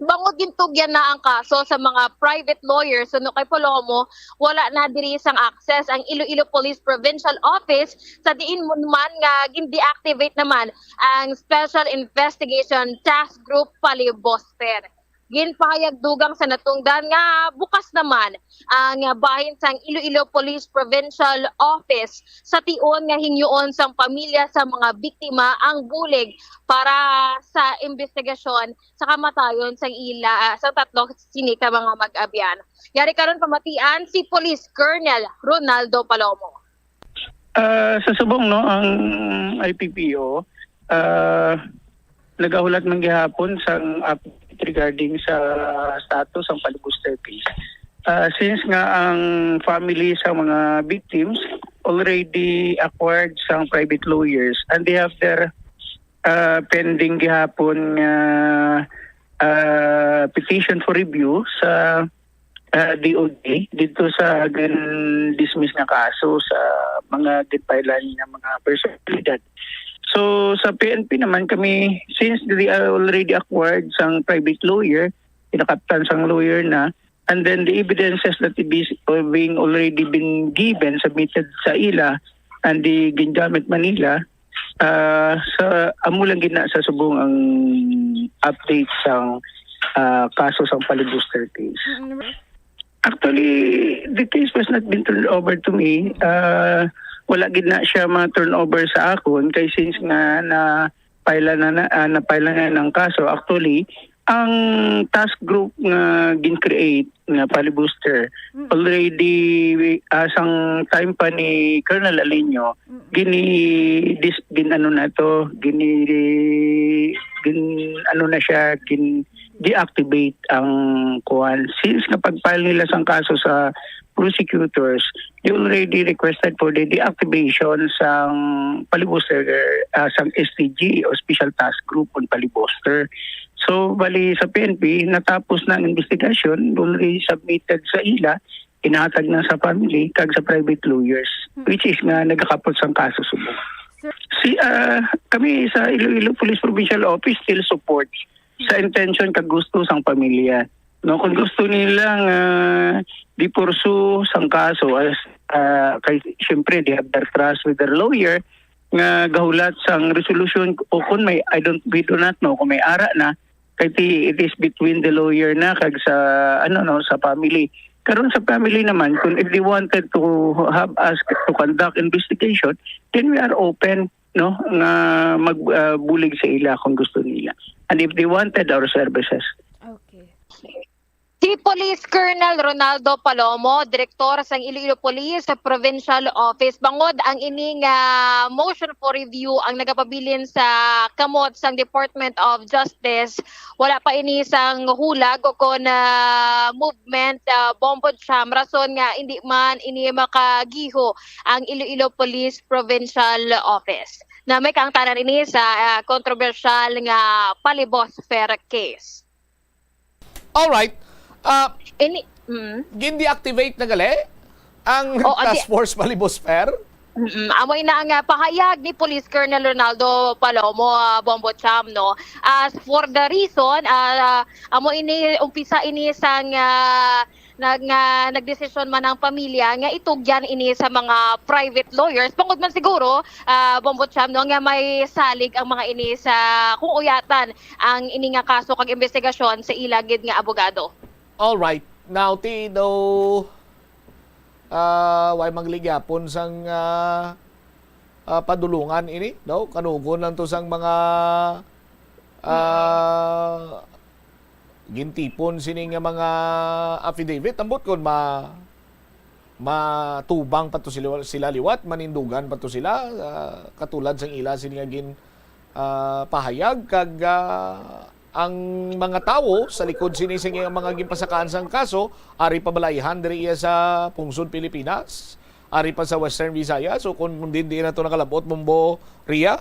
Bangod gintugyan na ang kaso sa mga private lawyers suno kay Palomo, wala na diri sang access ang Iloilo Police Provincial Office sa diin mo man nga gin-deactivate naman ang Special Investigation Task Group Palibos Fair. Ginpahayag dugang sa natungdan nga bukas naman ang bahin sang Iloilo Police Provincial Office sa tion nga hingyoon sang pamilya sa mga biktima ang bulig para sa imbestigasyon sa kamatayon sang ila, ah, sa tatlo sini ka mga mag-abyan. Yari karon pamatian si Police Colonel Ronaldo Palomo. Ah, sa subong, no, ang I P P O, ah, nagahulat man gihapon sang update regarding sa status sang Palibos Fair case. Ah, since nga ang family sa mga victims already acquired sang private lawyers and they have their, ah, pending gihapon nga, ah, petition for review sa, ah, D O J dito sa gin-dismiss nga kaso sa mga ginpailan nga mga personalidad. So, sa P N P naman kami, since they are already acquired sang private lawyer, kinakaptan sang lawyer na, and then the evidences that is being already been given, submitted sa ila, and the gingamit man nila, ah, sa amo lang gid na sa subong ang update sang, ah, kaso sang Palibos Fair case. Mm-mm. Actually, the case was not been turned over to me. Ah, wala gid na siya ma-turn over sa akon kay since nga na-file na, na ah, na-file na ng kaso. Actually, ang task group nga gin-create nga Palibos Fair, Mm. already, ah, sang time pa ni Colonel Alinio, Mm. gini dis gin ano na to, gini gin ano na siya, gin deactivate ang kuan. Since nga pag-file nila sang kaso sa prosecutors, they already requested for the deactivation sang Palibos Fair, ah, sang S T G o Special Task Group on Palibos Fair. So, bali sa P N P, natapos na ang investigasyon, already submitted sa ila, inahatag na sa family kag sa private lawyers, Hmm. which is nga nagakapot sang kaso subong. Sir Si, ah, kami sa Iloilo Police Provincial Office still support sa intention kag gusto sang pamilya. No, kung gusto nila nga di-pursue sang kaso as, ah, kay siyempre they have their trust with their lawyer nga gahulat sang resolution o kung may, I don't, we do not know kung may ara na, kay ti-, it is between the lawyer na kag sa, ano, no, sa family. Karon sa family naman, kung if they wanted to have us to conduct investigation, then we are open, no, nga mag, ah, bulig sa ila kung gusto nila. And if they wanted our services. Okay. Si Police Colonel Ronaldo Palomo, direktor sang Iloilo Police Provincial Office, bangod ang ini nga motion for review ang nagapabilin sa kamot sang Department of Justice, wala pa ini sang hulag o kon, ah, movement, ah, Bombo Jam, rason nga hindi man ini makagiho ang Iloilo Police Provincial Office. Na may kaangtanan ini sa, ah, kontrobersyal nga Palibos Fair case. Alright. Ah, Ini, mm. Gin-deactivate na gali ang Oh, adi- Task Force Palibos Fair? Mm, amo ina nga pahayag ni Police Colonel Ronaldo Palomo, ah, Bombo Cham, no? As for the reason, ah, amo ini, umpisa ini sang, ah, nag-, nga nagdesisyon man ang pamilya nga itugyan ini sa mga private lawyers. Bangod man siguro, ah, Bombo Cham, no, nga may salig ang mga ini sa kung uyatan ang ini nga kaso kag investigasyon sa ila gid nga abogado. All right. Now, ti daw, ah, way mangligyapon sang, ah, ah, padulungan ini, no? Kanugon lang to sang mga, ah, gintipon sini nga mga affidavit. Ambot kon ma-, matubang pa to sila, sila liwat, manindugan pa to sila, ah, katulad sang ila sini nga gin-, ah, pahayag, kag, ah, ang mga tawo sa likod sini sa mga ginpasakaan sang kaso, ari pa balay han diri iya sa pungsod Pilipinas, ari pa sa Western Visayas, o kung, kung din, di na to nakalabot, Bombo Ria?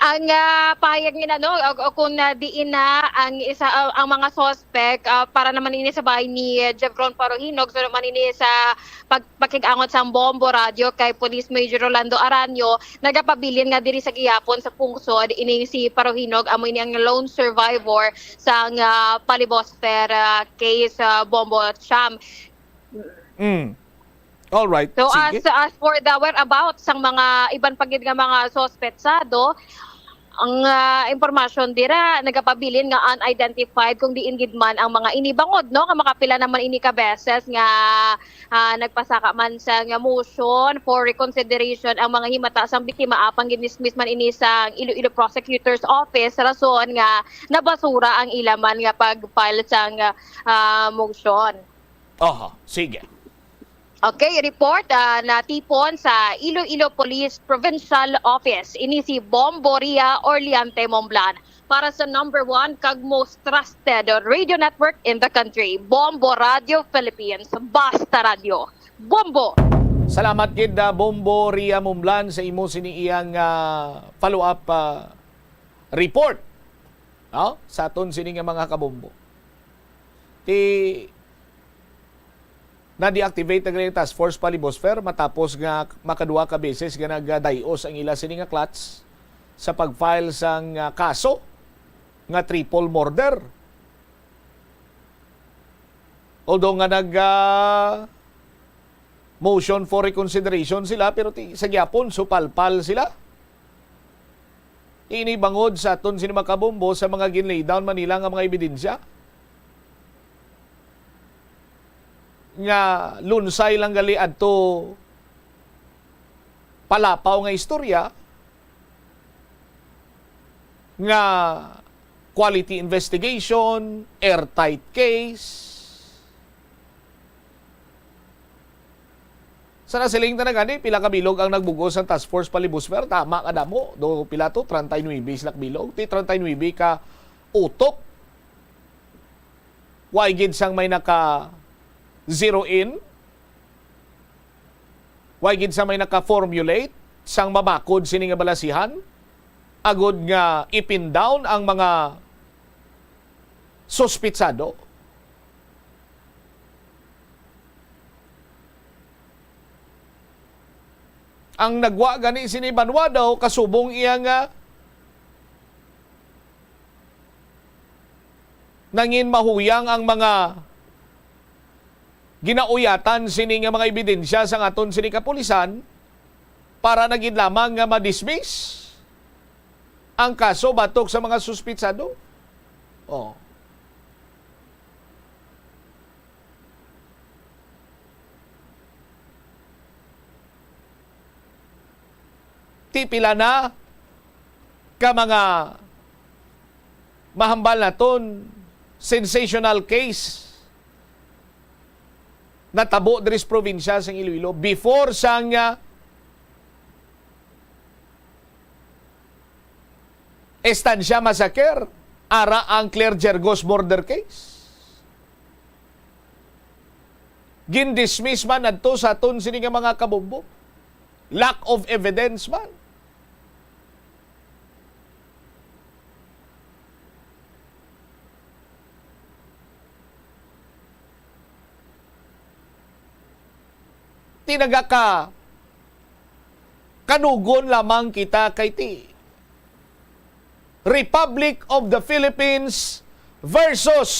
Ang, ah, pahayag nila, no, o, o kung, ah, diin na ang isa, ah, ang mga suspect, ah, para naman ini sa bahay ni, ah, Jevron Parohinog, so naman ini sa pag-, pakig-angot sang Bombo Radyo kay Police Major Rolando Aranio, nagapabilin nga diri sa gihapon sa pungsod ini si Parohinog, amo ini ang lone survivor sang, ah, Palibos Fair, ah, case, ah, Bombo Cham. Mm. All right. So, sige. As, as for the whereabouts sang mga iban pa gid nga mga suspetsado, ang, ah, impormasyon dira nagapabilin nga unidentified kung diin gid man ang mga ini bangod, no, nga makapila naman ini ka beses nga, ah, nagpasaka man sa nga motion for reconsideration ang mga himata sang biktima, apang gin-dismiss man ini sa Iloilo Prosecutor's Office, rason nga nabasura ang ila man nga pag-file sang, ah, motion. Aha, sige. Okay, report, ah, natipon sa Iloilo Police Provincial Office. Ini si Bombo Ria Orleante Momblan para sa number one kag most trusted radio network in the country, Bombo Radio Philippines. Basta Radio, Bombo! Salamat gid, ah, Bombo Ria Momblan, sa imo sini iyang, ah, follow-up, ah, report, no? Sa aton sini nga mga kabombo. Ti, na-deactivate na gani ang Task Force Palibos Fair matapos nga makaduha ka beses nga nagdayos ang ila sini nga clutch sa pag-file sang, ah, kaso nga triple murder. Although nga nag, ah, motion for reconsideration sila, pero ti, sa gyapon, supalpal sila. Ini bangod sa aton sini mga kabombo sa mga gin-lay down man nila nga mga ebidensya nga lunsay lang gali adto palapaw nga istorya nga quality investigation, airtight case. Sa nasiling ta na gani, pila ka bilog ang nagbug-os sang Task Force Palibos Fair? Tama ka damo. Do, pila to? Treinta y nuebe sila ka bilog. Ti treinta y nuebe ka utok. Way gid sang may naka-zero in. Way gid sang may naka-formulate sang mabakod sini nga balasihan agod nga i-pin down ang mga suspitsado. Ang nagwa gani sini banwa daw kasubong iya nga nangin mahuyang ang mga ginauyatan sini nga mga ebidensya sang aton sini kapulisan para na gid lamang nga ma-dismiss ang kaso batok sa mga suspitsado. Oh. Ti pila na ka mga mahambal naton sensational case natabo diri sa probinsya sang Iloilo before sang, ah, Estancia Massacre, ara ang Claire Gergos murder case. Gin-dismiss man adto sa aton sini nga mga kabombo. Lack of evidence man. Ti nagaka Kanugon lamang kita kay ti Republic of the Philippines versus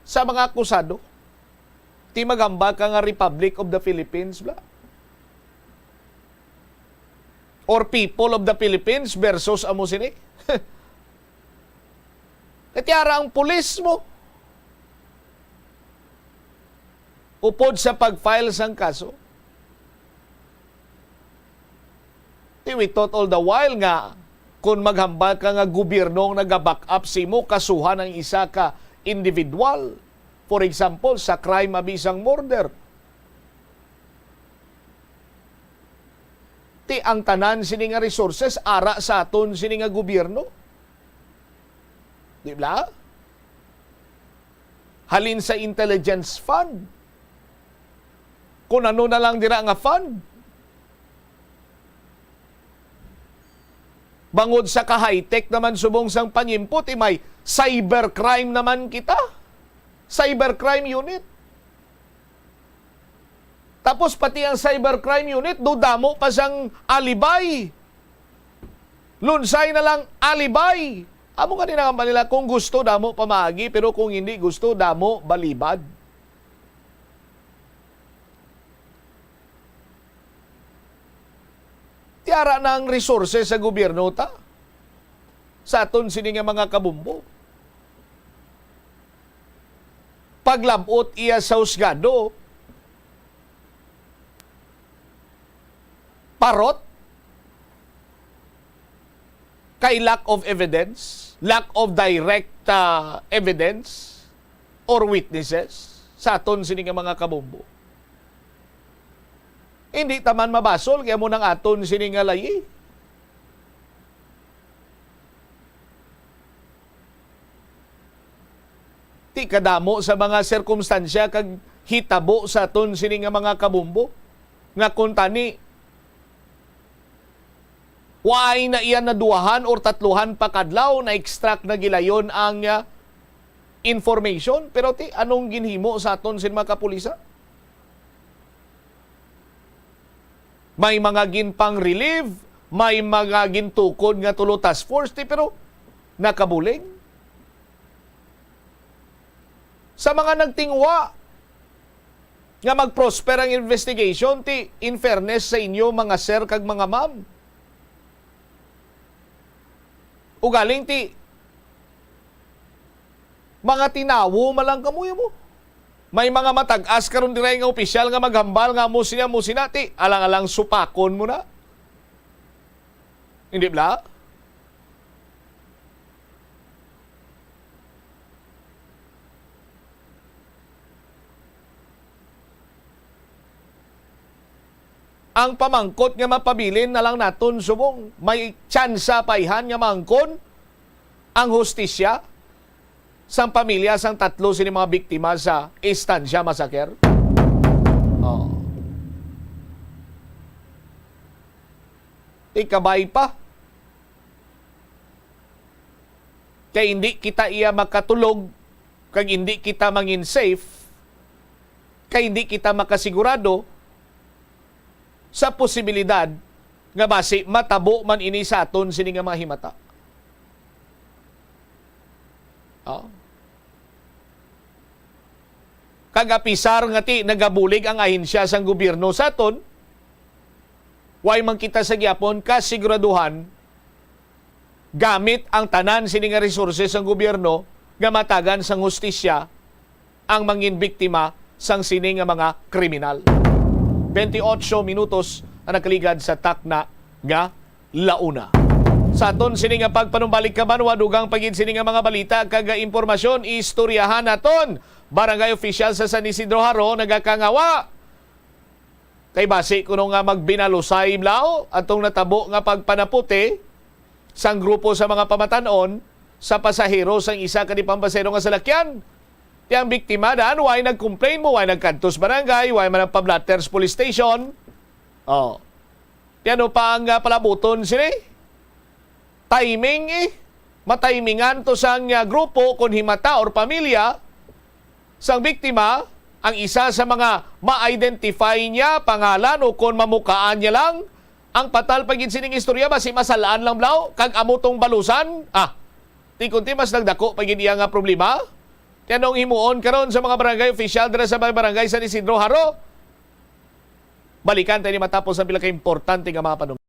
sa mga akusado. Ti maghambal ka nga Republic of the Philippines, bla? Or People of the Philippines versus amo sini? Kay ti ara ang pulis mo. Upod sa pag-file sang kaso. Ti, we thought all the while nga kung maghambal ka nga gobyerno ang naga-back up sa imo, kasuhan ang isa ka individual. For example, sa crime abi sang murder. Ti, ang tanan sini nga resources ara sa aton sini nga gobyerno. Di ba? Halin sa intelligence fund. Kung ano na lang dira nga fund. Bangod sa ka-high-tech naman subong sang panyimpot, eh, may cybercrime naman kita. Cybercrime unit. Tapos pati ang cybercrime unit, do damo pa sang alibay. Lunsay na lang alibay. Amo nga din ang nila, kung gusto, damo pamaagi, pero kung hindi gusto, damo balibad. Ti ara na ang resources sa gobyerno ta, sa aton sini nga mga kabombo. Paglab-ot iya sa husgado, parot kay lack of evidence, lack of direct, ah, evidence or witnesses sa aton sini nga mga kabombo. Hindi ta man mabasol kay amo nang aton sini nga layi. Ti kadamo sa mga sirkumstansya kag hitabo sa aton sini nga mga kabombo nga kuntani, waay na iya naduahan or tatluhan pa kadlaw, na-extract na gilayon ang, ah, information. Pero ti, anong ginhimo sa aton sin mga kapulisan? May mga ginpang-relieve, may mga gintukod nga tulo task force, ti, pero nakabulig. Sa mga nagtinguha nga mag-prosper ang investigation, ti, in fairness sa inyo, mga sir kag mga ma'am, ugaling ti mga tinawo man lang kamo mo. May mga matag-as karon diray nga opisyal nga maghambal nga amo sina, amo sina, ti alang-alang supakon mo na. Hindi bala? Ang pamangkot nga mapabilin na lang naton subong may tsansa pa ihan nga maangkon ang hustisya sang pamilya sang tatlo sini mga biktima sa Estancia Massacre? Oh. Ikabay pa. Kay hindi kita iya makatulog, kag hindi kita mangin safe, kay hindi kita makasigurado sa posibilidad nga basi matabo man ini sa aton sini nga mga himata. Oh. Kag apisar nga ti nagabulig ang ahensya sang gobyerno sa aton, way man kita sa gihapon kasiguraduhan gamit ang tanan sini nga resources sang gobyerno nga matagan sang hustisya ang mangin biktima sang sini nga mga kriminal. Twenty-ocho minutos ang nakaligad sa takna nga launa. Sa aton sini nga pagpanumbalik ka banwa, dugang pa gid sini nga mga balita kag impormasyon, istoryahan naton. Barangay official sa San Isidro Jaro nagakangawa kay basi kuno nga magbinalusay blaw atong natabo nga pagpanaputi sang grupo sa mga pamatan-on sa pasahero sang isa ka di pampasahero nga salakyan. Ti ang biktima daan way nag-complain mo, way nagkadto sa barangay, way man nagpa-blotters police station. Oh. Ti ano pa ang, ah, palabuton sini? Timing, eh. Matimingan to sang, ah, grupo kon himata or pamilya sang biktima, ang isa sa mga ma-identify niya pangalan o kon mamukaan niya lang, Ang patal pa gid sining istorya, basi masalaan lang, Blau, kag amo tong balusan. Ah, ti kunti mas nagdako pa gid iya nga problema. Kay anong himuon karon sa mga barangay official dira sa may barangay San Isidro Jaro? Balikan tayo ni matapos ang pila ka importante nga mga panum-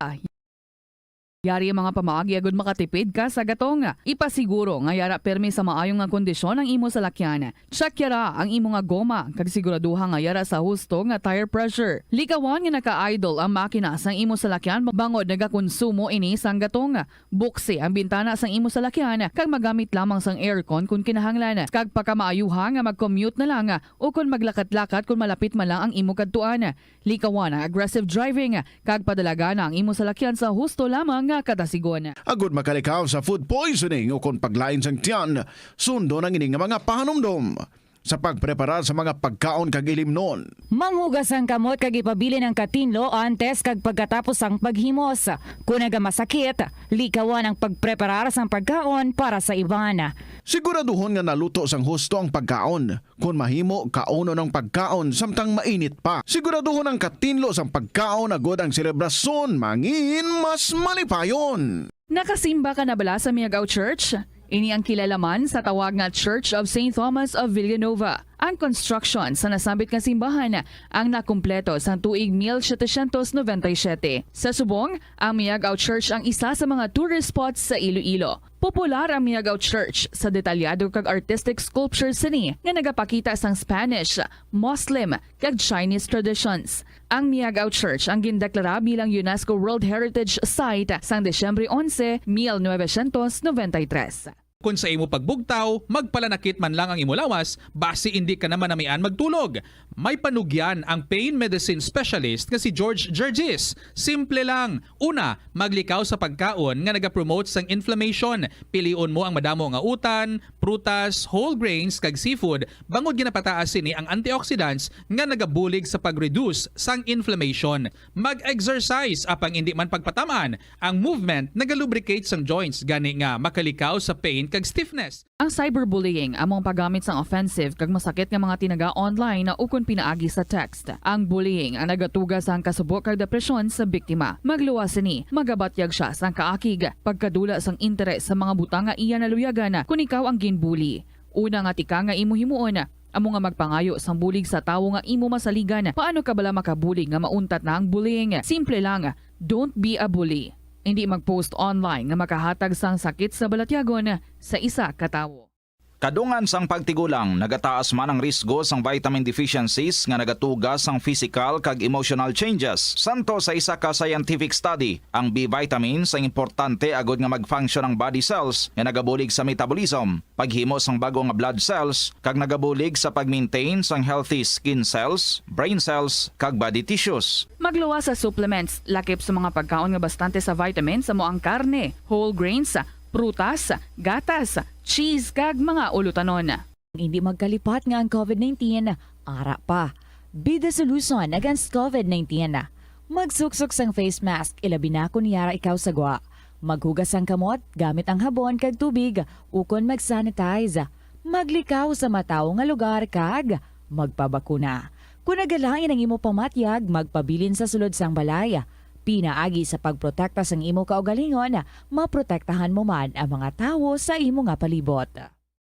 Yari ang mga pamaagi agud makatipid ka sa gatong. Ipasiguro nga yara permi sa maayo nga kondisyon ang imo salakyan. Check yara ang imo nga goma kag siguraduha nga yara sa husto nga tire pressure. Likawan nga naka-idle ang makina sang imo salakyan bangod nagakonsumo ini sang gatong. Buksi ang bintana sang imo salakyan kag magamit lamang sang aircon kon kinahanglan. Kag pakamaayuha nga mag-commute na lang ukon maglakat-lakat kon malapit man lang ang imo kadtuan. Likawan ang aggressive driving kag padalagana ang imo salakyan sa husto lamang nga kadasigon. Agud makalikaw sa food poisoning ukon paglain sang tiyan, sundon ang ini nga mga pahanumdom sa pagpreparar sa mga pagkaon kag ilimnon. Manghugas ang kamot kag ipabilin ang katinlo antes kag pagkatapos sang paghimos. Kon nagamasakit, likawan ang pagpreparar sang pagkaon para sa iban. Siguraduhon nga naluto sang husto ang pagkaon. Kon mahimo, kaunon ang pagkaon samtang mainit pa. Siguraduhon ang katinlo sang pagkaon agud ang selebrasyon mangin mas malipayon. Nakasimba ka na bala sa Miagao Church? Ini ang kilala man sa tawag nga Church of Saint Thomas of Villanova. Ang construction sa nasambit nga simbahan ang nakumpleto sang tuig mil setecientos noventa y siete. Sa subong, ang Miagao Church ang isa sa mga tourist spots sa Iloilo. Popular ang Miagao Church sa detalyado kag artistic sculptures sini nga nagapakita sang Spanish, Muslim, kag Chinese traditions. Ang Miagao Church ang gindeklara bilang UNESCO World Heritage Site sang Disyembre onse, mil novecientos noventa y tres. Kon sa imo pagbugtaw, magpalanakit man lang ang imo lawas, basi indi ka na manamian magtulog. May panugyan ang pain medicine specialist nga si George Gergis. Simple lang. Una, maglikaw sa pagkaon nga nagapromote sang inflammation. Pilion mo ang madamo nga utan, prutas, whole grains, kag seafood, bangod ginapataas sini ang antioxidants nga nagabulig sa pag-reduce sang inflammation. Mag-exercise, apang indi man pagpatam-an, ang movement nagalubricate sang joints, gani nga makalikaw sa pain kag stiffness. Ang cyberbullying amo ang paggamit sang offensive kag masakit nga mga tinaga online ukon pinaagi sa text. Ang bullying ang nagatuga sang kasubo kag depresyon sa biktima. Magluwas sini, magabatyag sia sang kaakig, pagkadula sang interes sa mga butang nga iya naluyagan kon ikaw ang ginbully. Una nga tika nga imo himuon, amo nga magpangayo sang bulig sa tawo nga imo masaligan. Paano ka bala makabulig nga mauntat na ang bullying? Simple lang, don't be a bully. Indi mag-post online nga makahatag sang sakit sa balatyagon sa isa ka tawo. Kadungan sang pagtigulang, nagataas man ang risgo sang vitamin deficiencies nga nagatuga sang physical kag emotional changes. Santo sa isa ka scientific study, ang B vitamins ang importante agud nga mag-function ang body cells nga nagabulig sa metabolism, paghimo sang bag-o nga blood cells, kag nagabulig sa pag-maintain sang healthy skin cells, brain cells, kag body tissues. Magluwas sa supplements, lakip sa mga pagkaon nga bastante sa vitamins, amo ang karne, whole grains, prutas, gatas, cheese, kag mga ulutanon. Hindi magkalipat nga ang covid nineteen ara pa. Be the solution against covid nineteen. Magsuksok sang face mask, ilabi na kon yara ikaw sa gwa. Maghugas sang kamot gamit ang habon kag tubig, ukon mag-sanitize. Maglikaw sa matawo nga lugar kag magpabakuna. Kon nagalain ang imo pamatyag, magpabilin sa sulod sang balay. Pinaagi sa pagprotekta sang imo kaugalingon, maprotektahan mo man ang mga tawo sa imo nga palibot.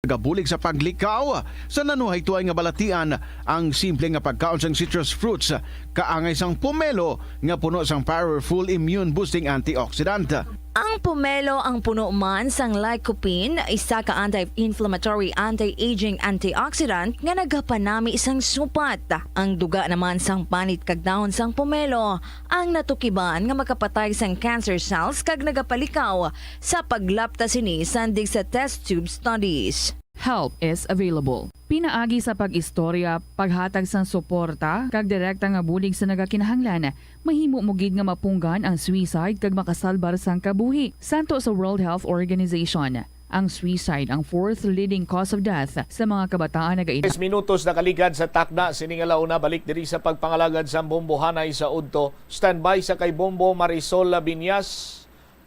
Nagabulig sa paglikaw sa nanuhaytoay nga balatian ang simple nga pagkaon sang citrus fruits, kaangay sang pomelo nga puno sang powerful immune-boosting antioxidant. Ang pomelo ang puno man sang lycopene, isa ka anti-inflammatory, anti-aging antioxidant nga nagapanami sang supat. Ang duga naman sang panit kag dahon sang pomelo ang natukiban nga makapatay sang cancer cells kag nagapalikaw sa paglapta sini sandig sa test tube studies. Help is available. Pinaagi sa pag-istorya, paghatag sang suporta, kag direkta nga bulig sa nagakinahanglan, mahimo mo gid nga mapunggan ang suicide kag makasalbar sang kabuhi. Santo sa World Health Organization, ang suicide ang fourth leading cause of death sa mga kabataan nagaedad. Tres minutos nakaligad sa takna sini nga launa, balik diri sa pagpangalagad sa bombohanay sa udto. Standby sa kay Bombo Marisol Labiñas.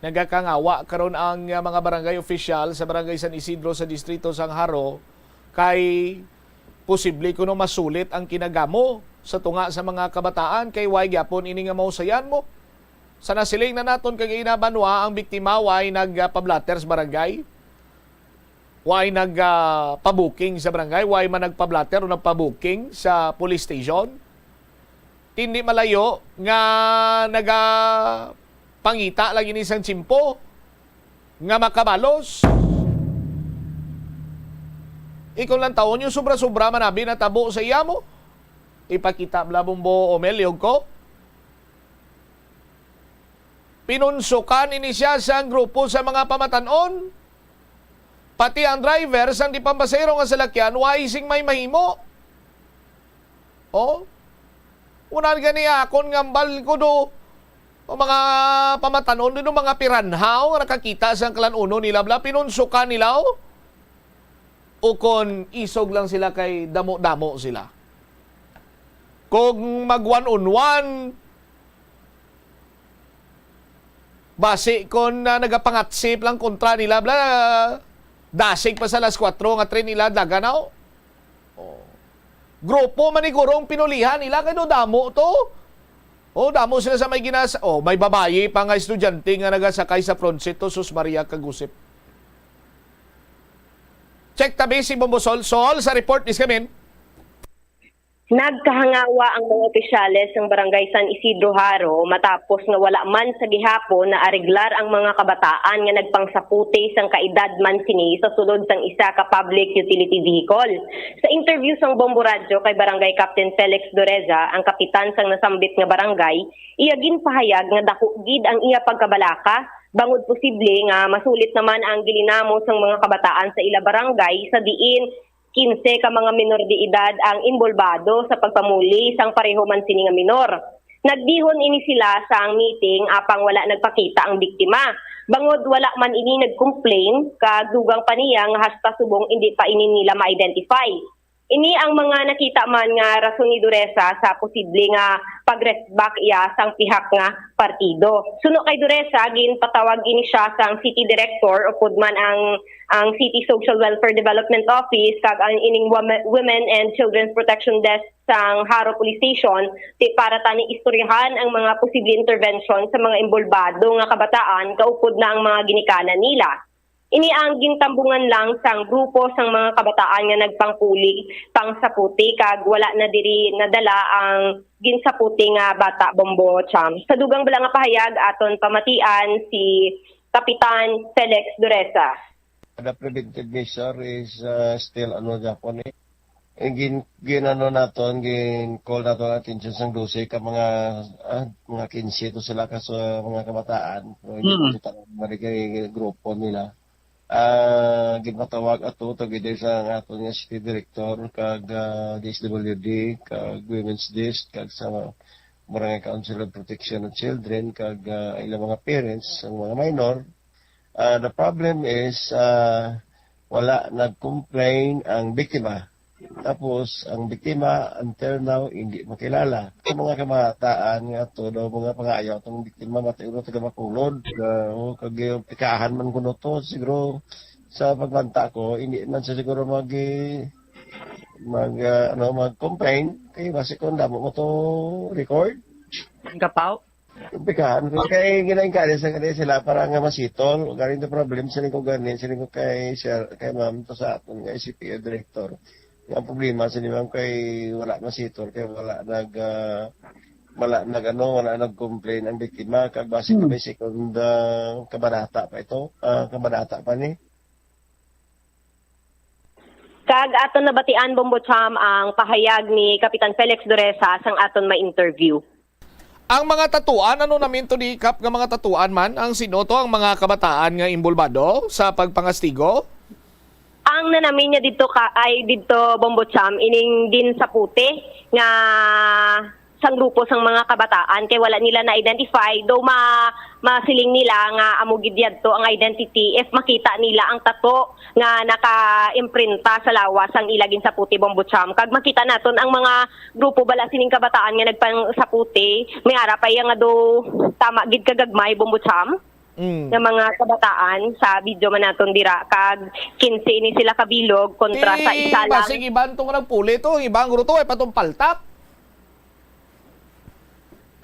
Nagakangawa karon ang, uh, mga barangay opisyal sa Barangay San Isidro sa Distrito sang Jaro kay posible kuno masulit ang kinagamo sa tunga sa mga kabataan kay way gyapon ini nga mahusayan mo. Sa nasiling na naton kagina, Banwa, ang biktima way nagpablatter sa barangay. Way nag, ah, pabuking sa barangay, way man nagpablatter o nagpabuking sa police station. Tindi malayo nga nagapangita lagi ni sang tiyempo nga makabalos. Ikon lang taon yung sobra-sobra man abi natabo sa iya mo. Ipakita bala, Bombo Omel, liyog ko. Pinunsukan ini siya sang grupo sa mga pamatanon. Pati ang driver sang di pampasahero nga salakyan, way sing may mahimo. Oh? Una gani akon nga hambal ko do, o mga pamatanon do, mga piranha, o, nga nakakita sang kalan-unon nila, bala, pinunsukan nila, oh. O kon isog lang sila kay damo-damo sila. Kung mag one on one, basi kon, ah, nagapangatsip lang kontra nila, bala, dasig pa sa alas kuwatro nga tren nila, daga na, oh. Oh. Grupo man ni guro ang pinulihan nila, kay do damo to. Oh, damo sila sa may ginas-, oh, may babayi pa nga estudyante nga nagasakay sa front seat to, sus Maria kagusip. Check tabi si Bombo Sol. Sol, sa report, please, come in. Nagkahangawa ang mga opisyales sang Barangay San Isidro Jaro matapos nga wala man sa gihapon naareglar ang mga kabataan nga nagpangsaputi sang kaedad man sini sa sulod sang isa ka public utility vehicle. Sa interview sang Bombo Radyo kay Barangay Captain Felix Doreza, ang kapitan sang nasambit nga barangay, iya ginpahayag nga dako gid ang iya pagkabalaka bangod posible nga masulit naman ang gilinamo sang mga kabataan sa ila barangay, sa diin quince ka mga menor de edad ang inbolbado sa pagpamuli sang pareho man sini nga menor. Nagdihon ini sila sa ang meeting apang wala nagpakita ang biktima. Bangod wala man ini nag-complain, kag dugang pa niya nga hasta subong indi pa ini nila ma-identify. Ini ang mga nakita man nga rason ni Duresa sa posible nga pag-respect iya sang pihak nga partido. Suno kay Duresa, ginpatawag ini siya sang city director, upod man ang, ang City Social Welfare Development Office, kag ang ining Wome-, Women and Children's Protection Desk sang Jaro Police Station, ti para tani istoryahan ang mga posible intervention sa mga inbolbado nga kabataan, kaupod na ang mga ginikanan nila. Ini ang gintambungan lang sang grupo sang mga kabataan nga nagpangpuli, pangsaputi, kag wala na diri nadala ang ginsaputi nga bata, Bombo Cham. Sa dugang bala nga pahayag, aton pamatian si Kapitan Felix Duresa. The preventive measure is, uh, still, ano, gyapon, eh. Eh, gin-, gin-, ano naton, gin-call naton ang attention sang dose ka mga, ah, mga quince to sila ka sa mga kabataan. So, hindi Mm. ko kita mali kay grupo nila. Ah, ginpatawag ato together sa aton nga city director kag, ah, D S W D, kag Women's Desk, kag sa Barangay Council of Protection of Children, kag, ah, ilang mga parents, ang mga minor. Ah, the problem is, ah, wala nag-complain ang biktima. Tapos, ang biktima, until now, hindi makilala. Ang mga kabataan nga to, daw mga pangayo, itong biktima, matay ulo, taga Bacolod. Ah, o, kag, eh, tikahan man kuno to, siguro, sa pagbanta ko, hindi man siya siguro mag, eh, mag, ah, ano, mag-complain. Kay basi kung damo mo to record. Ang kapaw? Kumpikan, kay ginaingkali sa gani sila para nga masitol. Galing the problem, siling ko gani, siling ko kay sir, kay ma'am, to sa aton nga I C P O director. Ang problema, siling ma'am, kay wala masitol, kay wala nag, ah, wala nag, ano, wala nag-complain ang biktima, kag basi Hmm. pa may second, ah, kabanata pa ito, ah, kabanata pa ni. Kag aton nabatian, Bombo Cham, ang pahayag ni Kapitan Felix Doresa sang aton ma-interview. Ang mga tatuan, ano namin to ni Kap nga mga tatuan man? Ang sino to, ang mga kabataan nga involbado sa pagpangastigo? Ang nanamin niya didto ka, ay didto, Bombo Cham, ining ginsaputi nga sang grupo sang mga kabataan kay wala nila na-identify, though ma-, masiling nila nga amo gid yadto ang identity if makita nila ang tato nga naka-imprinta sa lawas sang ila ginsaputi, Bombo Cham. Kag makita naton ang mga grupo bala sining kabataan nga nagpangsaputi, may ara pa iya nga do tama gid kagagmay, Bombo Cham, Mm. nga mga kabataan sa video man naton dira. Kag quince ini sila kabilog kontra sa Eh, isa lang. Basig iban tong nagpuli to, ang iba ang gruto ay patong paltak.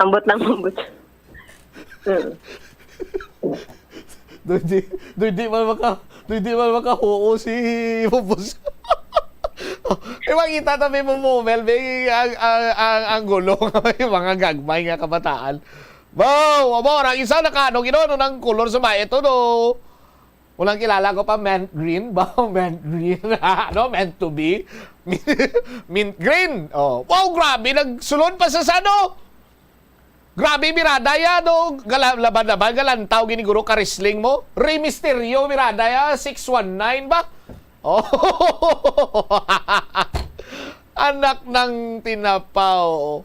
Ambot lang, ambot. Mm. Doy, di, doy, di man maka, doy, di man makahuo si Bubos. Eh, makita ta may mo-, may ang, ang, ang, ang gulo nga may mga gagmay nga kabataan. Wow, amo, ang isa na kano, gino, ano nang kulor sa mga ito, no? Unang kilala ko pa, mint green ba? Mint green. Ano? Meant to be? Mint green. Oh. Wow, grabe. Nagsulod pa sa sano? Grabe, mirada ya, no? Gala-, laban-laban, galantaw, giniguro, ka-wrestling mo. Rey Mysterio, mirada ya, six one nine ba? Oh. Anak ng tinapaw.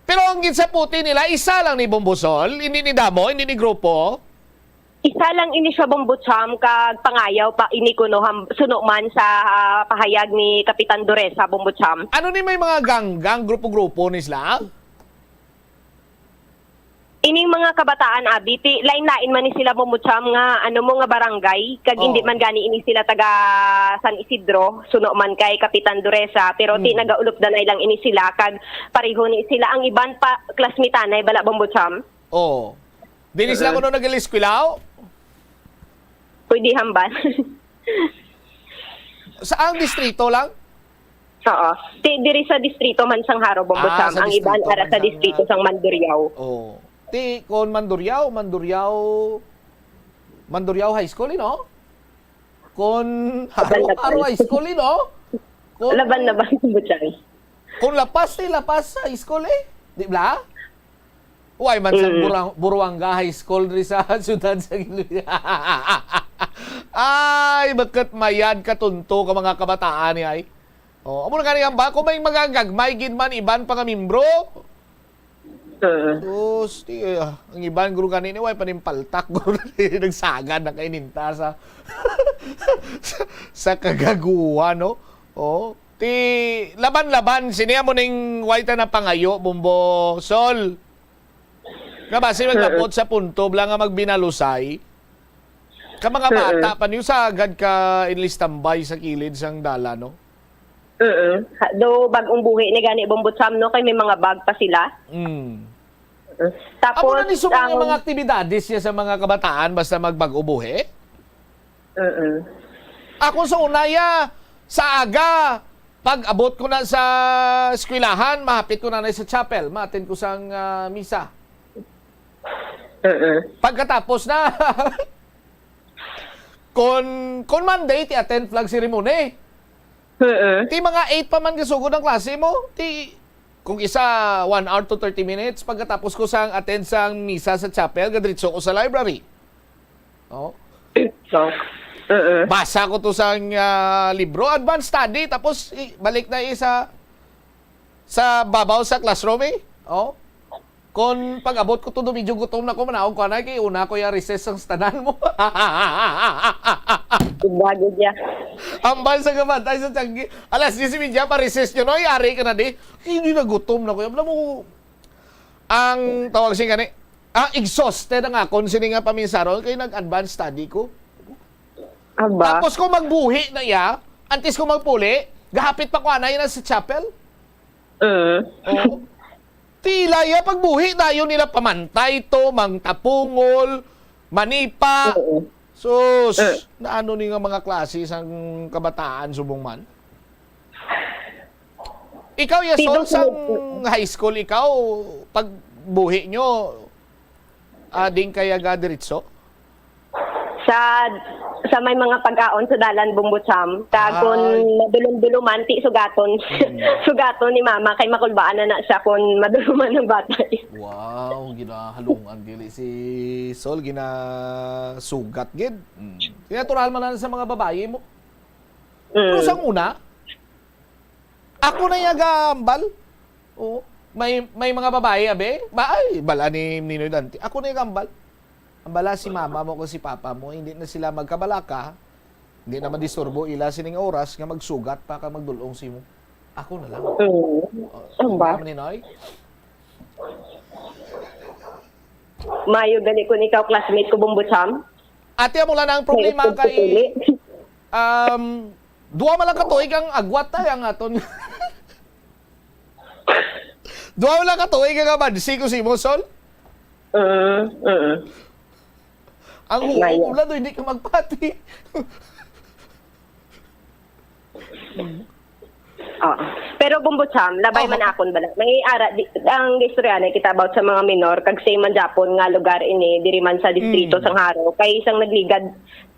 Pero ang ginsaputi nila, isa lang ni Bombosol, hindi ni damo, hindi ni grupo. Isa lang ini siya, Bombo Cham, kag pangayaw pa ini kuno ham-, suno man sa, ah, pahayag ni Kapitan Duresa, Bombo Cham. Ano ni may mga gang-gang, grupo-grupo ni sila? Ining mga kabataan, abi, ti, lain-lain man ni sila, Bombo Cham, nga, ano mo, nga barangay, kag hindi Oh. man gani ini sila taga San Isidro, suno man kay Kapitan Duresa, pero ti, Mm. nagaulupdanay lang ini sila, kag pareho ni sila. Ang iban pa, classmate anay, bala, Bombo Cham. Oh. Dili sila Mm. kuno nag-eskwela? Pwede hambal. Sa ang distrito lang? Oo. Ti, diri sa distrito man sang Haro, Bombo Ah, Cham. sa Ang iban distrito ara man sa sang, distrito ah, sang Mandurriao. Oh. Ti, kon Mandurriao, Mandurriao, Mandurriao High School, eh, no? Kon Haro, Laban-laban. Haro High School, eh, no? Kon Laban-laban, Bombo Cham. Kon La Paz, ti La Paz High School, eh. Di ba? Why man sa Mm. Burang-, Buruanga High School diri sa siyudad sa Iloilo? Ay, bakit mayad ka tunto ka mga kabataan ni ay? Oh, amo na gani ang ba? Kung may mga gagmay gid man iban pa nga membro. Mm. Sus, di, ah, ang iban guro gani ni way panimpaltak guro ni nagsagad na kay ninta sa, sa, sa kagaguhan, no? Oh, ti laban-laban sini amo ning way ta napangayo, Bombo Sol. Nga basi Mm. maglapot sa punto bala nga magbinalusay. Ka mga Mm. bata pa niyo sagad ka inlistambay sa kilid sang dalan, no? Mm. Ha, do bag-ong buhi ni gani, Bombo Cham, no, kay may mga bag pa sila. Mm. Mm. Amo Tapos, na ni subong ang ang mga aktibidades niya sa mga kabataan basta magbag-o buhi? Mm. Ako sa una, ya, sa aga, pag-abot ko na sa eskwelahan, mahapit ko na na sa chapel, ma-attend ko sang, ah, misa. Mm. Pagkatapos na, kon, kon Monday, ti attend flag ceremony. Mm. Ti mga eight pa man kasugod ang klase mo, ti kung isa, one hour to thirty minutes, pagkatapos ko sang attend sang misa sa chapel, gadiretso ko sa library. Oh. So, mm. Basa ko to sang, ah, libro, advance study, tapos i-, balik na isa sa babaw sa classroom, eh. Oh. Kon pag-abot ko to, do medyo gutom na ko, manaog ko na, kay una ko ya recess sang tanan mo. Bago niya. Ambal sa gabantay sa tiyanggi. Alas diyes y media pa recess nyo, no? Yari ka na di. Hindi na gutom na ko. Alam mo, ang tawag siya gani, ah, exhausted ang akon sini nga paminsaron kay nag-advance study ko. Aba. Tapos kung magbuhi na iya, antes ko magpuli, gahapit pa ko anay na sa chapel. Mm. Oo. Tila iya pagbuhi, dayon nila pamantay to, mangtapungol, manipa. Oo. Sus, Eh. naano ni nga mga klase sang kabataan subong man? Ikaw, Yasol, Tidong sang sunod po. High school, ikaw, pagbuhi nyo, ading kaya ga diretso? Sa, sa may mga pagkaon sa dalan, Bumbutsam. Kag kung Ay. madulom-duloman, ti sugaton. Mm. Sugaton ni mama, kay makulbaan na na siya kung maduluman ang bata. Wow, ginahalungan dili si Sol, ginasugat gid. Mm. Natural man na sa mga babayi mo. Mm. Pero sa una, ako na iya gahambal. Oo. May, may mga babayi, abi. Ba, ay, bala ni Ninoy Dante. Ako na iya gahambal. Ang bala si mama mo kung si papa mo, hindi na sila magkabalaka. Hindi na madisturbo ila sining oras nga magsugat pa ka magdulong si mo. Ako na lang. Mm. Oh, Ang ba? Mama Ninoy? Mayo gali kung ikaw classmate ko, Bumbutsam. Ate, amo lang ang problema May kay, pagpupuli. um, duha man lang ka tuig ang agwat, ay, ang aton. Duha man lang ka tuig ang abansi ko si mo, Sol. Mm, mm. Ang hukom, Maya. Wala, no, hindi ka magpati. Oo. Pero Bombo Cham, labay Aha. man akon bala. May ara, di, ang istorya na kita about sa mga minor, kag same man Japon nga lugar ini, diri man sa distrito Mm. sang Jaro. Kay isang nagligad,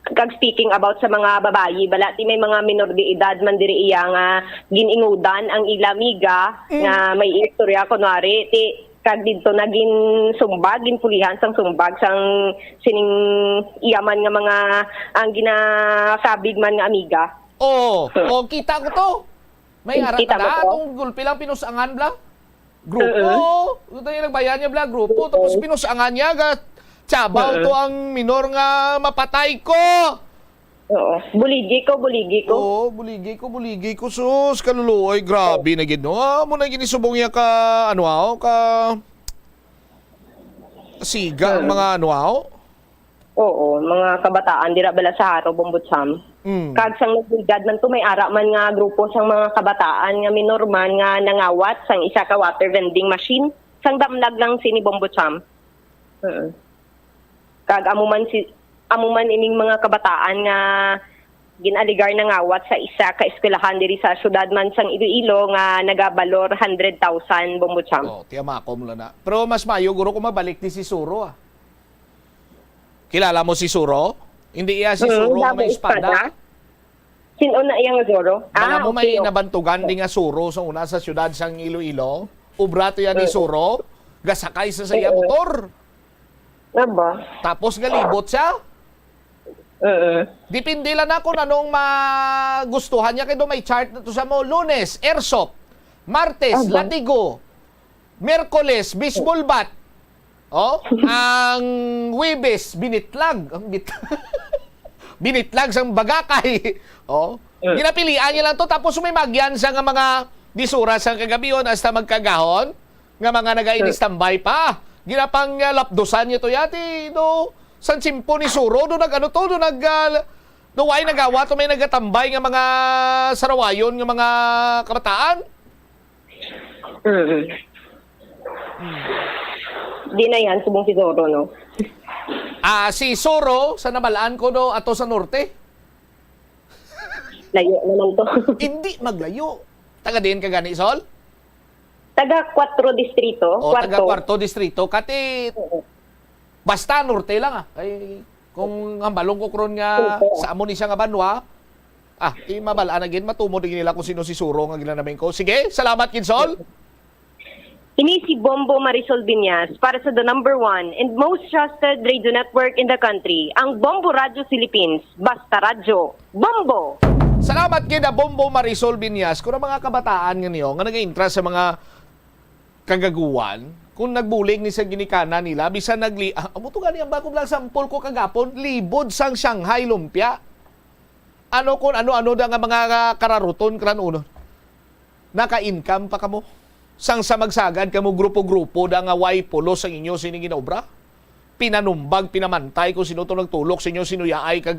kag speaking about sa mga babayi, bala, ti may mga minor de edad man diri iya nga gin-ingudan ang ila amiga Mm. nga may istorya, kunwari, ti kag didto na ginsumbag, ginpulihan sang sumbag sang sining iya man nga mga, ang ginakabig man nga amiga. Oo. Hmm. O, kita ko to. May Kita mo ara to? Anong gulpi lang pinusangan, bla? Grupo. Mm-mm. Ito yung nagbayan niya, bla. Grupo. Mm-mm. Tapos pinusangan niya, ga, tsabaw Mm-mm. to ang minor nga mapatay ko. Oo. Buligi ko, buligi ko. Oo, buligi ko, buligi ko. Sus, kaluluoy, grabe na gid, no? Ah, mo na ginisubong niya ka, ano, ah, ka siga ang Hmm. mga, ano, ah. Oo, mga kabataan, dira bala sa Jaro, Bombo Cham. Mm. Kag sang nagligad man to, may ara man nga grupo sang mga kabataan nga minor man nga nangawat sang isa ka water vending machine. Sang damlag lang sini, Bombo Cham. Mm. Kag amo man si, amo man ining mga kabataan nga gin-alegar nangawat sa isa ka eskwelahan diri sa siyudad man sang Iloilo nga nagabalor hundred thousand, Bombo Cham. Oh, tiyama ko mula na. Pero mas mayo, guro, kung mabalik ni si Suro, ah. Kilala mo si Suro? Hindi iya si Mm, Suro nga may damo espada? Espada? Sino na iya nga Suro? Bala Ah, mo may okay, okay. nabantugan di nga Suro sa una sa siyudad sang Iloilo? Obra to yan ni Mm. Suro? Gasakay sa sa iya Oo. motor. Nga ba? Tapos galibot siya? Mm. Depende lang na kung anong magustuhan niya. Kaya doon may chart na to sa mo. Lunes, airsoft. Martes, Aba. latigo. Miyerkules, baseball bat. Oh, ang Huwebes, binitlag. Ang bit-, binitlag sang bagakay. Oh. Mm. Ginapilian niya lang to. Tapos may magyan siya nga mga disura sa kagabion hasta magkagahon. Nga mga nagainistambay pa. Ginapang, ah, lapdusan niyo to yati, do, sang tiyempo ni Suro, do nag-ano to, do nag, ah, do way nagawa to, may nagatambay nga mga sarawayon nga mga kabataan? Mm. Di na yan, subong si Suro, no? Ah, si Suro, sa nabalaan ko, do, ato sa norte? Layo naman to. Hindi maglayo. Taga diin ka gani, Sol? Taga Cuatro Distrito, O, taga Cuarto. Cuarto Distrito. Kati, Oo. basta norte lang, ah. Kay, kung hambalon ko karon nga Opo. sa amo ni siya nga banwa, ah, di mabal-an na gid, matumod gid nila kung sino si Suro nga ginanaming ko. Sige, salamat gid, Sol. Ini si Bombo Marisol Binyas para sa the number one and most trusted radio network in the country, ang Bombo Radyo Philippines. Basta Radyo, Bombo! Salamat gid, ah, Bombo Marisol Binyas. Kung ang mga kabataan nga niyo nga nag-intra sa mga kagaguan, kung nagbulig ni sa ginikanan nila, bisan nagli-, ah, amo to gani ang bago lang sampol ko kagapon, libod sang Shanghai lumpia. Ano kung ano-ano da nga mga kararuton, karanunon? Naka-income pa kamo? Sang sa magsagad kamo grupo-grupo da nga way pulos ang inyo sini ginobra? Pinanumbag, pinamantay kung sino to nagtulok sa inyo, sino yaay kag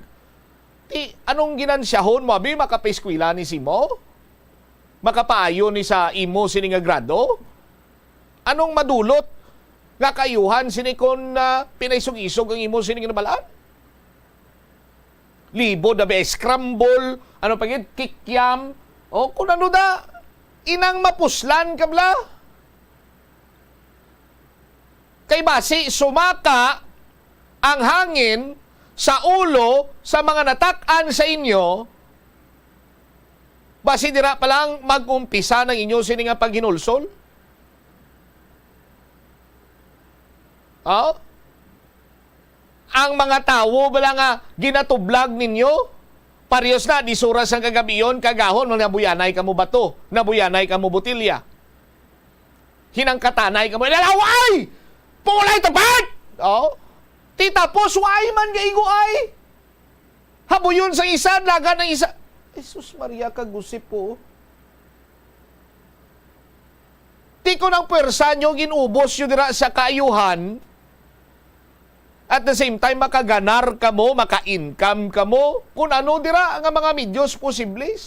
ti, anong ginansyahon mo, abi, makapaeskwela ni Simo? Makapaayo ni sa imo sini nga grado? Anong madulot nga kaayuhan sini kon, ah, pinaisog-isog ang imo sini nga nabalaan? Libod na ba, scramble, ano pa gid, kikiam, o kung ano da, inang mapuslan ka bala. Kay basi sumaka ang hangin sa ulo sa mga natak-an sa inyo, basi dira pa lang mag-umpisa ng inyo sini nga paghinulsol. Oh? Ang mga tawo bala nga ginatublag ninyo, parehas na, di suras ang kagabion, kagahon, nabuyanay kamo bato, nabuyanay kamo botilya. Hinangkatanay kamo, "Ilalaw ay! Pulay tapat!" Oh? Ti tapos, "Why man gaigo ay?" Habuyon sa isa, laga ng isa. Jesus Maria, kagusip po. Ti kon ang pwersa nyo ginubos nyo dira sa kaayuhan, at the same time, makaganar kamo, maka-income kamo, kung ano dira nga mga medios posibles.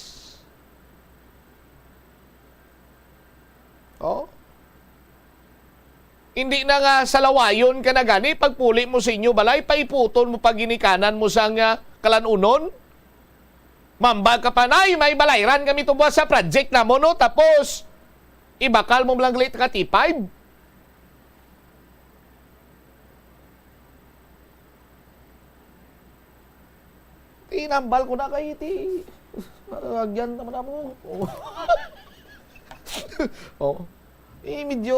Oh? Hindi na nga salawayon ka na gani, pagpuli mo sa inyo balay, paiputon mo pa ginikanan mo sa nga kalanunon. Mambag ka pa, "Nay, may balayran kami tubuas sa project namo, no?" Tapos, ibakal mo lang gali ka T five. Tinambal ko na kay ti, agyan naman mo. Oh. Oh. Eh, medyo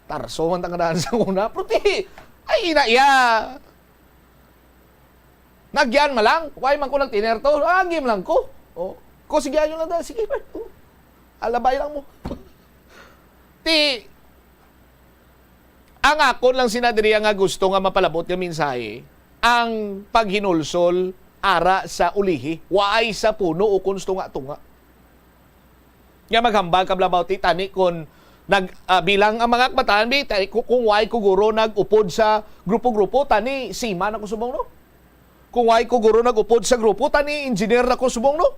tarso man ta kadaan sa una. Pero ti, ay, ina iya. Nagyan man lang. Why man ko nagtiner to? Agi man lang ko. Oh. Ko, sige, ayo lang ta. Sige, Bert. Oh. Alabay lang mo. Ti, ang akon lang sina diri nga gusto nga mapalabot nga mensahe, ang paghinulsol ara sa ulihi, waay sa puno ukon sa tunga-tunga. Nga maghambal ka, Blabaw, ti tani kon nag, ah, bilang ang mga kabataan, bi, tani, ku-, kung waay ko guro nag-upod sa grupo-grupo, tani, seaman ako subong, no? Kung waay ko guro nag-upod sa grupo, tani, engineer ako subong, no?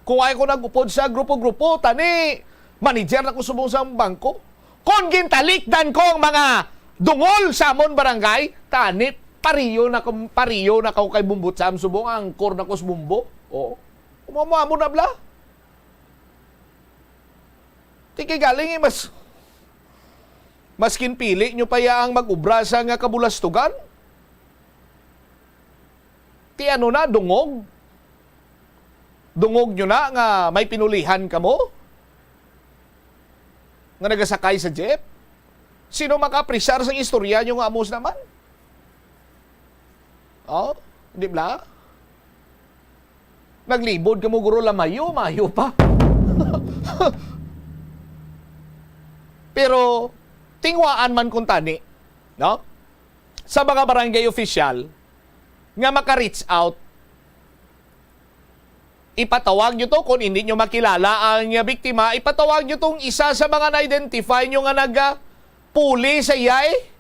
Kung waay ko nag-upod sa grupo-grupo, tani, manager ako subong sa bangko. Kung gintalikdan ko ang mga dungol sa amon barangay, tani, pariyo na ko, pariyo na ko kay Bumbot Sam subong, angkor na ko sa Bumbo. Oo. Umamo-amo na bla. Ti kay galing, eh, mas, mas kinpili nyo pa ya ang mag-ubra sa nga kabulastugan? Ti ano na, dungog? Dungog nyo na nga may pinulihan kamo? Nga nagasakay sa jeep? Sino maka-apresar sa istorya nyo nga amos naman? Oh, di ba? Naglibod kamo, guro, lamayo, mayo pa. Pero, tingwaan man kung tani, no? Sa mga barangay official nga maka-reach out, ipatawag nyo to. Kung hindi nyo makilala ang biktima, ipatawag nyo tong isa sa mga na-identify nyo nga naga-puli sa iya, eh.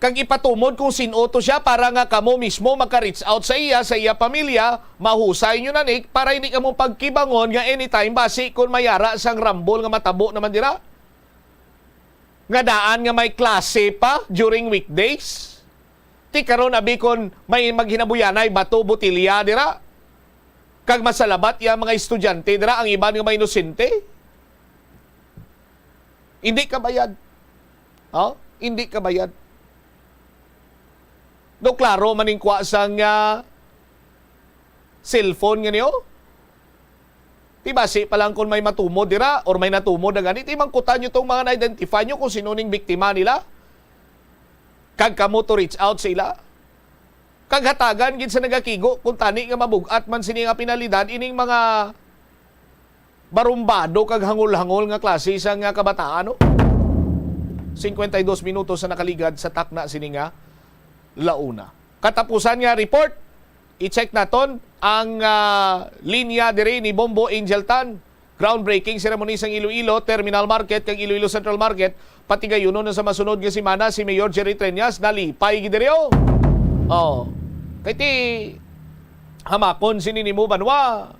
Kag ipatumod kung sin-o to siya para nga kamo mismo maka-reach out sa iya, sa iya pamilya, mahusay nyo na ni, para hindi kamo pagkibangon nga anytime basi kung may ara sang rambol nga matabo naman dira. Nga daan nga may klase pa during weekdays. Ti karon, abi, kon may maghinabuyanay bato, botilya dira, kag masalabat iya mga estudyante dira, ang iban nga may inosente. Hindi ka bayad. Oh, hindi ka bayad. Do klaro man ning kuha sang, ah, cellphone nga niyo? Ti basi pa lang kung may matumod dira or may natumod na gani, ti mangkutan nyo tong mga na-identify nyo kung sino ning biktima nila. Kag kamo to reach out sa ila. Kag hatagan gid sa nagakigo kung tani nga mabug-at man sini nga penalidad ining mga barumbado kag hangol-hangol nga klase sa nga kabataan, no? Cincuenta y dos minutos sa nakaligad sa takna sini nga launa. Katapusan nga report, i-check naton ang, ah, linya diri ni Bombo Angel Tan. Groundbreaking ceremony sang Iloilo Terminal Market kag Iloilo Central Market, patigayunon na sa masunod nga semana si Mayor Jerry Treñas, nalipay gid diri, oh. Oh. Kay ti hamakon sini nimo, banwa.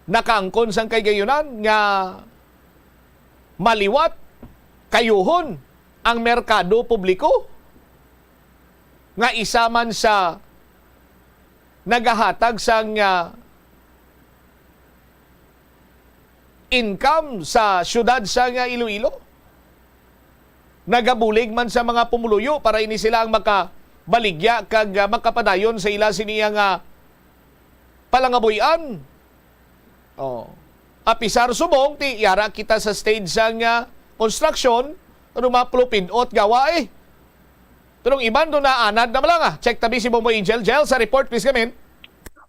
Nakaangkon sang kahigayonan nga maliwat, kayuhon ang merkado publiko nga isa man sa nagahatag sang, ah, income sa siyudad sang, ah, Iloilo. Nagabulig man sa mga pumuluyo para ini sila ang makabaligya kag, ah, makapadayon sa ila sini nga palangabuy-an. Oh. Apisar subong ti yara kita sa stage sang, ah, construction, ano, mapulupin-ot gawa, eh. Pero ang iban do naanad na malanga. Check tabi si Bombo Angel. Jel, sa report, please, gamin.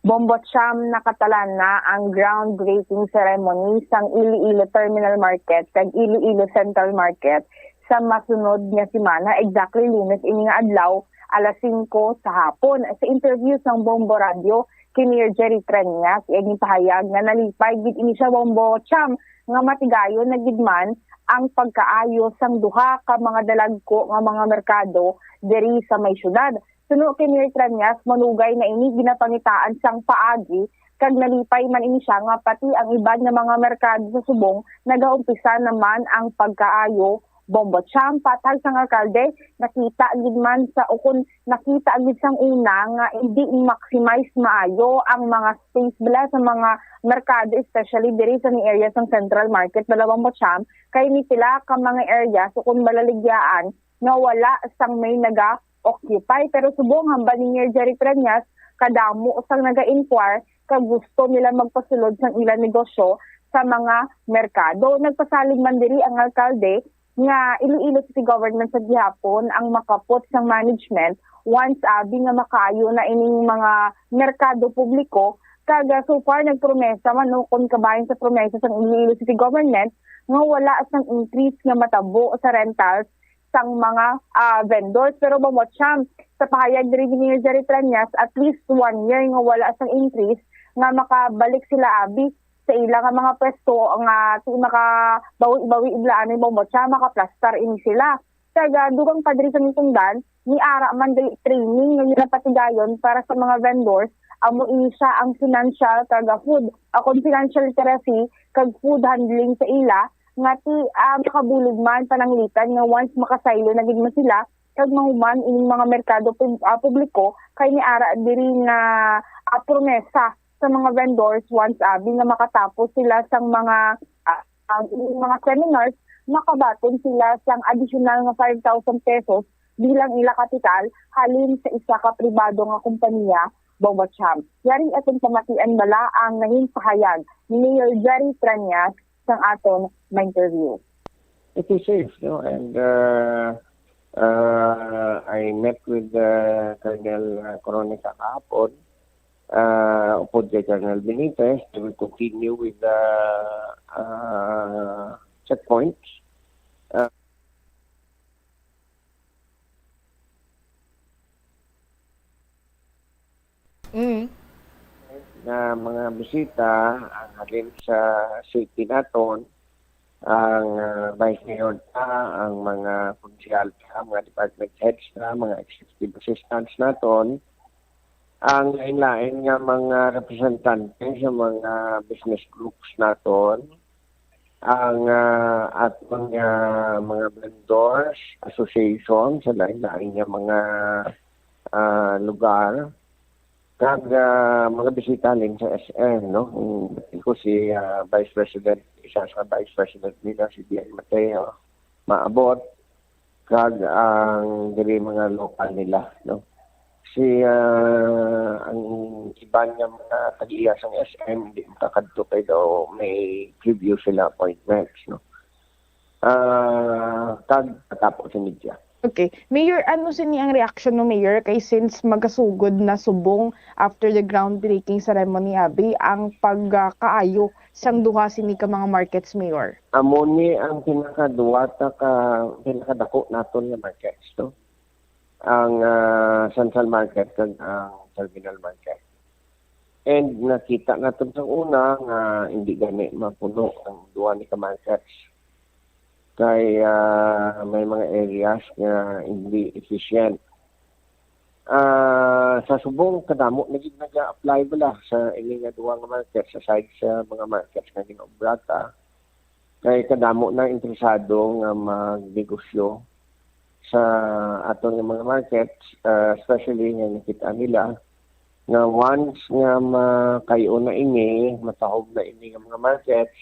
Bombo Cham, nakatalan na ang groundbreaking ceremony sang Iloilo Terminal Market kag Iloilo Central Market sa masunod nga semana, exactly Lunes ini nga adlaw, alas singko sa hapon. Sa interview sang Bombo Radio kay Mayor Jerry Treñas, iya ginpahayag nga nalipay gid ini siya, Bombo Cham, nga matigayon na gid man ang pagkaayo sang duha ka mga dalagko nga mga merkado diri sa may syudad. Suno kay Mayor Treñas, manugay na ini ginapangitaan sang paagi kag nalipay man ini siya nga pati ang iban nga mga merkado sa subong nagaumpisa naman ang pagkaayo. Bombo Champ, patag sang alkalde, nakita gid man sa ukon nakita gid sang una nga hindi maximize maayo ang mga space bala sa mga merkado, especially diri sa ni area sang Central Market bala, Bombo Champ, kay ni pila ka mga areas ukon balaligyaan nga wala sang may naga-occupy. Pero subong hambal ni Mayor Jerry Treñas, kadamo sang naga-inquire kag gusto nila magpasulod sang ilang negosyo sa mga merkado. Nagpasalig man diri ang alkalde nga Iloilo City Government sa gihapon ang makapot sang management once abi nga makaayo na ining mga merkado publiko. Kag, ah, so far nagpromesa man, no, kon kabahin sa promesa sang Iloilo City Government nga wala sang increase nga matabo sa rentals sang mga, ah, vendors. Pero, Bombo Champ, sa pahayag diri ni Mayor Jerry Treñas, at least one year nga wala sang increase nga makabalik sila abi sa ila nga mga pwesto nga ti makabawi-bawi iblaan ni Bombo Champ, makaplastar ini sila. Kag, ah, dugang pa diri sa misungdan, ni ara man diri training nga ginapatigayon para sa mga vendors, amo ini siya ang financial kag, ah, food, akon financial literacy kag food handling sa ila nga ti, ah, makabulig man pananglitan nga once makasaylo na gid man sila kag mahuman ining mga merkado pub-, ah, publiko, kay ni ara diri nga, ah, promesa sa mga vendors once abi nga makatapos sila sang mga, ah, ang ilang mga seminars, makabaton sila sang additional nga five thousand pesos bilang ila kapital halin sa isa ka pribado nga kompanya, Bombo Champ. Yari aton pamatian bala ang nahing pahayag ni Mayor Jerry Treñas sang aton ma-interview. It is safe, no? And uh, uh, I met with uh, Colonel uh, Coronica kahapon. Uh, upod kay Colonel Benitez, they will continue with the uh, checkpoints. Uh, Mm. nga mga bisita ang halin sa city naton, ang ah, vice mayor ta, ang mga konsehal ta, mga department heads ta, mga executive assistants naton, ang lain-lain nga mga representante sa mga business groups naton, ang ah, aton nga mga vendors association sa lain-lain nga mga ah, lugar, kag ah, mga bisita halin sa S M, no? Ang ko si ah, Vice President, isa sa Vice President nila, si Bien Mateo, maabot, kag ang diri mga lokal nila, no? Si ah, ang iban nga mga tag-iya sang S M hindi makakadto kay daw may preview sila appointments, no? Ah, kag katapo sa media. Okay. Mayor, ano sini ang reaction mo, Mayor? Kay since magasugod na subong after the groundbreaking ceremony, abi, ang pagkaayo sang duha sini ka mga markets, Mayor? Amo ni ang pinakaduwa ta ka pinakadako naton nga markets, no? Ang ah, Central Market kag ang Terminal Market. And nakita naton sa una nga hindi gani mapuno ang duha ni ka markets. Kay ah, may mga areas nga hindi efficient. Ah, sa subong kadamo na gid naga-apply bala sa ini nga duha nga market sa side sa mga markets nga ginaobrata. Kay kadamo na interesado nga magnegosyo sa aton nga mga markets, ah, especially nga nakita nila nga once nga makay-o na ini, matahog na ini nga mga markets,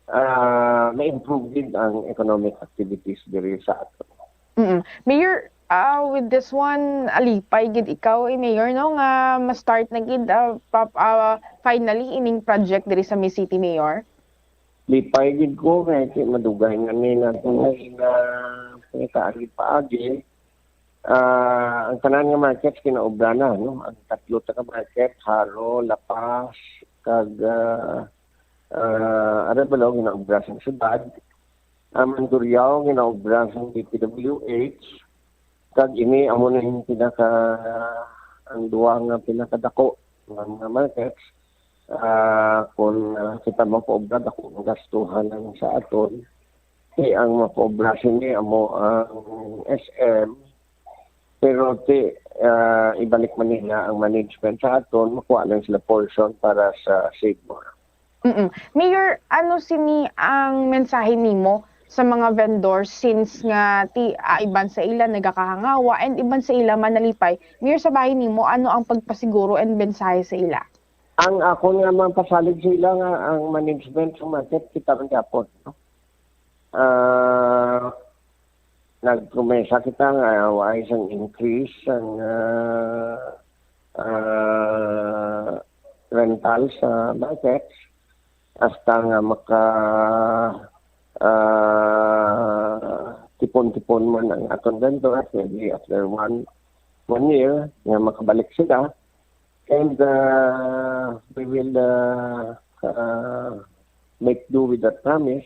ah, ma-improve gid ang economic activities diri sa ato. Mm. Mayor, ah, with this one, alipay gid ikaw, eh, Mayor, no, nga ma-start na gid, ah, pa, ah, finally ining project diri sa May City, Mayor? Lipay gid ko kay ti madugay na ni nato nga ina pangitaagi paagi. Ah, ang tanan nga markets kinaobra na, no? Ang tatlo ta ka market, Jaro, La Paz, kag ah, ah, Arevalo ginaobra sang syudad. Ang Mandurriao ginaobra sang D P W H. Kag ini amo na yung pinaka ang duwa nga pinakadako nga mga markets. Ah, kung ah, kita mo paobra, dako ang gastuhan lang sa aton. Kay ang mapaobra sini amo ang S M. Pero ti ah, ibalik man nila ang management sa aton, makuha lang sila portion para sa Save More. Mm. Mayor, ano sini ang mensahe nimo sa mga vendors, since nga ti ah, iban sa ila nagakahangawa and iban sa ila manalipay? Mayor, sa bahin nimo, ano ang pagpasiguro and mensahe sa ila? Ang akon nga mapasalig sa ila nga ang management sa market kita man gyapon, no? Ah, nagpromesa kita nga waay sang increase sang, ah, ah, rental sa market hasta nga maka, ah, tipon-tipon man ang aton vendor, maybe after one, one year nga makabalik sila. And, ah, we will, ah, ah, make do with that promise.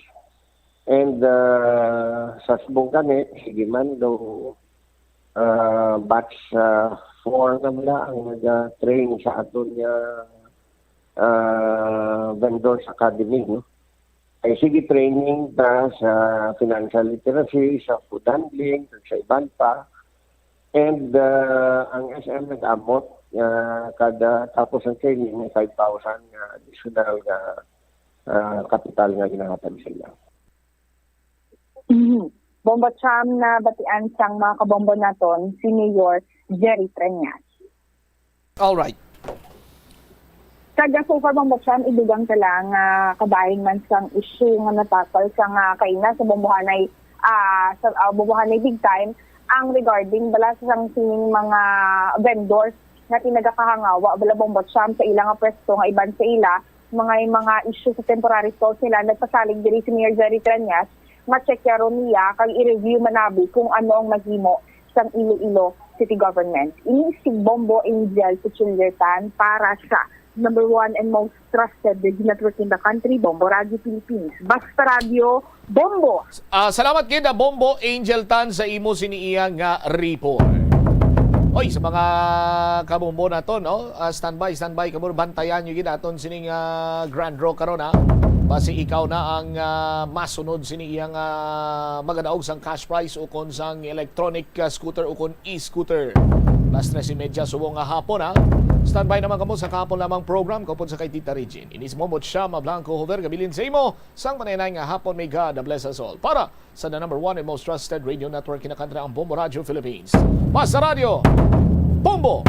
And, ah, sa subong gani, sige man daw, ah, batch, ah, four na man ang nag-train sa aton nga, ah, vendors academy, no? Ay sige, training ta sa financial literacy, sa food handling, kag sa iban pa. And, ah, ang S M nag-amot, ah, kada tapos ang training, may five thousand nga additional nga, ah, kapital nga ginahatag sa ila. Mhm. Bombo Cham, nabatian sang mga kabombo naton si Mayor Jerry Treñas. All right. Kag so far, Bombo Cham, idugang ta lang nga kabahin man sang issue nga natakal sang, ah, kaina sa Bombohanay, ah, sa, ah, Bombohanay Big Time, ang regarding bala sang sining mga vendors nga ti nagakahangawa bala, Bombo Cham, sa ila nga pwesto nga iban sa ila mga, mga issue sa temporary stalls nila. Nagpasalig diri si Mayor Jerry Treñas nga checkyaron niya kag i-review manabi kung ano ang mahimo sang Iloilo City Government. Ini si Bombo Angel Cuchillertan para sa number one and most trusted radio network in the country, Bombo Radio Philippines. Basta Radio, Bombo! Ah, salamat gid, ah, Bombo Angel Tan, sa imo sini iya nga report. Oy, sa mga kabombo naton, no? Ah, standby, standby kamo, bantayan niyo gid aton sining, ah, Grand Draw karon, ha. Basi ikaw na ang, ah, masunod sini iyang, ah, magadaog sang cash prize ukon sang electronic, ah, scooter ukon e-scooter. Las tres y media subong nga hapon, ha. Standby naman kamo sa kahapon lamang program kaupod sa kay Tita Regine. Ini si Bombo Cham Blanco Hover, gabilin sa imo sang manainay nga hapon. May God bless us all. Para sa the number one and most trusted radio network in the country, ang Bombo Radio Philippines. Basta Radio, Bombo!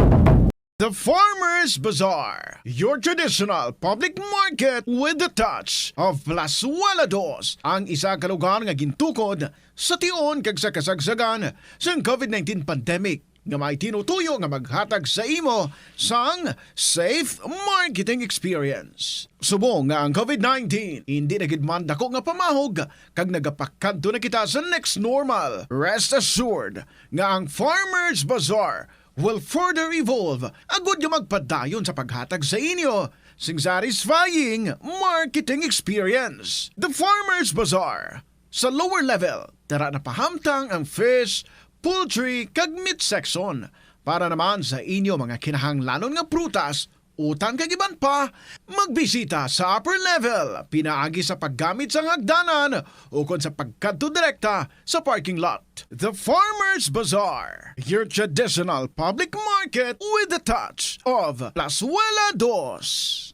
The Farmers Bazaar, your traditional public market with the touch of Plazuela Dos, ang isa ka lugar nga gintukod sa tion kag sa kasagsagan sang COVID nineteen pandemic, nga may tinutuyo nga maghatag sa imo sang safe marketing experience. Subong nga ang COVID nineteen indi na gid man dako nga pamahog kag nagapakadto na kita sa next normal, rest assured nga ang Farmers Bazaar will further evolve agud nga magpadayon sa paghatag sa inyo sing satisfying marketing experience. The Farmers Bazaar. Sa lower level, tara na pahamtang ang fish, poultry, kag meat section para naman sa inyo mga kinahanglanon nga prutas, utan kag iban pa. Magbisita sa upper level pinaagi sa paggamit sang hagdanan ukon sa pagkadto direkta sa parking lot. The Farmers Bazaar, your traditional public market with the touch of Plazuela Dos.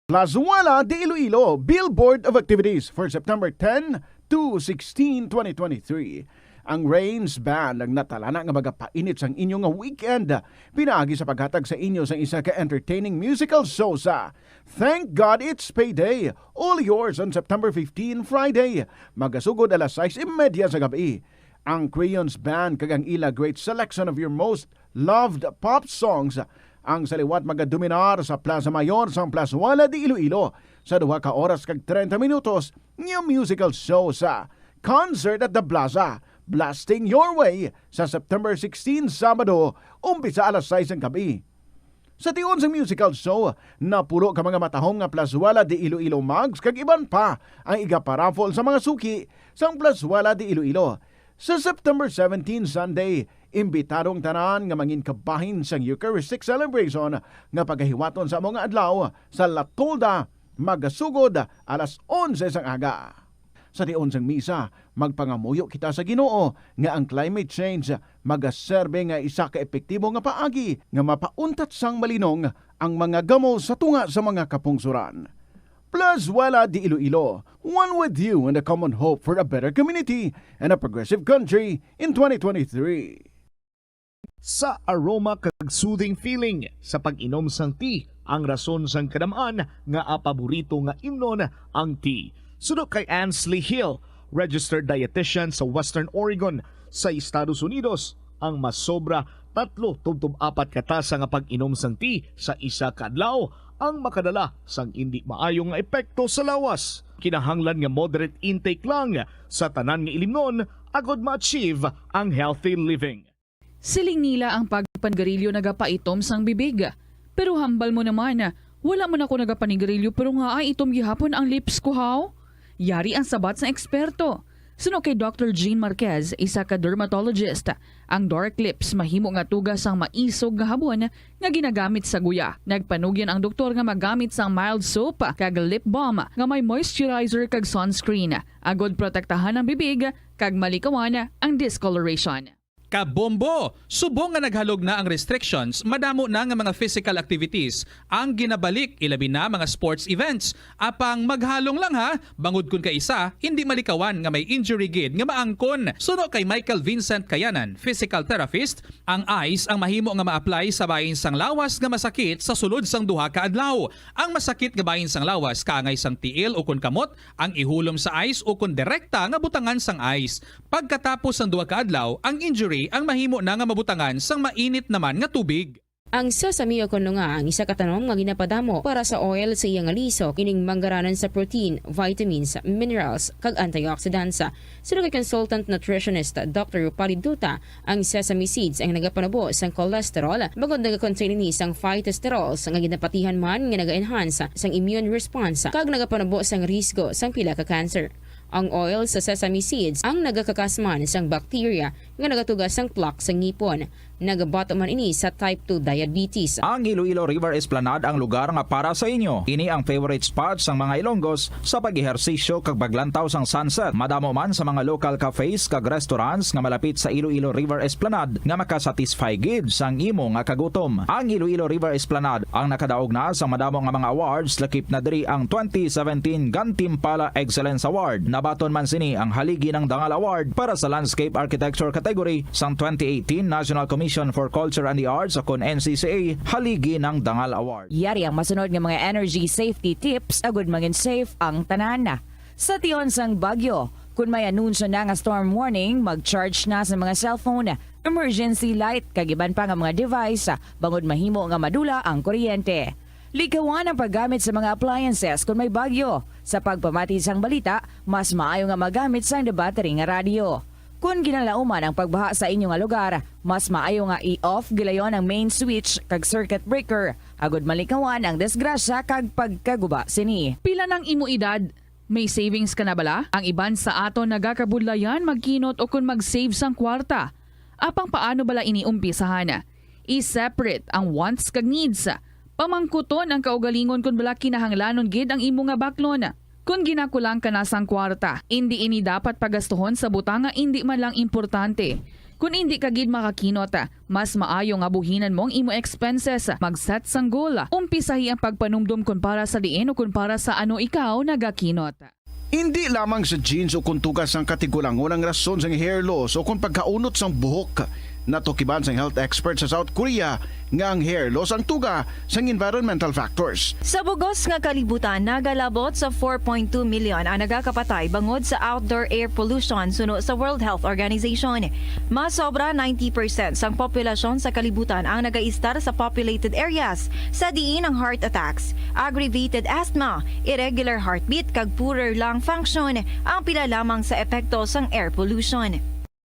Plazuela de Iloilo, Billboard of Activities for September ten to sixteen, twenty twenty-three. Ang Rains Band ang natalana nga magapainit sang inyo nga weekend pinaagi sa paghatag sa inyo sang isa ka entertaining musical show sa Thank God It's Payday, all yours on September fifteen, Friday. Magasugod alas sais y media sa gab-i. Ang Crayons Band kag ang ila great selection of your most loved pop songs ang sa liwat magadominar sa Plaza Mayor sang Plazuela de Iloilo sa duha ka oras kag treinta minutos nga musical show sa Concert at the Plaza, Blasting Your Way, sa September sixteen, Sabado, umpisa alas sais sang gab-i. Sa tion sang musical show, napulo ka mga matahom nga Plazuela de Iloilo mugs kag iban pa ang igaparaffle sa mga suki sang Plazuela de Iloilo. Sa September seventeen, Sunday, imbitado ang tanan nga mangin kabahin sang Eucharistic celebration nga pagahiwaton sa amo nga adlaw sa La Tolda, magasugod alas onse sang aga. Sa tion sang misa, magpangamuyo kita sa Ginoo nga ang climate change magaserbe nga isa ka epektibo nga paagi nga mapauntat sang malinong ang mga gamo sa tunga sa mga kapungsoran. Plazuela de Iloilo, one with you in the common hope for a better community and a progressive country in twenty twenty-three. Sa aroma kag soothing feeling sa pag-inom sang tea ang rason sang kadam-an nga paborito nga imnon ang tea. Suno kay Ansley Hill, registered dietitian sa Western Oregon sa Estados Unidos, ang masobra tatlo tubtob apat ka tasa nga pag-inom sang tea sa isa ka adlaw ang makadala sang indi maayo nga epekto sa lawas. Kinahanglan nga moderate intake lang sa tanan nga ilimnon agod ma-achieve ang healthy living. Siling nila ang pagpanigarilyo nagapaitom sang bibig. Pero hambal mo naman, wala man ako nagapanigarilyo pero nga ay itom gihapon ang lips ko, haw? Yari ang sabat sang eksperto. Suno kay Doctor Jean Marquez, isa ka dermatologist, ang dark lips mahimo nga tuga sang maisog nga habon nga ginagamit sa guya. Nagpanugyan ang doktor nga magamit sang mild soap kag lip balm nga may moisturizer kag sunscreen, agod protektahan ang bibig kag malikawan ang discoloration. Kabombo! Subong nga naghalog na ang restrictions, madamo na nga mga physical activities ang ginabalik, ilabi na mga sports events. Apang maghalong lang ha, bangod kun kaisa hindi malikawan nga may injury gid nga maangkon. Suno kay Michael Vincent Kayanan, physical therapist, ang ice ang mahimo nga ma-apply sa bahin sang lawas nga masakit sa sulod sang duha ka adlaw. Ang masakit nga bahin sang lawas kaangay sang tiil ukon kamot ang ihulom sa ice ukon direkta nga butangan sang ice. Pagkatapos sang duha ka adlaw, ang injury ang mahimo na nga mabutangan sang mainit naman nga tubig. Ang sesame o kon nga ang isa ka tanom nga ginapadamo para sa oil sa iya nga lisok, ining manggaranan sa protein, vitamins, minerals, kag antioxidants. Suno kay consultant nutritionist Doctor Rupali Duta, ang sesame seeds ang nagapanubo sang cholesterol, bangod nagakontain ini sang phytosterols nga ginapatihan man nga naga-enhance sang immune response kag nagapanubo sang risgo sang pila ka cancer. Ang oil sa sesame seeds ang nagakakasman sang bacteria nga nagatuga sang plaque sa ngipon. Nagabato man ini sa type two diabetes. Ang Iloilo River Esplanade ang lugar nga para sa inyo. Ini ang favorite spot sang mga Ilonggos sa pag-ehersisyo kag paglantaw sang sunset. Madamo man sa mga local cafes kag restaurants nga malapit sa Iloilo River Esplanade nga makasatisfy gid sang imo nga kagutom. Ang Iloilo River Esplanade ang nakadaog na sa madamo nga mga awards, lakip na diri ang twenty seventeen Gantimpala Excellence Award. Nabaton man sini ang Haligi ng Dangal Award para sa Landscape Architecture category sang twenty eighteen National Commission for Culture and the Arts, o kon N C C A, Haligi ng Dangal Award. Yari ang masunod nga mga energy safety tips agud mangin safe ang tanan. Sa tion sang bagyo, kun may anunsyo na nga storm warning, mag-charge na sa mga cellphone, emergency light, kag iban pa nga mga device, bangod mahimo nga madula ang kuryente. Likawan ang paggamit sa mga appliances kun may bagyo. Sa pagpamati sang balita, mas maayo nga magamit sang battery nga radyo. Kon ginalauman ang pagbaha sa inyo nga lugar, mas maayo nga i-off gilayon ang main switch kag circuit breaker, agud malikawan ang disgrasya kag pagkaguba sini. Pila nang imo edad? May savings ka na bala? Ang iban sa aton nagakabudlayan magkinot ukon mag-save sang kwarta. Apang paano bala ini umpisahan? I-separate ang wants kag needs. Pamangkuton ang kaugalingon kon bala kinahanglanon gid ang imo nga baklon. Kon ginakulang ka na sang kwarta, indi ini dapat pagastuhon sa butang nga indi man lang importante. Kon indi ka gid makakinot, mas maayo nga buhinan mo ang imo expenses. Mag-set sang goal. Umpisahi ang pagpanumdom kon para sa diin o kon para sa ano ikaw nagakinot. Indi lamang sa genes o kon tuga sang katigulangon ang rason sang hair loss o kon pagkaunot sang buhok. Natukiban sang health expert sa South Korea nga ang hair loss ang tuga sang environmental factors. Sa bug-os nga kalibutan, nagalabot sa four point two million ang nagakapatay bangod sa outdoor air pollution, suno sa World Health Organization. Mas sobra ninety percent sang populasyon sa kalibutan ang nagaistar sa populated areas, sa diin ang heart attacks, aggravated asthma, irregular heartbeat, kag poorer lung function ang pila lamang sa epekto sang air pollution.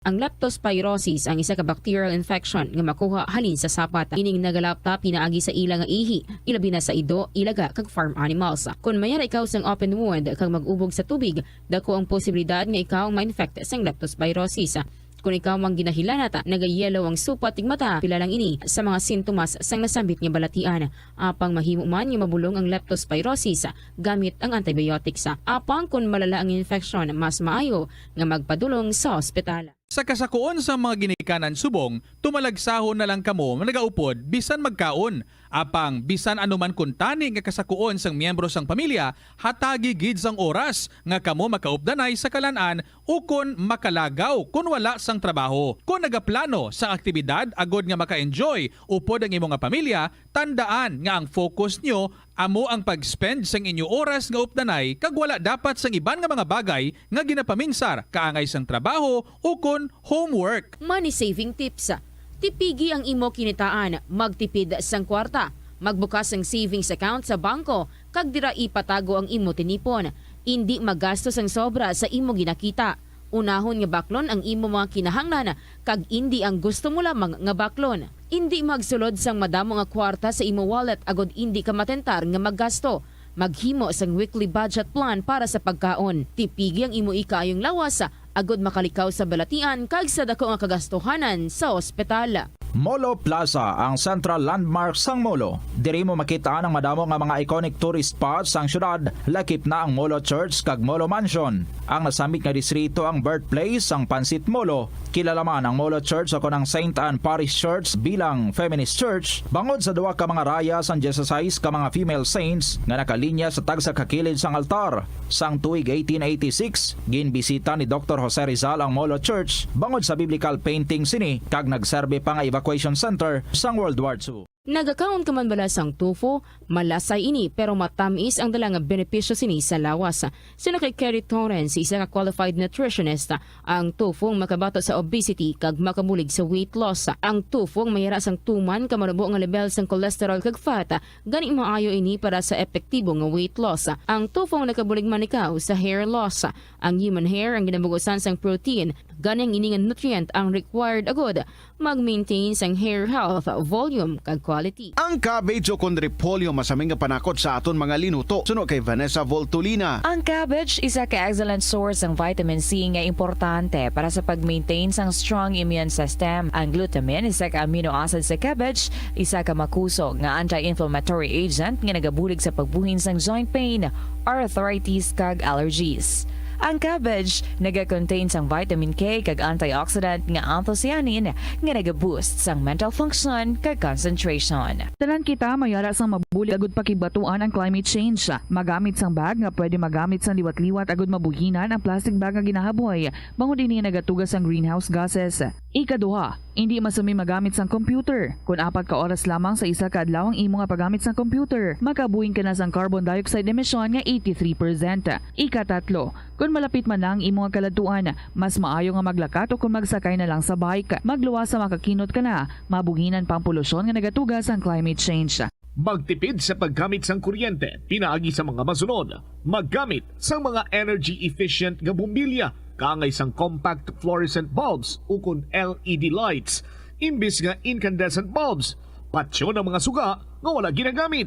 Ang leptospirosis ang isa ka bacterial infection nga makuha halin sa sapat. Ining nagalapta pinaagi sa ila nga ihi, ilabi na sa ido, ilaga, kag farm animals. Kon mayara ikaw sang open wound kag mag-ubog sa tubig, dako ang posibilidad nga ikaw ma-infect sang leptospirosis. Kung ikaw ang ginahilanat, nagayelo ang supat tig mata, pila lang ini sa mga sintomas sang nasambit nga balatian. Apang mahimo man nga mabulong ang leptospirosis gamit ang antibiotics. Apang kung malala ang infeksyon, mas maayo nga magpadulong sa ospital. Sa kasakuon sang mga ginikanan subong, tumalagsahon na lang kamo nagaupod bisan magkaon. Apang bisan ano man kuntani nga kasakuon sang miyembro sang pamilya, hatagi gid sang oras nga kamo makaupdanay sa kalan-an ukon makalagaw kon wala sang trabaho. Kon nagaplano sang aktibidad agod nga maka-enjoy upod ang imo nga pamilya, tandaan nga ang focus nyo amo ang pag-spend sang inyo oras nga updanay kag wala dapat sang iban nga mga bagay nga ginapaminsar kaangay sang trabaho ukon homework. Money saving tips. Tipigi ang imo kinitaan, magtipid sang kwarta, magbukas sang savings account sa bangko, kag dira ipatago ang imo tinipon. Indi magasto sang sobra sa imo ginakita. Unahon nga baklon ang imo mga kinahanglan kag indi ang gusto mo lamang nga baklon. Indi magsulod sang madamo nga kwarta sa imo wallet agod indi ka matentar nga maggasto. Maghimo sang weekly budget plan para sa pagkaon. Tipigi ang imo ikaayong lawas agod makalikaw sa balatian kag sa daku nga kagastuhanan sa ospital. Molo Plaza, ang central landmark sang Molo. Diri mo makita ang madamo nga mga iconic tourist spots sang syudad, lakip na ang Molo Church kag Molo Mansion. Ang nasambit nga distrito ang birthplace sang Pancit Molo. Kilala man ang Molo Church o kon ang Saint Anne Parish Church bilang feminist church, bangod sa duha ka mga raya sang dieciséis ka mga female saints nga nakalinya sa tagsa ka kilid sang altar. Sang tuig eighteen eighty-six, ginbisita ni Doktor Jose Rizal ang Molo Church bangod sa biblical painting sini kag nagserbi pa nga evacuation center sang World War Two. Nagakaon ka man bala sang tofu? Malasay ini, pero matamis ang dala nga benepisyo sini sa lawas. Suno kay Kerry Torrens, isa ka qualified nutritionist, ang tofu ang makabato sa obesity kag makabulig sa weight loss. Ang tofu ang mayara sang tuman ka manubo nga level sang cholesterol kag fat, gani maayo ini para sa epektibo nga weight loss. Ang tofu ang nakabulig man ikaw sa hair loss. Ang human hair ang ginabugusan sang protein, gani ang ini nga nutrient ang required agud mag-maintain sang hair health, volume, kag quality. Ang cabbage o kon repolyo masami nga panakot sa aton mga linuto, suno kay Vanessa Voltolina. Ang cabbage isa ka excellent source sang vitamin C nga importante para sa pag-maintain sang strong immune system. Ang glutamine, isa ka amino acid sa cabbage, isa ka makusog nga anti-inflammatory agent nga nagabulig sa pagbuhin sang joint pain, arthritis, kag allergies. Ang cabbage naga-contain sang vitamin K kag antioxidant nga anthocyanin nga naga-boost sang mental function kag concentration. Tanan kita mayara sang mabulig agud pakigbatuan ang climate change. Magamit sang bag nga pwede magamit sang liwat-liwat agud mabuhinan ang plastic bag nga ginahaboy, bangod ini nagatuga sang greenhouse gases. Ikaduha, indi masumi magamit sang computer. Kon apat ka oras lamang sa isa ka adlaw ang imo nga paggamit sang computer, makabuhin ka na sang carbon dioxide emission nga eighty-three percent. Ikatatlo, kon malapit man na ang imo nga kaladtuan, mas maayo nga maglakat o kon magsakay na lang sa bike. Magluwas sa makakinot ka na, mabuhinan pa ang polusyon nga nagatuga sang climate change. Magtipid sa paggamit sang kuryente pinaagi sa mga masunod. Maggamit sang mga energy efficient nga bombilya kaangay sang compact fluorescent bulbs ukon L E D lights imbis nga incandescent bulbs. Patyon ang mga suga nga wala ginagamit.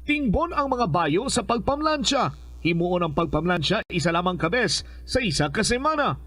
Tingbon ang mga bayo sa pagpamlansya. Himuon ang pagpamlansya isa lamang ka bes sa isa ka semana.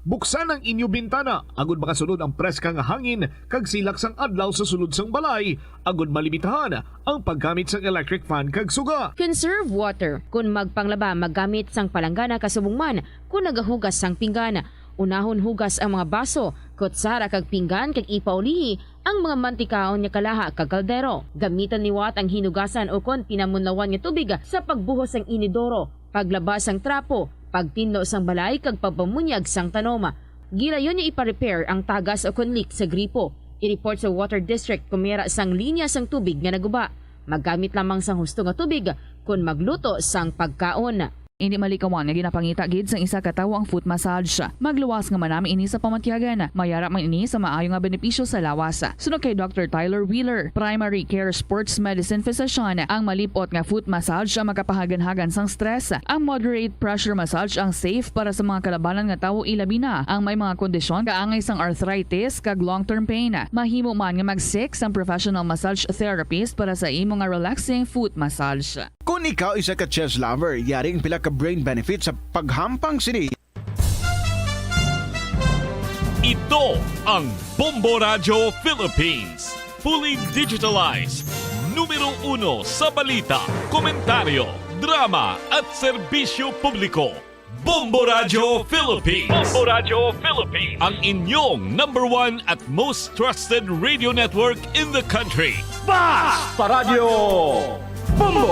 Buksan ang inyo bintana agud makasulod ang preska nga hangin kag silak sang adlaw sa sulod sang balay, agud malimitahan ang paggamit sang electric fan kag suga. Conserve water. Kon magpanglaba, maggamit sang palanggana kasubong man kon nagahugas sang pinggan. Unahon hugas ang mga baso, kutsara kag pinggan kag ipaulihi ang mga mantikaon nga kalaha kag kaldero. Gamiton liwat ang hinugasan ukon pinamunlawan nga tubig sa pagbuhos sang inidoro, paglaba sang trapo, pagtinlo sang balay kag pagpamunyag sang tanom. Gilayon nga ipa-repair ang tagas ukon leak sa gripo. I-report sa water district kon may ara sang linya sang tubig nga naguba. Maggamit lamang sang husto nga tubig kon magluto sang pagkaon. Indi malikawan nga ginapangita gid sang isa ka tawo ang foot massage. Magluwas nga manami ini sa pamatyagan. Mayara man ini sa maayo nga benepisyo sa lawas. Suno kay Doctor Tyler Wheeler, primary care sports medicine physician, ang malip-ot nga foot massage ang makapahaganhagan sang stress. Ang moderate pressure massage ang safe para sa mga kalabanan nga tawo, ilabi na ang may mga kondisyon kaangay sang arthritis kag long-term pain. Mahimo man nga mag-seek sang professional massage therapist para sa imo nga relaxing foot massage. Kon ikaw isa ka chess lover, yari ang pila ka brain benefit sa paghampang sini. Ito ang Bombo Radyo Philippines. Fully digitalized. Numero uno sa balita, komentaryo, drama, at serbisyo publiko. Bombo Radyo Philippines. Bombo Radyo Philippines. Ang inyong number one at most trusted radio network in the country. Basta Radyo Bombo!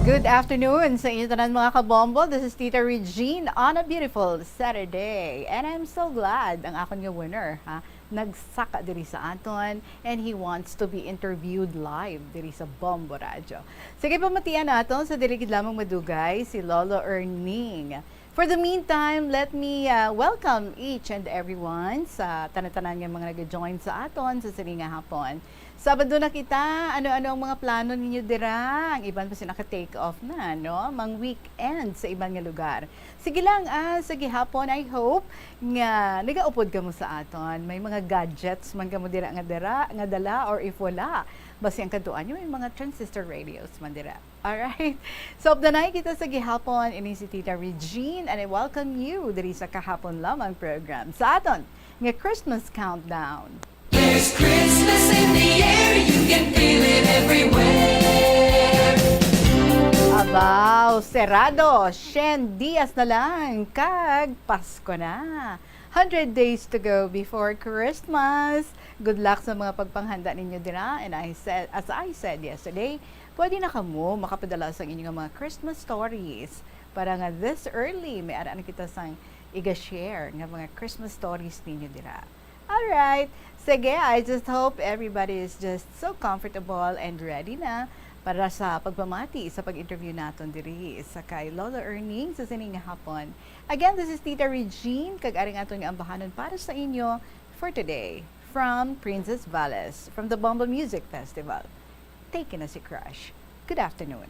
Good afternoon sa inyo tanan, mga kabombo. This is Tita Regine on a beautiful Saturday. And I'm so glad ang akon nga winner, ha? Nagsaka diri sa aton, and he wants to be interviewed live diri sa Bombo Radyo. Sige, pamatian naton sa dili gid lamang madugay si Lolo Erning. For the meantime, let me, uh, welcome each and everyone sa tanan-tanan nga mga nag-join sa aton sa sini nga hapon. Sabado na kita, ano-ano ang mga plano ninyo dira? Ang iban pa sila naka-take off na, no? Mang weekend sa iban nga lugar. Sige lang, ah, sa gihapon, I hope nga nagaupod kamo sa aton. May mga gadgets man kamo dira nga dira, nga dala, or if wala, basi ang kadtuan nyo, may mga transistor radios man dira. Alright. So, updanay kita sa gihapon, ini si Tita Regine, and I welcome you diri sa Kahapon Lamang program sa aton nga Christmas Countdown. There's Christmas in the air, you can feel it everywhere. Abaw, serado, shen dias na lang, kag Pasko na. Hundred days to go before Christmas. Good luck sa mga pagpanghanda ninyo dira. And I said, as I said yesterday, pwede na kamo makapadala sa inyong mga Christmas stories. Para nga this early, may ara na kita sang iga-share nga mga Christmas stories ninyo dira. Alright. Sige, I just hope everybody is just so comfortable and ready na para sa pagpamati sa pag-interview naton diri sa kay Lolo Erning sa sining nga hapon. Again, this is Tita Regine, kag ari ang aton nga ambahanon para sa inyo for today from Princess Valles, from the Bombo Music Festival. Take na si Crush. Good afternoon.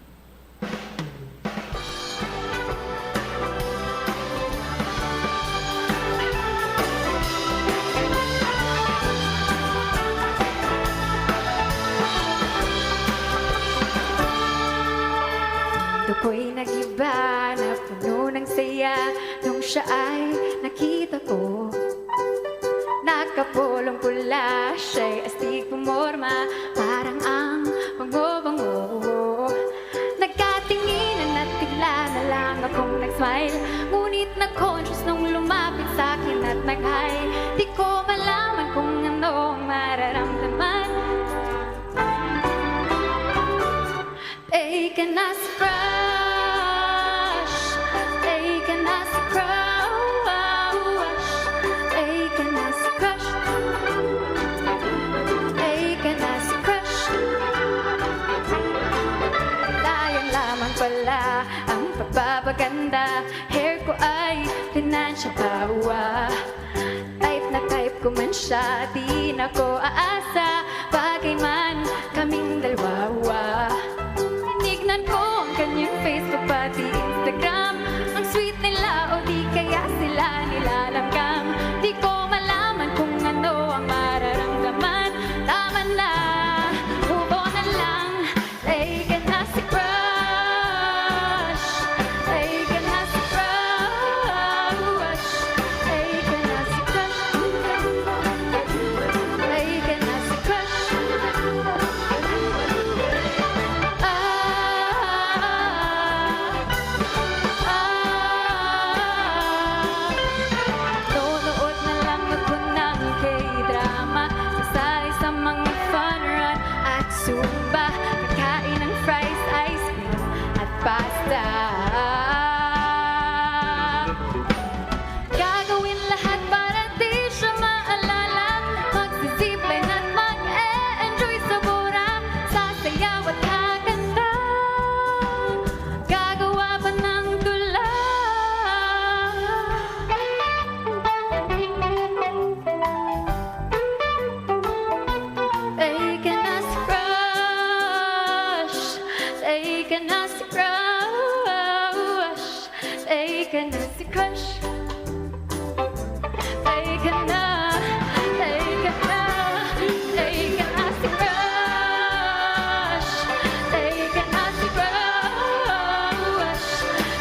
Ako'y nagiba na puno ng saya nung siya ay nakita ko. Nakapulong pula siya'y astig pumorma, parang ang bango-bango. Nagkatinginan at bigla na lang akong nag-smile. Ngunit na-conscious nung lumapit sa akin at nag-hi. Di ko malaman kung ano ang mararamdaman. Taken as crush, taken as crush, taken as crush, taken as crush. Sayang lamang pala ang pagpapaganda. Hair ko ay pinansya pa, wa. Type na type ko man siya, di na ko aasa. Bagay man kaming dalawa. Tinignan ko ang kanyang Facebook pati Instagram. Ang sweet nila o di kaya sila nilalamgam. Di ko malaman kung ano ang mararamdaman. Tama na, move on na lang. Taken as a crush, taken as a crush, taken as a crush, taken as a crush. Ah, ah, ah. Nunood na lang ako ng K-drama, sasali sa mga fun run at Zumba, kakain ng fries, ice cream, at pasta. Gagawin lahat para di siya maalala. Magsi-zipline at mag-e-enjoy sa Bora. Sasayaw at kakanta. Gagawa pa ng tula. Taken as crush, taken as crush, taken as crush. Taken na, taken na, taken as crush, taken as crush,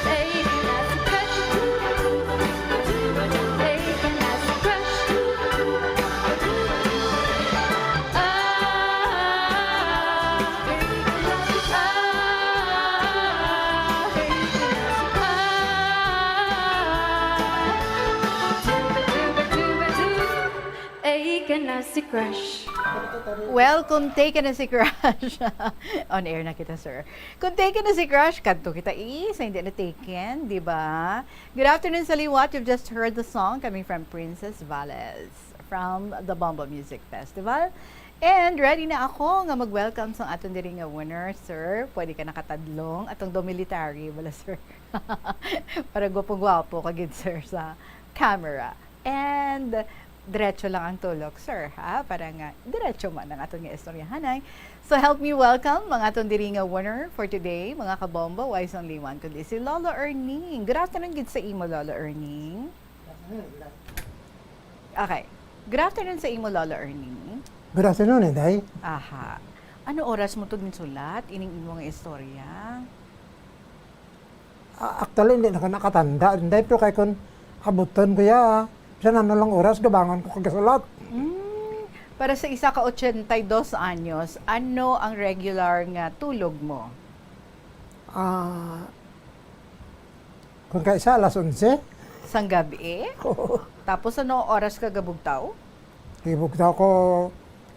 taken as crush, taken as crush. Crush. Well, kung taken na si Crush, on air na kita, sir. Kung taken na si Crush, kadto kita, eh, sa hindi na taken, di ba? Good afternoon sa liwat. You've just heard the song coming from Princess Vales from the Bombo Music Festival. And ready na ako nga mag-welcome sa aton diri nga winner, sir. Pwede ka nakatadlong atong do military, wala, sir. Para gwapo-gwapo ka gid, sir, sa camera. And diretso lang ang tulok, sir, ha? Para nga diretso man ang aton nga istoryahanay. So help me welcome mga aton diri nga winner for today, mga kabombo, why only one, kundi si Lolo Erning. Good afternoon gid sa imo, Lolo Erning. Okay. Good afternoon sa imo, Lolo Erning. Good afternoon, Inday. Aha. Ano oras mo to ginsulat ining imo nga istorya? Ah, actually, hindi na ko nakatanda, Inday, pero kay kun abuton ko ya, bisan ano lang oras, gabangon ko kagasulat. Mm. Para sa isa ka ochenta y dos anyos, ano ang regular nga tulog mo? Ah, kung kaisa, alas onse. Sang gabi? Oo. Tapos ano oras ka gabugtaw? Gibugtaw ko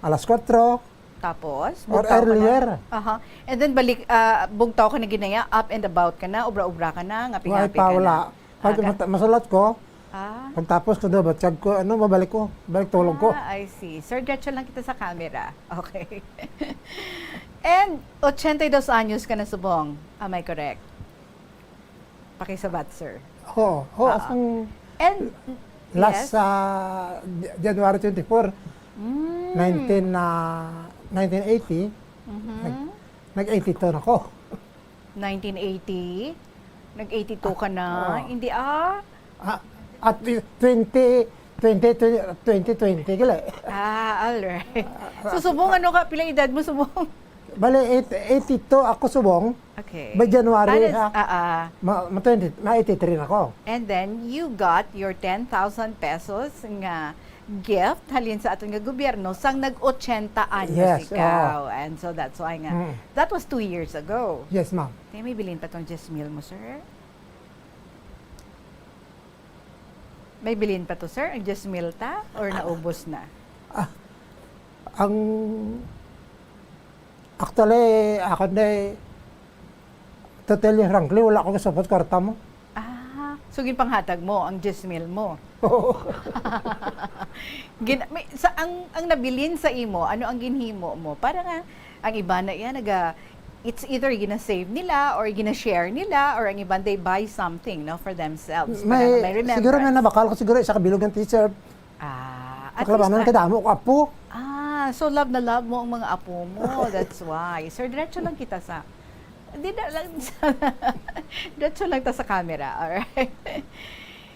alas kwatro. Tapos, or bugtaw ka na? Earlier. Aha. And then, balik, ah, bugtaw ka na ginaya, up and about ka na, obra-obra ka na, ngaping-ngaping ka na. Wala pa, wala. Pag Ah, ka- mata-, masulat ko, Ah. pagtapos ko daw, batyag ko, ano, mabalik ko, balik tulog ko. Ah, I see. Sir, diretso lang kita sa camera. Okay. And ochenta y dos anyos ka na subong. Am I correct? Pakisabat, sir. Oo, oo, Ah. Asang And, last, yes. Ah, J-, January twenty-four, Mm. nineteen, ah, nineteen eighty, Mhm. nag-, nag-eighty-two na ko. Nineteen eighty? Nag-eighty-two ka na? Ah, oo. Hindi, ah. Ah, at twenty, twenty, twenty, twenty twenty, gali. Ah, all right. Ah, So, subong, ano ka, pila edad mo, subong? Bale, eight-, eighty-two ako subong. Okay. By January, Ano, ha? Ah, ah. Ma-, ma-twenty, ma-eighty-three na ako. And then, you got your ten thousand pesos nga gift halin sa aton nga gobyerno sang nag-ochenta anyos Yes, ikaw. Oo. And so, that's why nga, Mm. that was two years ago. Yes, ma'am. Kaya may bilin pa tong diyes mil mo, sir? May bilin pa to, sir? Ang diyes mil ta? Or naubos na? Ah, ang, actually, ako na, to tell you frankly, wala ko kasabot kwarta mo. Ah, so ginpanghatag mo ang diyes mil mo? Oo. Gin-, may, sa, ang, ang nabilin sa imo, ano ang ginhimo mo? Para nga, ang iba na yan, naga, it's either gina-save nila or gina-share nila or ang iban they buy something, no, for themselves. Para May, may remembrance. Siguro may nabakal ko siguro isa ka bilog ng t-shirt. Ah, at Kaklabanan least na- kadamo ko apo. Ah, so love na love mo ang mga apo mo. That's why. Sir, diretso lang kita sa, di na lang sa, diretso lang ta sa camera, alright?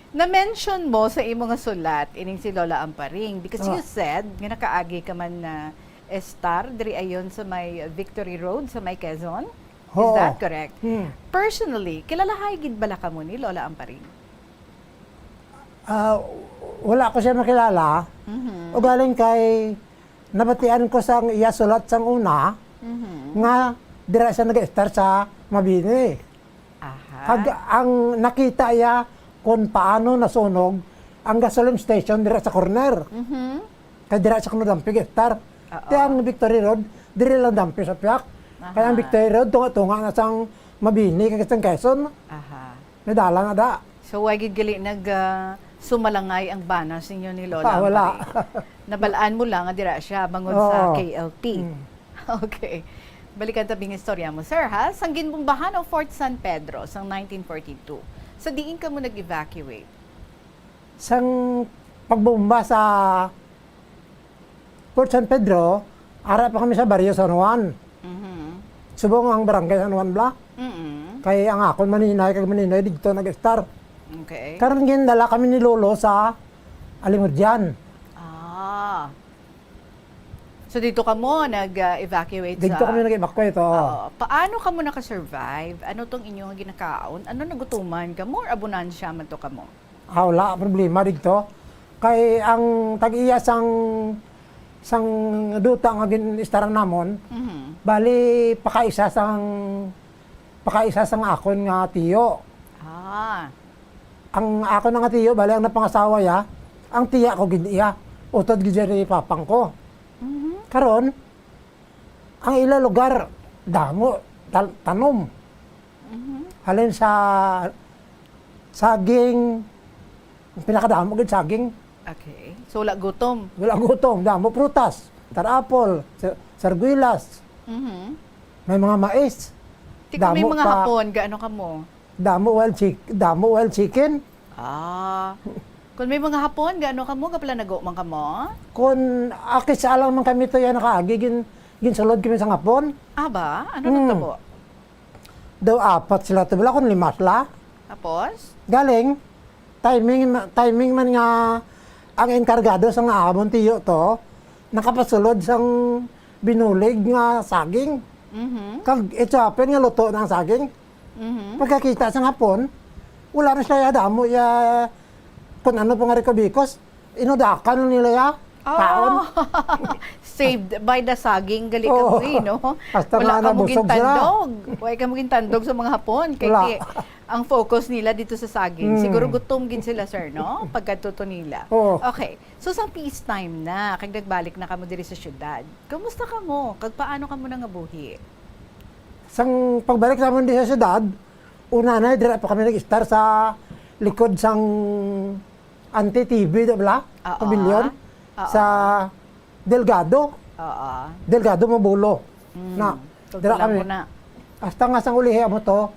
Na-mention mo sa imo nga sulat ining si Lola Amparing because you Oh. said nga nakaagi ka man na estar diri ayon sa may Victory Road sa may Quezon. Is Oo. that correct? Hmm. Personally, kilalahay gid bala kamo ni Lola Amparing? Ah, wala ko siya makilala. Mhm. Ugaling kay nabatian ko sang iya sulat sang una Mhm. nga dira siya nag-estar sa Mabini. Aha. Kag ang nakita iya kung paano nasunog ang gasoline station dira sa corner. Mhm. Kay dira siya kuno dampi estar. Oo. Ti ang Victory Road, diri lang dampi sa piak. Kay ang Aha. Victory Road, tunga-tunga na sang Mabini, kag sang Quezon. Aha. May dalan na da. So, why gid gali nag, ah, sumalangay ang bana sa inyo ni Lola Ah, wala. Amparing? Nabalaan mo lang nga dira siya bangod sa Oo. K L T. Mm. Okay. Balikan ta bing istorya mo, sir, ha? Sang ginbombahan ang Fort San Pedro sang nineteen forty-two. Sa diin kamo nag-evacuate? Sang pagbomba sa Fort San Pedro, ara pa kami sa Barrio San Juan. Mhm. Subong ang Barangay San Juan bala. Mm-mm. Kay ang akon maninay, kag maninay didto nag-estar. Okay. Karon gindala kami ni Lolo sa Alimodian. Ah. So, dito kamo nag, ah, evacuate Didto sa kami nag-evacuate, oo. Oo. Paano kamo nakasurvive? Ano tong inyong ginakaon? Ano, nagutuman kamo or abonansya man to kamo? Ah, wala problema didto. Kay ang tag-iya sang, sang duta nga gin-istaran namon, Mhm. bali, pakaisa sang, pakaisa sang akon nga tiyo. Ah. Ang akon nga tiyo, bali, ang napangasawa ya, ang tiya ko gid iya. Utod gid siya ni papang ko. Karon, ang ila lugar, damo, tal-, tanom. Mhm. Halin sa saging, ang pinakadamo gid saging. Okay. So, wala gutom? Wala gutom, damo prutas, tar-apol, sa-, sarguilas. Mhm. May mga mais. Ti kung may damo mga pa hapon, gaano kamo? Damo wild chick-, damo wild chicken. Ah. Kung may mga hapon, gaano kamo? Gapalanago man kamo? Kung akis alang man kami to yan, nakaagi, gin-, ginsulod kami sa hapon. Ah, ba? Ano Hmm. nagtabo? Daw apat sila to, wala kung lima sila. Tapos? Galing, timing, timing man nga ang enkargado sa nga amon tiyo to, nakapasulod sang binulig nga saging. Mhm. Kag it so happen nga luto na ang saging. Mhm. Pagkakita sa hapon, wala na sila ya damo ya, kung ano pa nga rikabikos, inudakan na nila ya. Oh. Kaon. Saved by the saging, gali Oo. Kagoy, no? Hasta Wala nga ka mo nabusog sila. Gintandog. Wala ka mo gintandog sa mga hapon. Kay Wala. Ti, ang focus nila dito sa saging. Hmm. Siguro gutom gid sila, sir, no? Pagkatuto nila. Oo. Okay. So, sang peace time na, kag nagbalik na kamo diri sa syudad. Kumusta kamo? Kag paano kamo nangabuhi? Sang pagbalik naman di sa syudad, una na, dira pa kami nag-istar sa likod sang Anti T V, di ba? Oo. Pavilion. Oo. Sa Delgado. Oo. Delgado, Mabulo. Mm. Na, Tultulan dira kami. Ko na. Hasta nga sang ulihi amo to,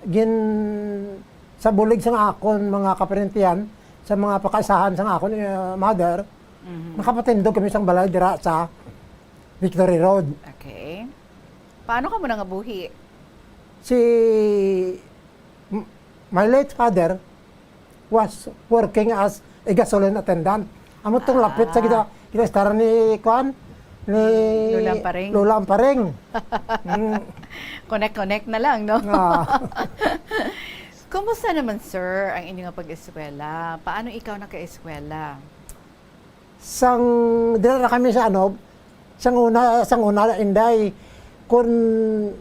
gin-, sa bulig sang akon mga kaparentihan, sa mga pakaisahan sang akon, eh, mother, Mhm. nakapatindog kami sang balay dira sa Victory Road. Okay. Paano kamo nangabuhi? Si m-, my late father was working as a gasoline attendant. Amo tong Ah. lapit sa gina-, ginastaran ni, kuan, ni Lola Amparing. Lola Amparing. Mm. Connect-connect na lang, no? Ah. Kumusta naman, sir, ang inyo nga pag-eskwela? Paano ikaw naka-eskwela? Sang, dira na kami sa ano, sang una, sang una, Inday, kung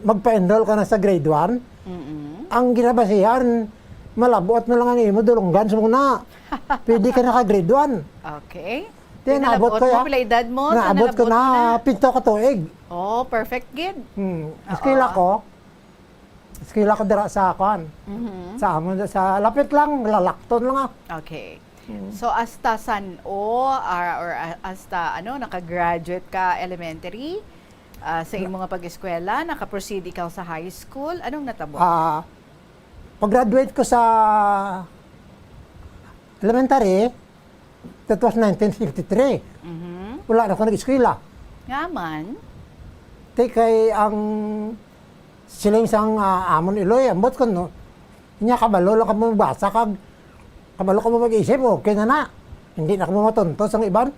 magpa-enroll ka na sa grade one, Mm-mm. ang ginabasihan, malabot na lang ang imo dulunggan sa una. Pwede ka na ka grade one. Okay. Di, naabot ko ya. Pila edad mo? Naabot ko na pito ka tuig. Oh, perfect gid. Hmm. Oo. Eskwela ko. Eskwela ko dira sa, kuan, Mhm. sa amon, sa lapit lang, lalakton lang, ah. Okay. Mm. So, hasta san-o, ah, or, ah, hasta, ano, nakagraduate ka elementary, ah, sa Na- imo nga pag-eskwela, nakaproceed ikaw sa high school, anong natabo? Ah, pag-graduate ko sa elementary, that was nineteen fifty-three. Mhm. Wala na ako nag-eskwela. Nga man? Ti kay ang siling sang, ah, amon iloy, ambot ko, no? Nya kabalo lang kamo magbasa kag kabalo kamo mag-isip, okay na na. Hindi na kamo matuntos ang iban.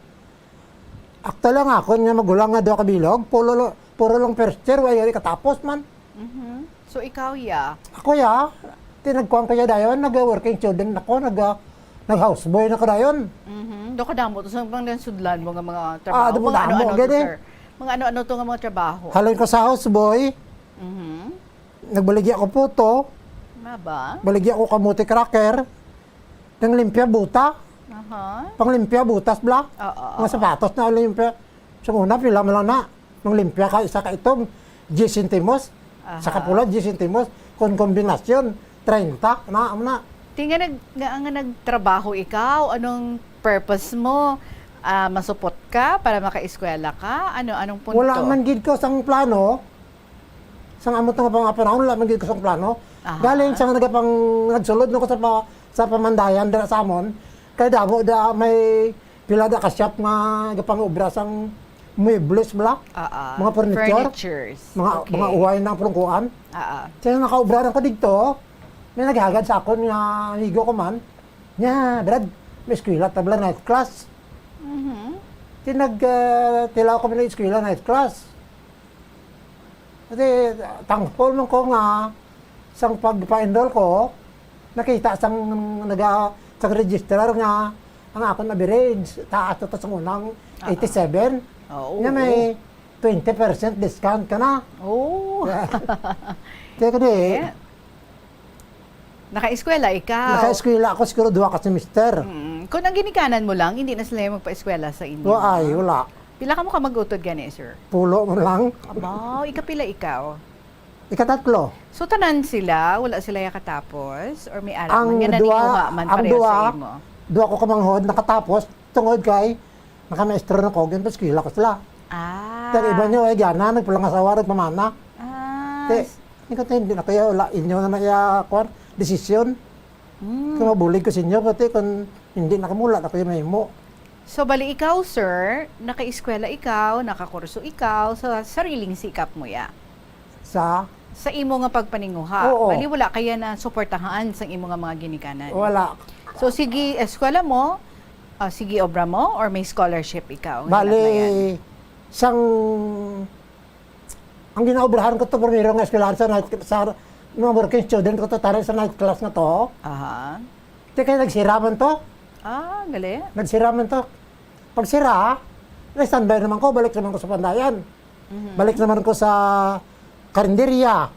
Akta lang ako nga magulang nga duha ka bilog, puro lo-, puro lang first year, way yari katapos man. Mhm. So, ikaw, ya? Ako, ya. Ti nagkuan ko, ya, dayon. Nag-working student ako. Nag, ah, nag-houseboy na ko dayon. Mhm. Do kadamo to sa mga sudlan mo nga mga trabaho. Ah, damo, mga damo, ano-ano to, gani. Sir? Mga ano-ano to nga mga trabaho? Halin ko sa houseboy. Mhm. Nagbaligya ko puto. Maba? Baligya ko kamote cracker. Nanglimpya buta. Aha. Panglimpya butas, bla. Oo, Mga oo. sapatos na limpya. Sa una, pila man lang na. Manglimpya ka, isa ka itom, diyes sentimos. Aha. Sa kapula, diyes sentimos. Kung kombinasyon, treinta, na, amo na. Ti nga nag-, nga, nga nagtrabaho ikaw, anong purpose mo? Ah, masupot ka para makaeskwela ka? Ano, anong punto? Wala man gid ko sang plano. Sang amo to nga mga panahon, wala man gid ko sang plano. Aha. Galing sa nagapang-, nagsulod na ko sa pa-, sa pamandayan dira sa amon. Kay damo da may pila da ka shop nga gapang-obra sang muebles bala. Ah, ah. Mga furniture. Furnitures. Mga, Okay. mga uway na pulungkuan. Ah, ah. Kaya nakaobra na ko dito, may naghagad sa akon nga amigo ko man. Nya, Brad, may eskwela ta bala night class. Mhm. Ti nag, ah, tilaw kami ng eskwela night class. Kasi thankful man ko nga sang pagpa-enroll ko, nakita sang naga-, sang registrar nga ang akon average, taas na to sang unang Ah, ah. eighty-seven. Oo, Nga may oo. twenty percent discount ka na. Oo. Kaya ko di, Eh, nakaeskwela ikaw? Nakaeskwela ako siguro duha ka semester. Mm. Kung ang ginikanan mo lang, hindi na sila yung magpaeskwela sa inyo? Wa-, ay, wala. Pila ka mo ka mag-utod gani, sir? Pulo man lang. Abaw, ikapila ikaw? Ikatatlo. So, tanan sila, wala sila ya katapos? Or may ara Ang man nga duwa, naninguha man ang pareho duwa, sa imo? Duwa ko ka manghod nakatapos tungod kay nakamaestro na ko, ginpaeskwela ko sila. Ah. Pero iba niyo, ay, gana, nagpulang asawa, nagpamana. Ah. Te, hindi ko, hindi na kaya, wala, inyo na na iya, kwan, desisyon. Mm. Kung mabulig ko sa inyo, pati kung hindi na kamo, wala na kayo mahimo. So, bali ikaw, sir, nakaeskwela ikaw, nakakurso ikaw, sa sariling sikap mo ya? Sa? Sa imo nga pagpaninguha. Oo. Bali, wala kaya na suportahan sa imo nga mga ginikanan? Wala. So, sige, eskwela mo, ah, sige, obra mo, or may scholarship ikaw nga Bali, hinatlayan? Sang Ang ginaobrahan ko to, primero nga eskwelahan sa night, sa mga working student ko to, tara sa night class na to. Aha. Di kaya nagsira man to. Ah, gali. Nagsira man to. Pagsira, na-standby naman ko, balik naman ko sa Pandayan. Mhm. Balik naman ko sa karinderya,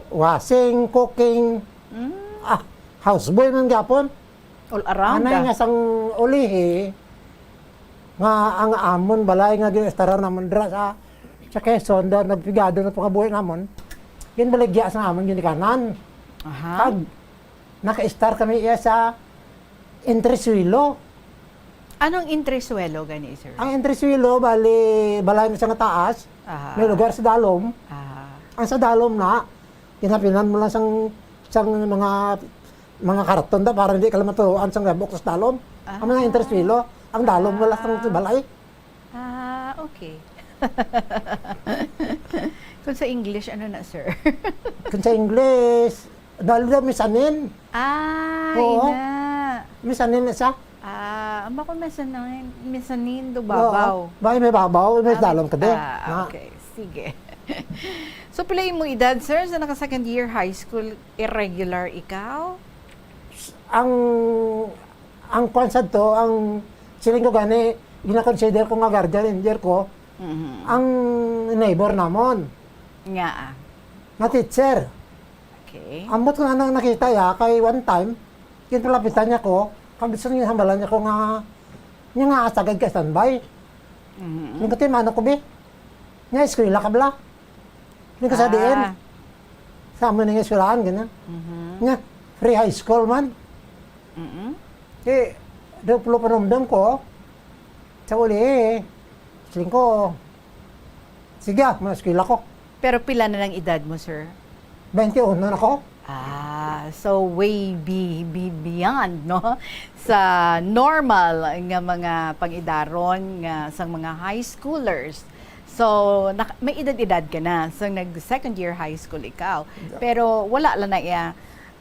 washing, cooking, Mm. ah, houseboy man gyapon. All around, Anay ah. nga sang ulihi, nga ang amon balay nga ginaestaran namon dira sa, sa Quezon, doon nagpigado na pangabuhi namon, ginbaligya sa amon ginikanan. Aha. Kag nakaestar kami iya sa entresuelo. Anong entresuelo gani, sir? Ang entresuelo, bali, balay na siya nga taas, Aha. may lugar sa dalom. Aha. Ang sa dalom na, ginapinan mo lang sang, sang mga, mga karton da para hindi ka lang maturuan sang gabok sa dalom. Ang mga Ah. entresuelo, ang dalom wala sang Ah. balay. Ah, okay. Kung sa English, ano na, sir? Kung sa English, dali daw mezzanine. Ah, Oo. ina. Mezzanine na siya. Ah, amo ko mezzanine, mezzanine do Oo. babaw. Bay, may babaw, may Ah, dalom ka din. ah, Na. okay. Sige. So, pila imo edad, sir, sa naka second year high school, irregular ikaw? Ang, ang kwan sad to, ang siling ko gani, gina-consider ko nga guardian angel ko, Mhm. ang neighbor namon. Nga, ah. Na teacher. Okay. Ambot ko na nang nakita ya, kay one time, ginpalapitan niya ko, kag gusto niya hambalan niya ko nga, niya nga asagad ka standby. Mhm. Yung kati, mano ko, bi? Niya, eskwela ka bala? Yung ka sa Ah. diin? Sa amin nga eskwelahan, ganyan. Mhm. Niya, free high school man. Mhm. Eh, do pulo panumdum ko, sa uli, eh, siling ko, sige, ah, mga eskwela ko. Pero pila na ng edad mo, sir? Twenty-one na ako. Ah, so way be-, be-, beyond, no? Sa normal nga mga pangidaron nga sang mga high schoolers. So, nak-, may edad-edad ka na. So, nag second year high school ikaw. Yeah. Pero wala lang na iya,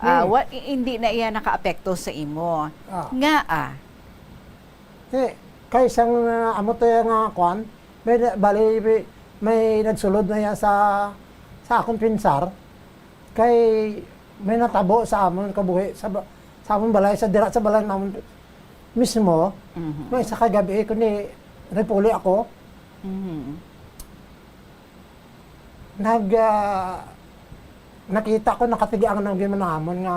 ah, Hmm. wa-, i-, hindi na iya nakaapekto sa imo. Ah. Nga, ah. Eh, kay sang, ah, amo to yung, ah, kwan, may na-, bali, may, may nagsulod na yan sa, sa akong pinsar. Kay may natabo sa amon kabuhi, sa ba-, sa amon balay, sa dira sa balay namon mismo. Mhm. May isa ka gabi, kundi repuli ako. Mhm. Nag, ah, nakita ko, nakatigiang na gyud man namon nga,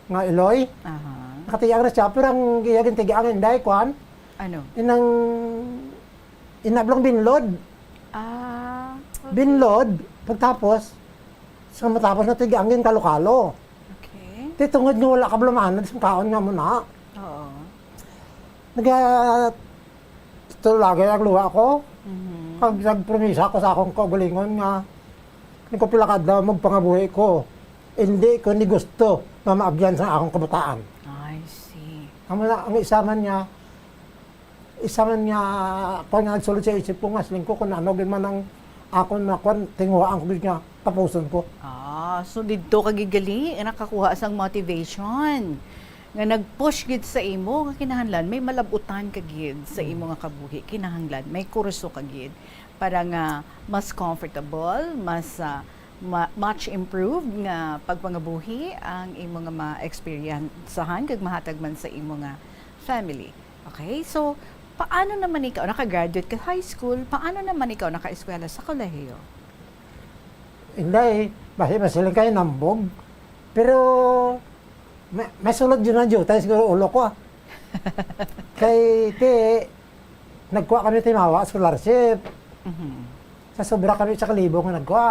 nga iloy. Aha. Nakatigiang na siya, pero ang iya gintigiang, inday, kwan? Ano? Inang, inablang binlod. Ah, okay. Binlod, pagtapos, sa matapos na tigiang, ginkalokalo. Okay. Ti tungod nga wala ka bala maanad sa kaon nga mo na. Oo. Naga-, tulagay ang luha ko. Mhm. Kag nagpromisa ko sa akong kaugalingon nga, ni ko pila ka adlaw magpangabuhi ko. Hindi ko ni gusto nga maabyan sa akong kabataan. I see. Amo na, ang isa man nga, isa man nga, kung nga nagsulod sa isip ko nga, siling ko, kung ano gid man ang akon na kwan, tinguhaan ko gid nga, tapuson ko. Ah, so didto ka gid gali, nakakuha sang motivation. Nga nag-push gid sa imo nga kinahanglan may malab-utan ka gid sa Hmm. imo nga kabuhi, kinahanglan may kurso ka gid para nga mas comfortable, mas, ah, ma-, much improved nga pagpangabuhi ang imo nga maeksperiensahan kag mahatag man sa imo nga family. Okay? So, paano naman ikaw, naka-graduate ka high school, paano naman ikaw nakaeskwela sa kolehiyo? Inday, bahi masiling kayo nambog. Pero, may, may sulod yun ang jutay siguro ulo ko, ah. Kay, ti, Nagkuha kami timawa scholarship. Mhm. Sa sobra kami sa kalibo nga nagkuha,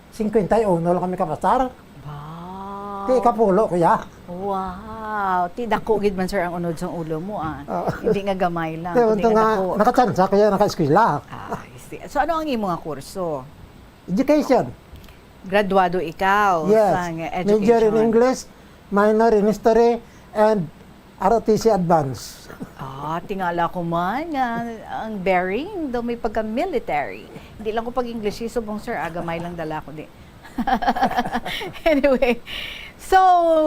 singkwenta y uno lang kami kapasar. Wow. Ti ikapulo, kuya. Wow. Ti dako gid man, sir, ang unod sang ulo mo, ah. Oo. Hindi nga gamay lang, Kaya kundi unto nga nga dako. Nakatsansa, kaya nakaeskwela. Ah, I see. So, ano ang imo nga kurso? Education. Graduado ikaw Yes. sang Major in education. English, minor in history, and R O T C advance. Ah, tingala ko man nga ang bearing daw may pagka-military. Hindi lang ko pag-English, subong, sir, ah, gamay lang dala ko di. Anyway, so,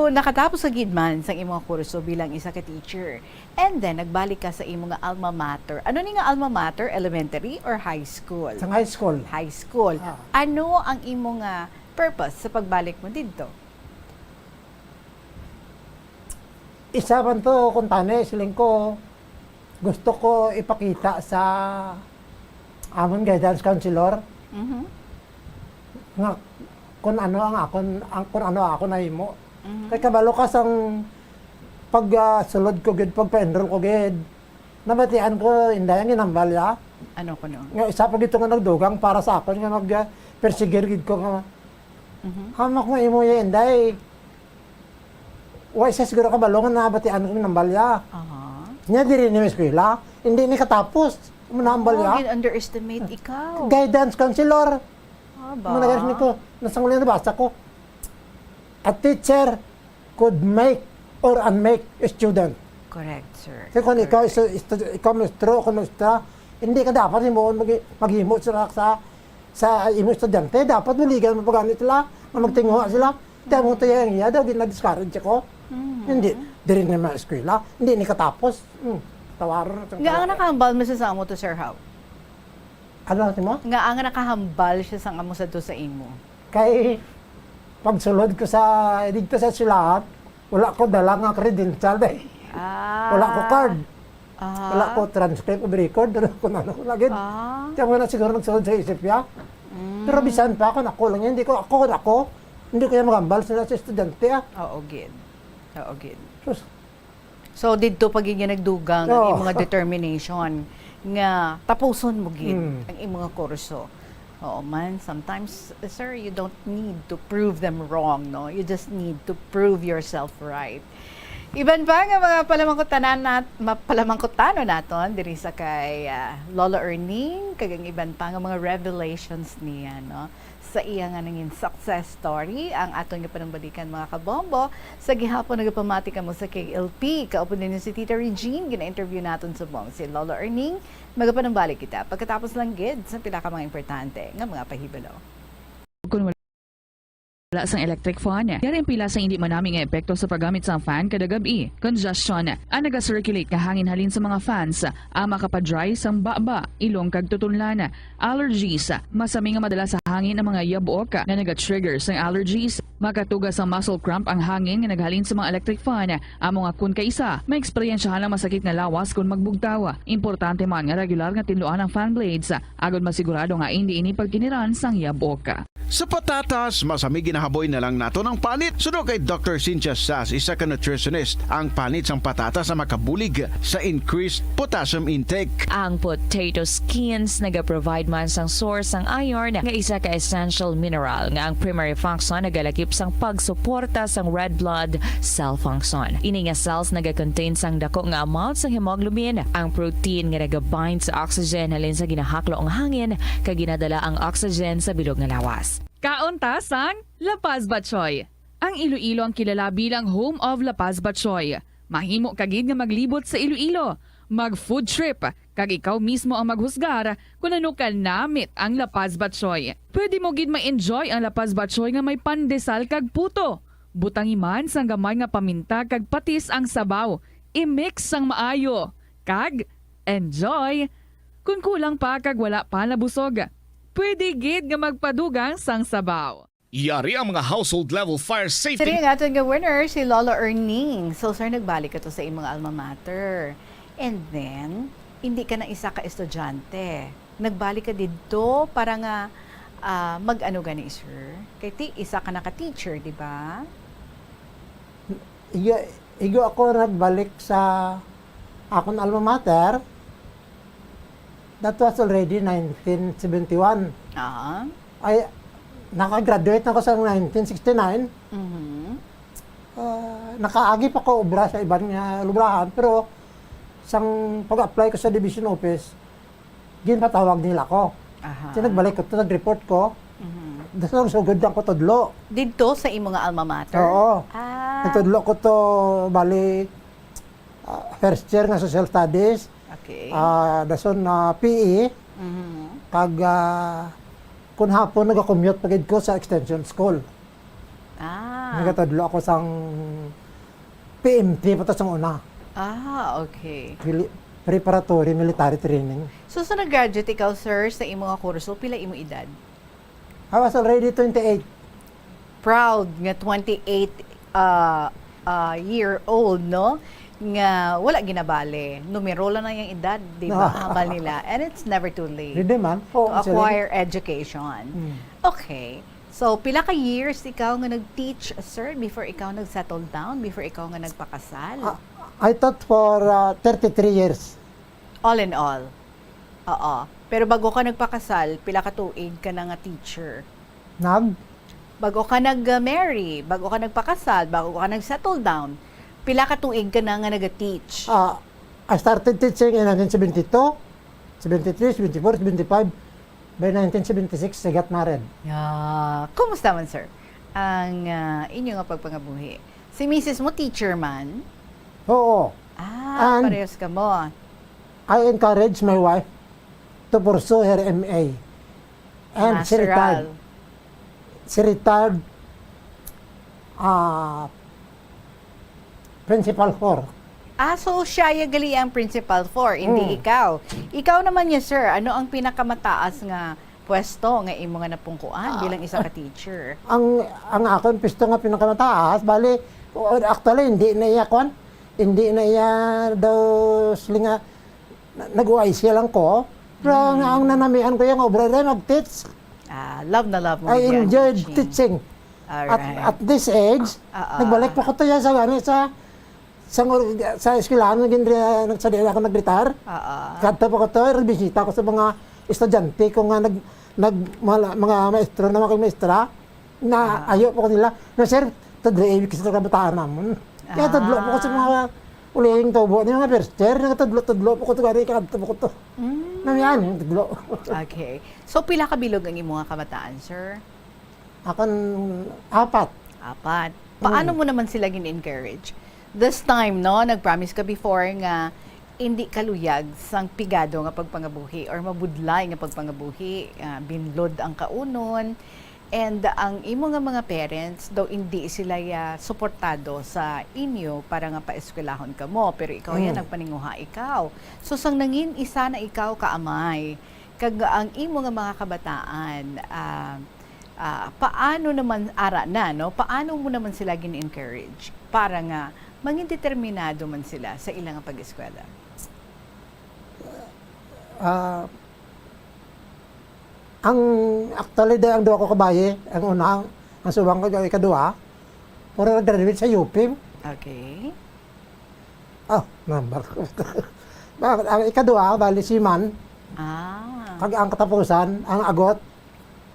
nakatapos ka gid man sang imong kurso bilang isa ka teacher. And then, nagbalik ka sa imong alma mater. Ano ni nga alma mater? Elementary or high school? Sa high school. High school. Ah. Ano ang imo nga purpose sa pagbalik mo didto? Isa man to, kung tani, siling ko, gusto ko ipakita sa amon guidance counselor Mhm. nga kung ano ang akon, ang, kung ano ako nahimo. Mhm. Kay kabalo ka sang pag, ah, sulod ko gid, pagpa-enroll ko gid. Nabatian ko, Inday, ang ginhambal niya. Ano kuno? Nga isa pa gito nga nagdugang para sa akon nga mag, ah, persigir gid ko nga Mhm. Hamak mo imo ya, Inday. Wa siya siguro kabalo nga nabatian ko ginhambal niya. Aha. Niya diri ni eskwela, hindi ni katapos. Manambal Oo, niya. gin-underestimate ikaw. Guidance counselor. Ah, ba? Managas ni ko, nasang uli nabasa ko. A teacher could make or unmake a student. Correct, sir. Kaya kung ikaw, Correct. isa, ista-, ikaw maestro, ako maestra, hindi ka dapat himuon mag-, maghimo sa, sa, sa imo estudyante. Dapat buligan mo pa gani sila, nga magtinguha sila. Kaya mo tayo ang iya daw, di na-discourage ako. Mhm. Hindi, diri na mga eskwela, hindi ni katapos. Hmm, tawaron na Nga ang nakahambal mo sa amo to, sir, how? Ano natin mo? Nga ang nakahambal siya sang amo sa to sa imo. Kay pagsulod ko sa, dito sa eskwelahan, wala ko dala nga credential, day. Ah. Wala ko card. Ah. Wala ko transcript of record, pero kung ano, lagi. Ah. Kaya mo na siguro nagsulod sa isip niya. Mm. Pero bisan pa, kung ako lang yan, hindi ko, ako, ako, hindi ko yan magambal sa, sa estudyante, ah. Oo, gid. Oo, gid. Sus. So, didto pa gid nga nagdugang ang Oo. imong nga determination nga tapuson mo gid Mm. ang imong nga kurso. Oo man, sometimes, sir, you don't need to prove them wrong, no? You just need to prove yourself right. Iban pa nga mga palamangkutanan nat-, ma-, palamangkutano naton diri sa kay, ah, Lolo Erning, kag ang iban pa nga mga revelations niya, no? Sa iya nga nangin success story, ang aton nga panumbalikan, mga kabombo. Sa gihapon, nagapamati kamo sa K L P. Kaupod ninyo si Tita Regine, gina-interview naton subong si Lolo Erning. Magapanumbalik kita pagkatapos lang gid sa pila ka mga importante nga mga pahibalo. Kung wala sang electric fan, yari ang pila sa hindi manami nga epekto sa paggamit sang fan kada gab-i. Congestion, ang naga-circulate nga hangin halin sa mga fans, ang makapa-dry sang baba, ilong kag tutunlan. Allergies, masami nga madala sa hangin ang mga yabok nga naga-trigger sang allergies. Makatuga sang muscle cramp ang hangin nga naghalin sa mga electric fan. Amo nga kun kaisa, maeksperiensyahan ang masakit nga lawas kun magbugtaw. Importante man nga regular nga tinluan ang fan blades, agod masigurado nga indi ini pagkiniran sang yabok. Sa patatas, masami ginahaboy na lang naton ang panit. Suno kay Doctor Cynthia Sass, isa ka nutritionist, ang panit sang patatas ang makabulig sa increased potassium intake. Ang potato skins nagaprovide man sang source sang iron nga isa ka essential mineral nga ang primary function nagalakip sang pagsuporta sang red blood cell function. Ini nga cells nagakontain sang dako nga amount sang hemoglobin, ang protein nga nagabind sa oxygen halin sa ginahaklo nga hangin kag ginadala ang oxygen sa bilog nga lawas. Kaon ta sang La Paz Batchoy. Ang Iloilo ang kilala bilang home of La Paz Batchoy. Mahimo ka gid nga maglibot sa Iloilo, mag-food trip, kag ikaw mismo ang maghusgar kon ano ka namit ang La Paz Batchoy. Pwede mo gid ma-enjoy ang La Paz Batchoy nga may pandesal kag puto. Butangi man sang gamay nga paminta kag patis ang sabaw. I-mix sang maayo. Kag enjoy! Kon kulang pa kag wala pa nabusog, pwede gid nga magpadugang sang sabaw. Yari ang mga household level fire safety. Sini ang aton nga winner, si Lolo Erning. So, sir, nagbalik ka to sa imong alma mater. And then, hindi ka na isa ka estudyante. Nagbalik ka didto para nga, ah, mag-ano gani, sir? Kay ti, isa ka na ka teacher, di ba? Igo, igo ako nagbalik sa akon alma mater. That was already nineteen seventy-one. Ah. Ay, nakagraduate na ko sa nineteen sixty-nine. Mhm. Ah, nakaagi pa ko obra sa iban nga lubrahan, pero sang pag-apply ko sa division office, ginpatawag nila ko. Aha. Kaya nagbalik ko to, nag-report ko. Mhm. Dason sugod lang ko tudlo. Didto sa imo nga alma mater? Oo. Ah. Nagtudlo ko to, bali, ah, first year nga social studies. Okay. Ah, dason na P E. Mhm. Kag, ah, kun hapon nagakommute pa gid ko sa extension school. Ah. Nagatudlo ako sang P M T pa to sang una. Ah, okay. Pili-, preparatory military training. So, sa nag-graduate ikaw, sir, sa imo nga kurso, pila imo edad? I was already twenty-eight. Proud nga twenty-eight, ah, ah, year old, no? Nga wala ginabali. Numero lang na yung edad, di ba? Hambal nila. And it's never too late Hindi man. Oo, to actually. acquire education. Mm. Okay. So, pila ka years ikaw nga nag-teach, sir, before ikaw nag-settle down, before ikaw nga nagpakasal? Ah, I taught for, ah, thirty-three years. All in all? Oo. Pero bago ka nagpakasal, pila ka tuig ka na nga teacher? Nag? Bago ka nag-marry, bago ka nagpakasal, bago ka nag-settle down, pila ka tuig ka na nga nag-teach? Ah, I started teaching in nineteen seventy-two, seventy-three, seventy-four, seventy-five. By nineteen seventy-six, I got married. Yeah. Kumusta man, sir, ang, ah, inyo nga pagpangabuhi? Si misis mo, teacher man? Oo. Ah, And parehas ka mo. I encourage my wife to pursue her M A. And she Masteral. retired. She retired, ah, principal four. Ah, so siya ya gali ang principal four, hindi Hmm. ikaw. Ikaw naman niya, sir, ano ang pinakamataas nga pwesto nga imo nga napungkuan Ah. bilang isa ka teacher? Ang, ang akon pwesto nga pinakamataas, bali, o, actually, hindi na iya kwan, hindi na iya daw sila nga, na-, nag-U I C lang ko. Pero Mm. nga ang nanamian ko yung obra rin, mag-teach. Ah, love na love mo I yung enjoyed teaching. teaching. At, Alright. at this age, Ah, ah. nagbalik pa ko to yan sa, ano, sa, sa, sa eskwelahan, naging re-, nag-, sa diyan ako nag-retire. Ah, ah. Kadto pa ko to, nagbisita ko sa mga estudyante ko nga nag-, nag-, mga, mga maestro na mga maestra, na Ah. ayo pa ko nila, na, "Sir, tudlo ibig sa kabataan namon." Kaya tudlo pa ko sa Ah. mga uling tubo, ni mga first year, nagtudlo-tudlo pa ko to, gani, kadto pa ko to. Mm. Namian, tudlo. Okay. So, pila ka bilog ang imo nga kabataan, sir? Akon, apat. Apat. Paano Mm. mo naman sila gin-encourage? This time, no, nag-promise ka before nga hindi ka luyag sang pigado nga pagpangabuhi or mabudlay nga pagpangabuhi, ah, binlod ang kaunon, and ang imo nga mga parents daw hindi sila ya suportado sa inyo para nga paeskwelahon kamo, pero ikaw ya Mm. nagpaninguha ikaw. So, sang nangin isa na ikaw ka amay, kag ang imo nga mga kabataan, ah, Ah, paano naman ara na, no? Paano mo naman sila gin-encourage para nga mangin determinado man sila sa ila nga pag-eskwela? Ah, ang, actually, day, ang duha ko ka bayi, ang una, ang subang ko, ang ikaduha, puro nag-graduate sa U P. Okay. Ah, number ko. Bakit? Ang ikaduha, bali, seaman. Ah. Kag ang katapusan, ang agot,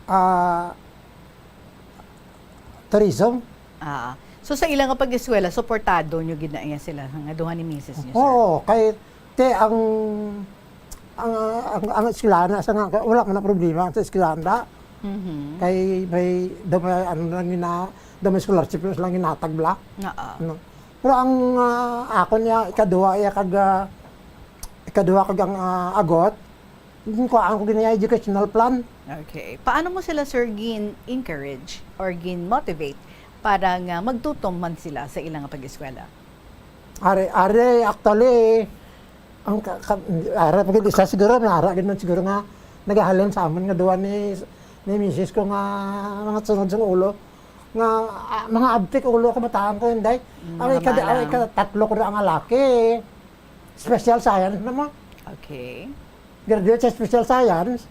ah, tourism. Ah. So, sa ila nga pag-eskwela, suportado nyo gid na iya sila, nga duha ni misis nyo, sir? Oo, kay, te, ang, ang, ang, ang eskwelahan na sa nga, wala man na problema sa eskwelahan da. Mhm. Kay may, daw may, ano lang gina-, daw may scholarship lang ginatag bala. Oo. No. Pero ang, ah, ako niya, ikaduha, iya kag, ah, ikaduha kag ang, ah, agot, kuhaan ko gini educational plan. Okay. Paano mo sila, sir, gin-encourage or gin-motivate para nga magtutom man sila sa ilang pag-eskwela? Are, are, actually, ang ka-, ka-, ara pa gid isa siguro, may ara gid man siguro nga nagahalin sa amon nga duwa ni, ni misis ko nga mga sunod sang ulo. Nga, ah, mga abtik ulo kabataan ko, Inday. Mm, Ang mga ikada-, ang malang. Ikatatlo ko na ang alaki. Special science naman. Okay. Graduate sa special science.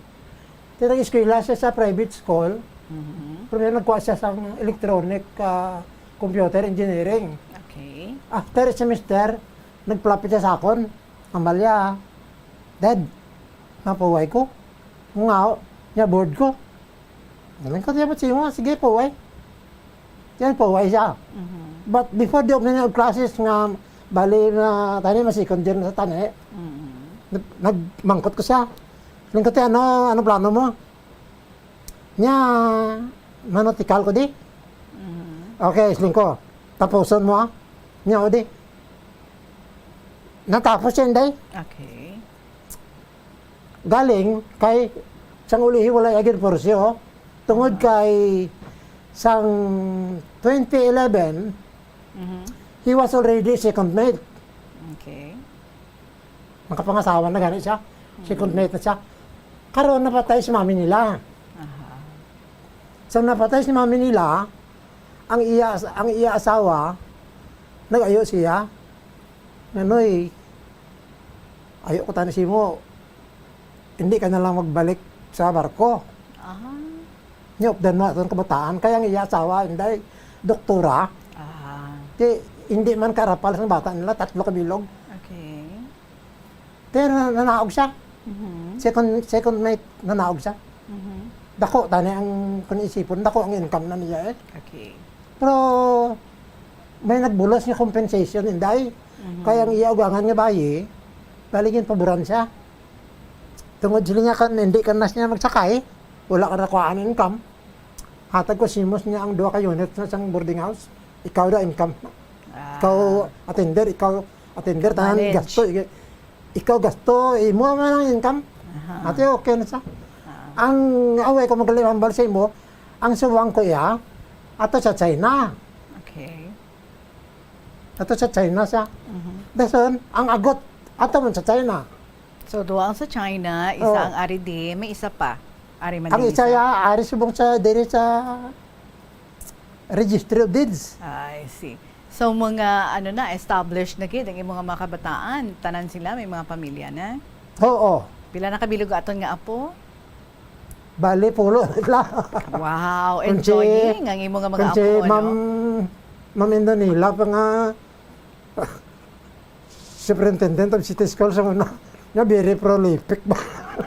Tinag-eskwela siya sa private school. Mhm. Primero nagkuha siya sa electronic, ah, computer engineering. Okay. After semester, nagpalapit siya sa akon. Amalia, Dad, Napuway ko. Nga, nya bored ko. Nalang ko siya, "Ba't siya nga? Sige, puway." Yan, puway siya. Mhm. But before the opening of classes nga, bali na tani, mas second year na sa tani, Mhm. nag-, nagmangkot ko siya. Siling ko, "Te, ano, ano plano mo?" Nya, manotikal ko di. Mhm. Okay, siling ko, "Tapuson mo, ah." Nya, o di. Natapos siya, Inday. Okay. Galing kay sang ulihi wala agin porsyo. Tungod Ah. kay sang twenty eleven, Mhm. he was already second mate. Okay. Nakapangasawa na gani siya. Second Mm. mate na siya. Karon napatay si mami nila. Aha. So napatay si mami nila, ang iya, ang iya asawa, nag-ayo siya. Nanoy, ayo ko tani simo. Hindi ka na lang magbalik sa barko. Aha. Niya, updan mo aton kabataan. Kaya ang iya asawa, Inday, doktora. Ah. Di, hindi man karapal sa bata nila, tatlo ka bilog. Okay. Pero na-, nanaog siya. Mhm. Second, second mate, nanaog siya. Mhm. Dako, tani ang, kung isipon, dako ang income na niya eh. Okay. Pero may nagbulos nga compensation, Inday. Mhm. Kaya ang iya ugangan nga bayi, bali ginpaboran siya. Tungod sila niya kan, hindi ka na siya magsakay, wala ka na kuhaan income. Hatag ko simos niya ang duha ka unit sa isang boarding house. Ikaw da income. Ah. Ikaw attender, ikaw attender, tanan Manage. gasto. Ik-, ikaw gasto, imo man ang income. Aha. Ate, okay na siya. Ah. Ang away ko magaling hambal sa imo, ang suwang ko iya, ato sa China. Okay. Ato sa China siya. Mhm. Dason, ang agot, ato man sa China. So, duha ang sa China, isa Oo. ang ari di, may isa pa. Ari Ang isa Manila. ya, ari subong sa, diri sa Registry of Deeds. I see. So, mga, ano na, established na gid ang imong mga kabataan. Tanan sila, may mga pamilya na. Oo. Pila na kabilog aton nga apo? Bali, pulo sila. Wow, Kung si, enjoying ang imo nga mga kung si apo, ano? Ma'am, Ma'am Indonila pa nga, Superintendent of City Schools, ang una, nga very prolific ba?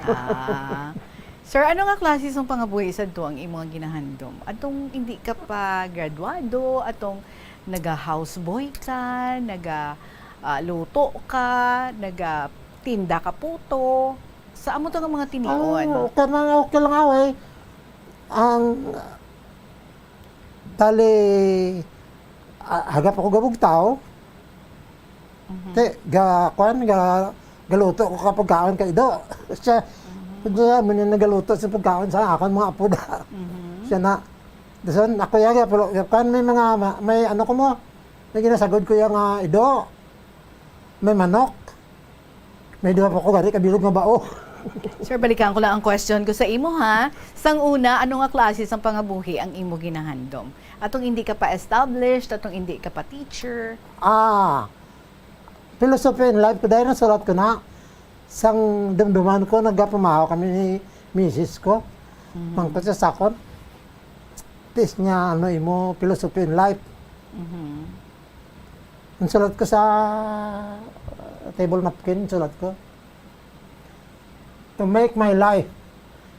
Ah. Sir, ano nga klase sang pangabuhi sadto ang imo nga ginahandom? Atong hindi ka pa graduado, atong naga-houseboy ka, naga, ah, luto ka, nagatinda ka puto, sa amo to nga mga tinion? Ah, okay na, okay lang ako eh. Ang, bali, ah, hagap ako gabugtaw. Mhm. Te, ga, kuan, ga, galuto ko ka pagkaon kay Ido. Siya, Mhm. siya man yung nagaluto sa pagkaon sa akon mga apo da. Mhm. Siya na, dason, ako ya, ya, pero, ya, kuan, may mga, ma-, may ano ko mo, may ginasagod ko ya nga Ido, may manok, may duha pa ko gari kabilog nga bao. Sir, balikan ko lang ang question ko sa imo, ha. Sang una, ano nga klase sang pangabuhi ang imo ginahandom? Atong hindi ka pa established, atong hindi ka pa teacher. Ah, philosophy in life ko, dahil nasulat ko na. Sang dumduman ko, nagapamahaw kami ni misis ko. Mhm. Mangkot sa sakon. Tis niya, ano, imo, philosophy in life. Mhm. Ang sulat ko sa, uh, table napkin, ang sulat ko, "To make my life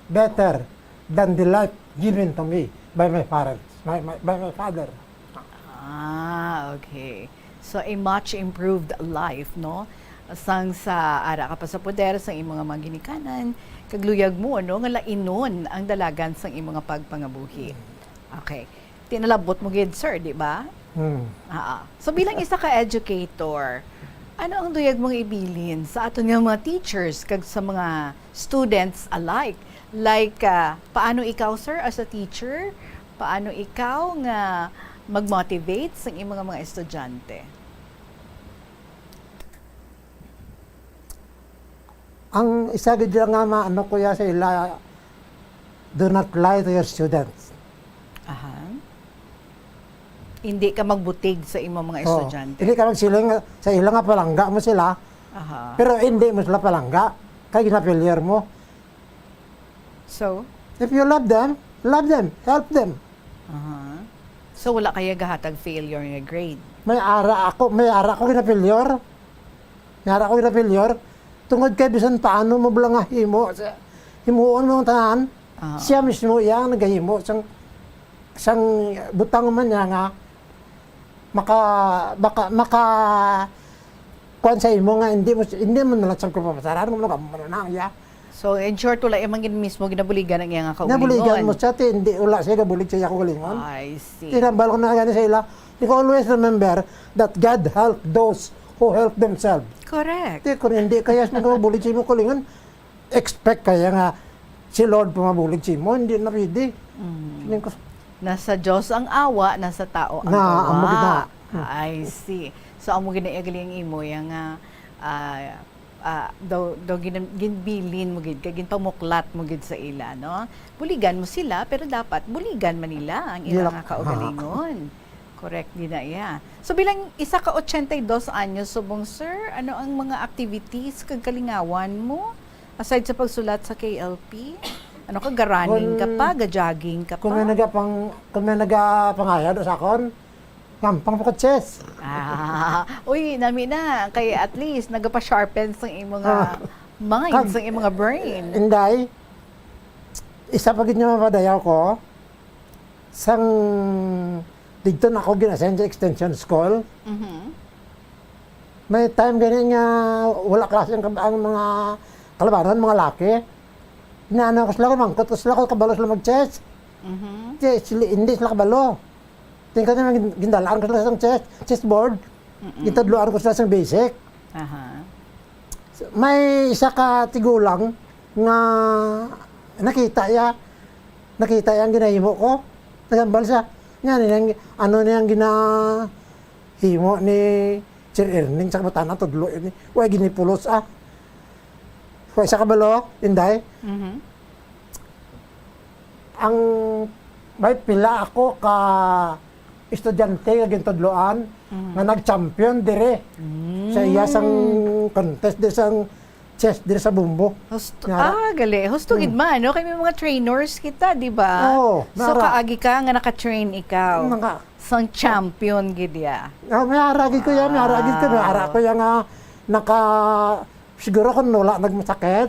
better than the life given to me by my parents, my, my, by my father." Ah, okay. So, a much improved life, no? Sang sa ara ka pa sa poder, sang imo nga mga ginikanan, kag luyag mo, no, nga lainon ang dalagan sang imo nga pagpangabuhi. Mm. Okay. Tinalabot mo gid, sir, di ba? Hmm. Ah, ah. So, bilang isa ka educator, ano ang duyag mong ibilin sa aton nga mga teachers kag sa mga students alike? Like, ah, paano ikaw, sir, as a teacher? Paano ikaw nga mag-motivate sa imong mga estudyante? Ang isa gid lang nga maano ko ya sa ila, do not lie to your students. Aha. Hindi ka magbutig sa imong mga Oh, estudyante. Hindi ka magsiling sa ila nga palangga mo sila, Aha. pero hindi mo sila palangga, kay gina-failure mo. So? If you love them, love them, help them. Aha. So, wala kaya gahatag failure nga grade? May ara ako, may ara ako gina-failure. May ara ako gina-failure. Tungod kay bisan paano mo bala nga himo, sa, himuon mo ang tanan, Ah. siya mismo iya ang nagahimo sang, sang butang man niya nga maka, maka, maka, kuwan sa imo nga hindi mo, hindi mo na lang siyang papasaran, kung ano ka mo na iya. So, in short, wala iya man gid mismo ginabuligan ang iya nga kaugalingon. Nabuligan mo siya, ti, hindi, wala siya gabulig sa iya kaugalingon. I see. Tinambal ko na gani sa ila, you always remember that God help those who help themselves. Correct. Ti, kung hindi kaya siya magabulig sa imo kaugalingon, expect kaya nga si Lord pumabulig sa imo, hindi na pwede. Mm. Siling ko, Nasa Diyos ang awa, nasa tao ang Na, amo gid na. gawa. I see. So, amo gid na iya gali ang imo, iya nga, ah, ah, daw, daw gin-, ginbilin mo gid, kag ginpamuklat mo gid sa ila, no? Buligan mo sila, pero dapat buligan man nila ang ila Nila, nga kaugalingon. Correct gid na iya. So, bilang isa ka ochenta y dos anyos subong, sir, ano ang mga activities kag kalingawan mo? Aside sa pagsulat sa K L P, ano ka, ga-running ka Kung, pa, ga-jogging ka kung may pa? nagapang-, kung may nagapangayad sa akon, gampang pa ko chess. Ah, uy, nami na. Kay at least, nagapa-sharpen sang imo nga Ah. mind, Kag, sang imo nga brain. Inday, isa pa gid nga mapadayaw ko, sang didto na ako gin-assign sa extension school, Mhm. may time gani nga wala klase ang kab-, ang mga kalabanan, mga laki. Inaano ko sila, mangkot ko sila kung kabalo sila mag-chess. Mhm. Chess, sila, hindi sila kabalo. Tingkod na gin-, gindalaan ko sila sa chess, chessboard. Mm-mm. Gintudloan ko sila sa basic. Aha. May isa ka tigulang nga nakita iya, nakita iya ang ginahimo ko. Nagambal siya. Nga, ni ang, ano ni ang ginahimo ni Sir Erning sa kabatan-an, tudlo ini. Way ginipulos, ah. Way sa kabalo, Inday. Mhm. Ang may pila ako ka estudyante nga gintudloan Mhm. nga nag-champion dire Mm. sa iya sang contest, dire sang chess, dire sa Bumbo. Husto, Nga ra- ah, gali. Husto gid Mm. man, no? Kay may mga trainers kita, di ba? Oo, So, may ara. kaagi ka nga naka-train ikaw. Naka- Sang champion gid ya. Ah, may ara gid ko yan, may ara gid ko, may ara Wow. ko yan nga naka-, siguro kung wala nagmasakit,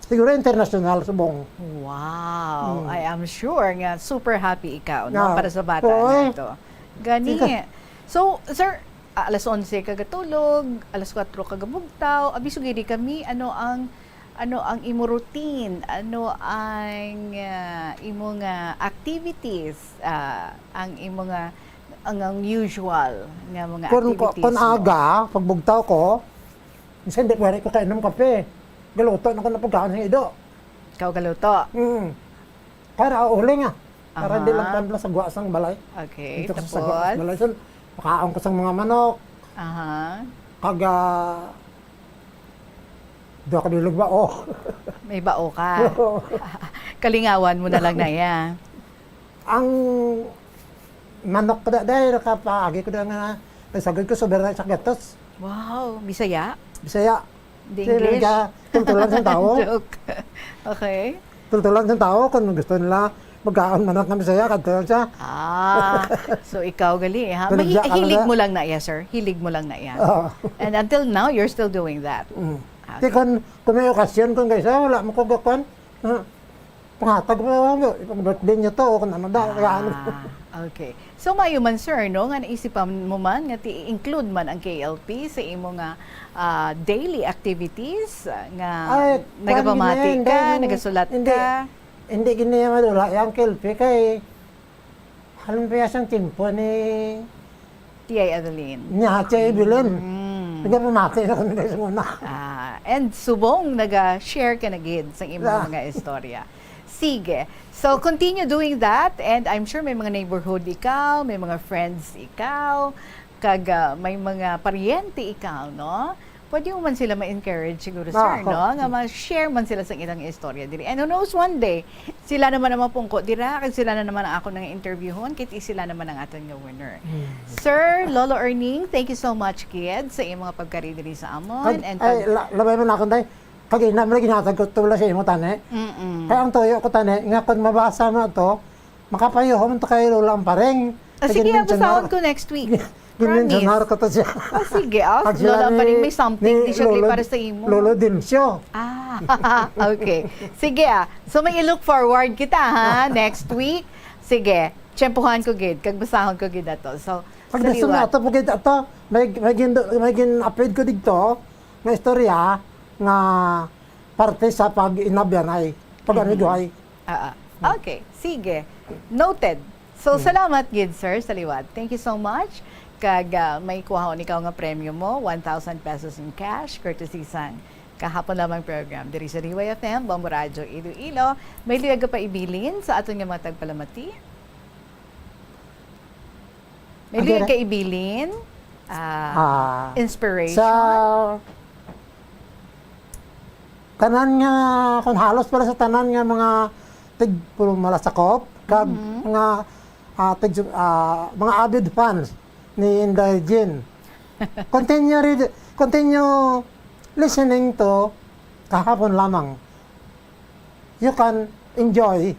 siguro international subong. Wow. Hmm. I am sure nga super happy ikaw, no? Nga. Para sa bata Oo, eh. nato. Gani. Sige. So, sir, a-, alas onse ka gatulog, alas kuwatro ka gabugtaw, abi sugiri kami, ano ang, ano ang imo routine? Ano ang, ah, imo nga activities? Ah, ang imo nga, ang, ang usual nga mga Kun, activities kun mo? aga, pagbugtaw ko, minsan di, wala ko kainom kape. Galuto na ko na pagkaon sa ido. Ikaw galuto? Mm. Para uling, ah. Para Aha. di lang panbla sa guwa sang balay. Okay, Dito sa, sa guwa sa tapos? balay. So, makaon ko sang mga manok. Aha. Kag, ah, duha ka bilog bao. May bao ka. Oo. Kalingawan mo na lang na iya. Ang manok ko da, dahil nakapaagi ko da nga, nagsagod ko, sobra na sa gatos. Wow, Bisaya? Bisaya. The Sila English? ga, tultulan sa tao. Joke. Okay. Tultulan sa tao, kung gusto nila magkaon manok nga Bisaya, kadto lang siya. Ah, so ikaw gali, ha? Pero Mahi-, siya, ano hilig na? mo lang na iya, sir? Hilig mo lang na iya? Oo. And until now, you're still doing that? Mm. Ah, Di okay. kun, kung may okasyon, kung kaysa, wala mo ko gakwan. Ah, pangatag mo, ano, pag birthday niya to, o kung ano da, Ah, kaya ano. okay. So, maayo man, sir, no, nga naisipan mo man nga ti-include man ang K L P sa imo nga, ah, daily activities, ah, nga Ay, kuwan nagapamati gini, hindi, ka, hindi, nagasulat hindi, ka? hindi gini madula ang K L P kay halin pa siyang timpo ni T I Adeline. Niya, T I Evelyn. Mm. Nagapamati na kami sa una. Ah, and subong naga-share ka na gid sa imong Ah. mga istorya. Sige. So, continue doing that, and I'm sure may mga neighborhood ikaw, may mga friends ikaw, kag, ah, may mga paryente ikaw, no? Pwede mo man sila ma-encourage siguro, Ah, sir, ako. no? Nga ma-share man sila sa ilang istorya diri. And who knows, one day, sila naman ang mapungko dira, kag sila na naman ang akon nga interviewhon, kay sila naman ang aton nga winner. Hmm. Sir Lolo Erning, thank you so much, kid, sa iyong mga pagkari diri sa amon. Kag, And ay, pag- la-, labay man ako, day. Kag ina, may ginhatag ko, tula sa imo, tani. Mm-mm. Kaya ang tuyo ko, tani, nga kung mabasa mo to, makapayuhom to kay Lola ang paring. Ah, Kag sige, yun, basahon Senyor. ko next week. Promise. Kinmensionar ko to siya. Oh, sige, ah. Pag sila Lola ni, Paring, may something ni di siya Lolo, para sa imo. Lolo Dimsyo. Ah, okay. Sige, ah. So, may i-look forward kita, ha, next week. Sige, tiyempuhan ko gid, kag basahon ko gid ato. So, Pag sa gusto mo, liwat. Ato po gid, ato, may, may gin-, may gin-upload ko dito, nga istorya, nga parte sa pag-inabyan ay, pag-amigo ay. Ah, ah. Okay, sige. Noted. So, salamat gid, sir, sa liwat. Thank you so much. Kag, ah, may kuhaon ikaw nga premyo mo, one thousand pesos in cash, courtesy sang kahapon lamang program diri sa D Y F M, Bombo Radyo, Iloilo. May luyag ka pa ibilin sa aton nga mga tagpalamati? May luyag ka ibilin? Ah, inspiration? Sa tanan nga, kung halos pala sa tanan nga mga tig-, malasakop, kag mga, ah, tig-, ah, mga avid fans ni Inday Jean. Continue read-, continue listening to kahapon lamang. You can enjoy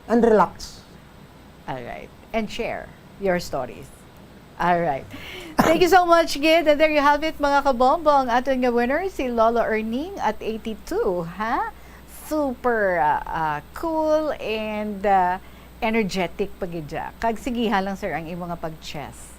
and relax. All right. And share your stories. All right. Thank you so much, Gid. And there you have it, mga kabombo. Ang aton nga winner, si Lolo Erning at eighty-two, ha? Super, ah, ah, cool and, ah, energetic pa gid siya. Kag sigiha lang, sir, ang imo nga pag-chess.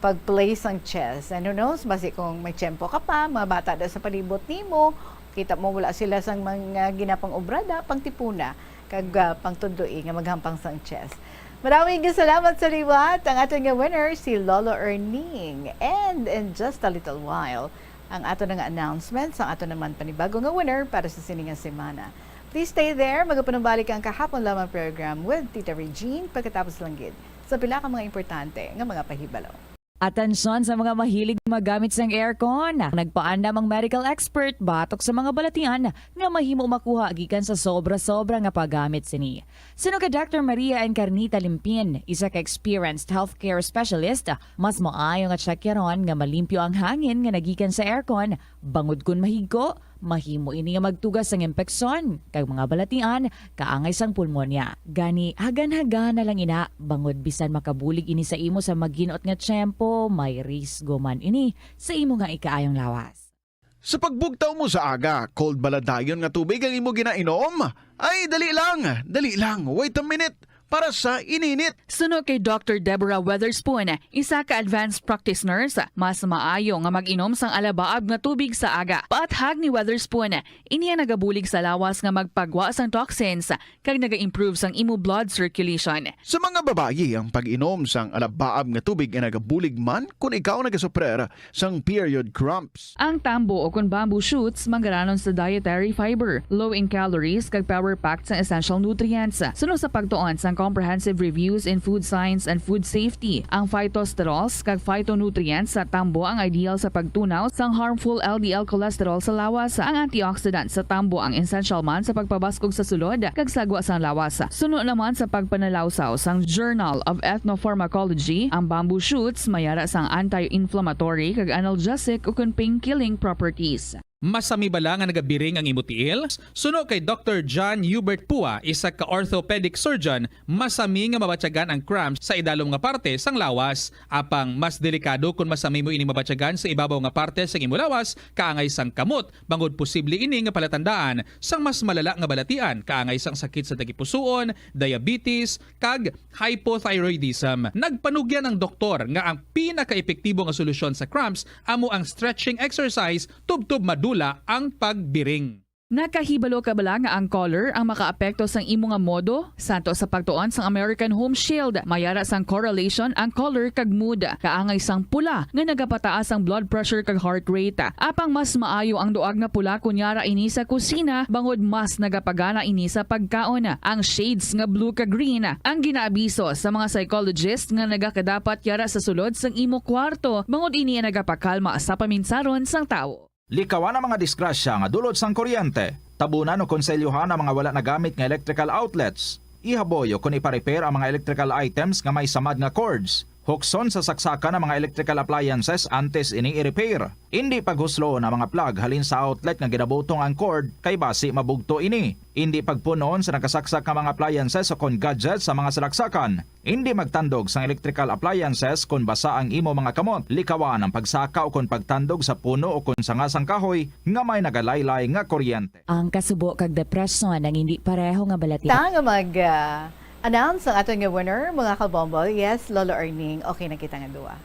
Pag-play sang chess. And who knows, basi kung may tiyempo ka pa, mga bata da sa palibot nimo, kita mo wala sila sang mga ginapang-obra da, pangtipuna, kag, ah, pangtudloi nga maghampang sang chess. Maraming salamat sa liwat. Ang aton nga winner, si Lolo Erning. And in just a little while, ang aton nga announcement sang aton naman panibago nga winner para sa sini nga semana. Please stay there. Magapanumbalik ang kahapon lamang program with Tita Regine pagkatapos lang gid sa pila ka mga importante nga mga pahibalo. Atensyon sa mga mahilig magamit sang aircon. Nagpaandam ang medical expert batok sa mga balatian nga mahimo makuha gikan sa sobra-sobra nga paggamit sini. Suno kay Doctor Maria Encarnita Limpin, isa ka experienced healthcare specialist, mas maayo nga tsakyaron nga malimpyo ang hangin nga nagikan sa aircon, bangod kon mahigko, mahimo ini nga magtuga sang impeksyon kag mga balatian kaangay sang pulmonya. Gani, hagan-hagana lang ina, bangod bisan makabulig ini sa imo sa maginot nga tiyempo, may risgo man ini sa imo nga ikaayong lawas. Sa pagbugtaw mo sa aga, cold bala dayon nga tubig ang imo ginainom? Ay, dali lang, dali lang, wait a minute. Para sa ininit. Suno kay Doctor Deborah Weatherspoon, isa ka advanced practice nurse, mas maayo nga mag-inom sang alabaab nga tubig sa aga. Paathag ni Weatherspoon, ini ang nagabulig sa lawas nga magpagwa sang toxins kag naga-improve sang imo blood circulation. Sa mga babayi, ang pag-inom sang alabaab nga tubig ay nagabulig man kon ikaw nagasuprer sang period cramps. Ang tambo o kon bamboo shoots manggaranon sa dietary fiber, low in calories, kag power-packed sa essential nutrients. Suno sa pagtuon sang Comprehensive Reviews in Food Science and Food Safety, ang phytosterols kag phytonutrients sa tambo ang ideal sa pagtunaw sang harmful L D L cholesterol sa lawas. Ang antioxidant sa tambo ang essential man sa pagpabaskog sa sulod kag sagwa sang lawas. Suno naman sa pagpanalawsaw sang Journal of Ethnopharmacology, ang bamboo shoots may ara sang anti-inflammatory kag analgesic ukon pain-killing properties. Masami bala nga nagabiring ang imo tiil? Suno kay Doctor John Hubert Pua, isa ka orthopedic surgeon, masami nga mabatyagan ang cramps sa idalom nga parte sang lawas. Apang mas delikado kon masami mo ining mabatyagan sa ibabaw nga parte sang imo lawas, kaangay sang kamot, bangod posible ini nga palatandaan sang mas malala nga balatian, kaangay sang sakit sa tagipusoon, diabetes, kag hypothyroidism. Nagpanugyan ang doktor nga ang pinakaepektibo nga solusyon sa cramps amo ang stretching exercise tubtob madula ang pagbiring. Nakahibalo ka bala nga ang color ang makaapekto sang imo nga modo? Santo sa pagtuon sang American Home Shield, may ara sang correlation ang color kag mood. Kaangay sang pula nga nagapataas ang blood pressure kag heart rate. Apang mas maayo ang duag nga pula kon yara ini sa kusina, bangod mas nagapagana ini sa pagkaon. Ang shades nga blue kag green ang ginaabiso sa mga psychologist nga nagakadapat yara sa sulod sang imo kwarto, bangod ini ang nagapakalma sa paminsaron sang tawo. Likawan ang mga disgrasya nga dulot sang kuryente. Tabunan o konselyohan ang mga wala nagamit nga electrical outlets. Ihaboy o kon ipa-repair ang mga electrical items nga may samad nga cords. Hukson sa saksakan ang mga electrical appliances antes ini i-repair. Indi paghusloon ang mga plug halin sa outlet nga ginabutong ang cord kay basi mabugto ini. Indi pagpunon sa nagkasaksak nga mga appliances o kon gadgets sa mga salaksakan. Indi magtandog sang electrical appliances kon basa ang imo mga kamot. Likawan ang pagsaka o kon pagtandog sa puno o kon sanga sang kahoy nga may nagalaylay nga kuryente. Ang kasubo kag depresyon ang hindi pareho nga balatian. Ta nga mag ah, announce ang aton nga winner, mga kabombo. Yes, Lolo Erning, okay na kita nga duwa.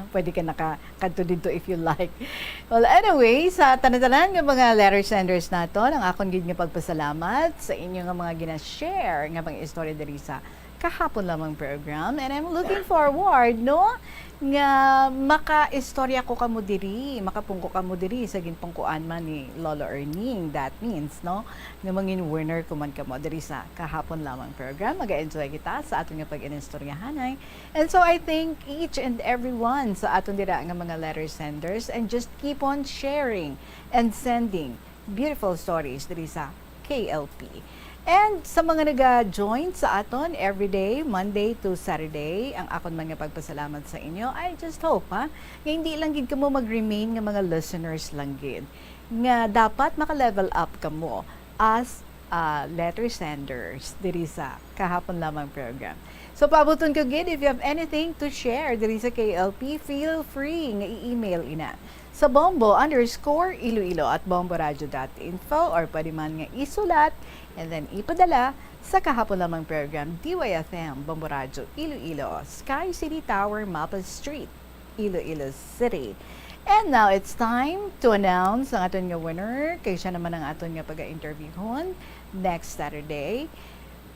Pwede ka nakakadto didto if you like. Well, anyway, sa tanan-tanan nga mga letter senders naton, ang akon gid nga pagpasalamat sa inyo nga mga gina-share nga mga istorya diri sa kahapon lamang program. And I'm looking forward, no, nga makaistorya ko kamo diri, makapungko kamo diri sa ginpungkuan man ni Lolo Erning. That means, no, nga mangin winner ko man kamo diri sa kahapon lamang program. Mag-enjoy kita sa aton nga pag-inistoryahanay. And so I thank each and every one sa aton dira nga mga letter senders, and just keep on sharing and sending beautiful stories diri sa K L P. And sa mga naga-join sa aton everyday, Monday to Saturday, ang akon man nga pagpasalamat sa inyo. I just hope, ha, nga hindi lang gid kamo mag-remain nga mga listeners lang gid, nga dapat maka-level up kamo as ah, letter senders diri sa kahapon lamang program. So, paabuton ko gid, if you have anything to share diri sa K L P, feel free nga i-email ina sa bombo underscore iloilo at bomboradio dot info, or pwede man nga isulat and then ipadala sa kahapon lamang program, D Y F M, Bombo Radio, Iloilo, Sky City Tower, Mapa Street, Iloilo City. And now it's time to announce ang aton nga winner, kay siya naman ang aton nga pag-interviewhon next Saturday.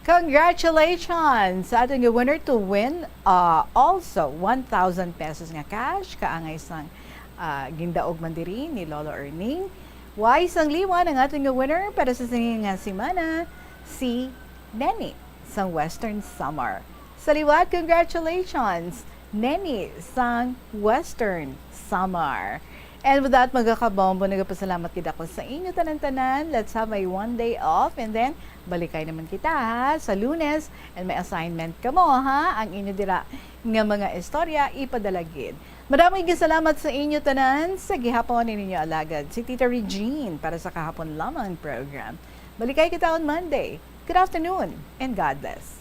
Congratulations sa aton nga winner to win, uh, also one thousand pesos nga cash, kaangay sang, uh, gindaog man diri ni Lolo Erning. Wais ang liwan ang aton nga winner para sa sini nga semana, si Neni sang Western Samar. Sa liwat, congratulations, Neni sang Western Samar. And with that, mga kabombo, nagapasalamat gid ako sa inyo tanan-tanan. Let's have a one day off and then balikay naman kita, ha, sa Lunes. And may assignment kamo, ha, ang inyo dira nga mga istorya ipadala gid. Madamo nga salamat sa inyo tanan. Sa gihapon, ninyo alagad si Tita Regine para sa kahapon lamang program. Balikay kita on Monday. Good afternoon and God bless.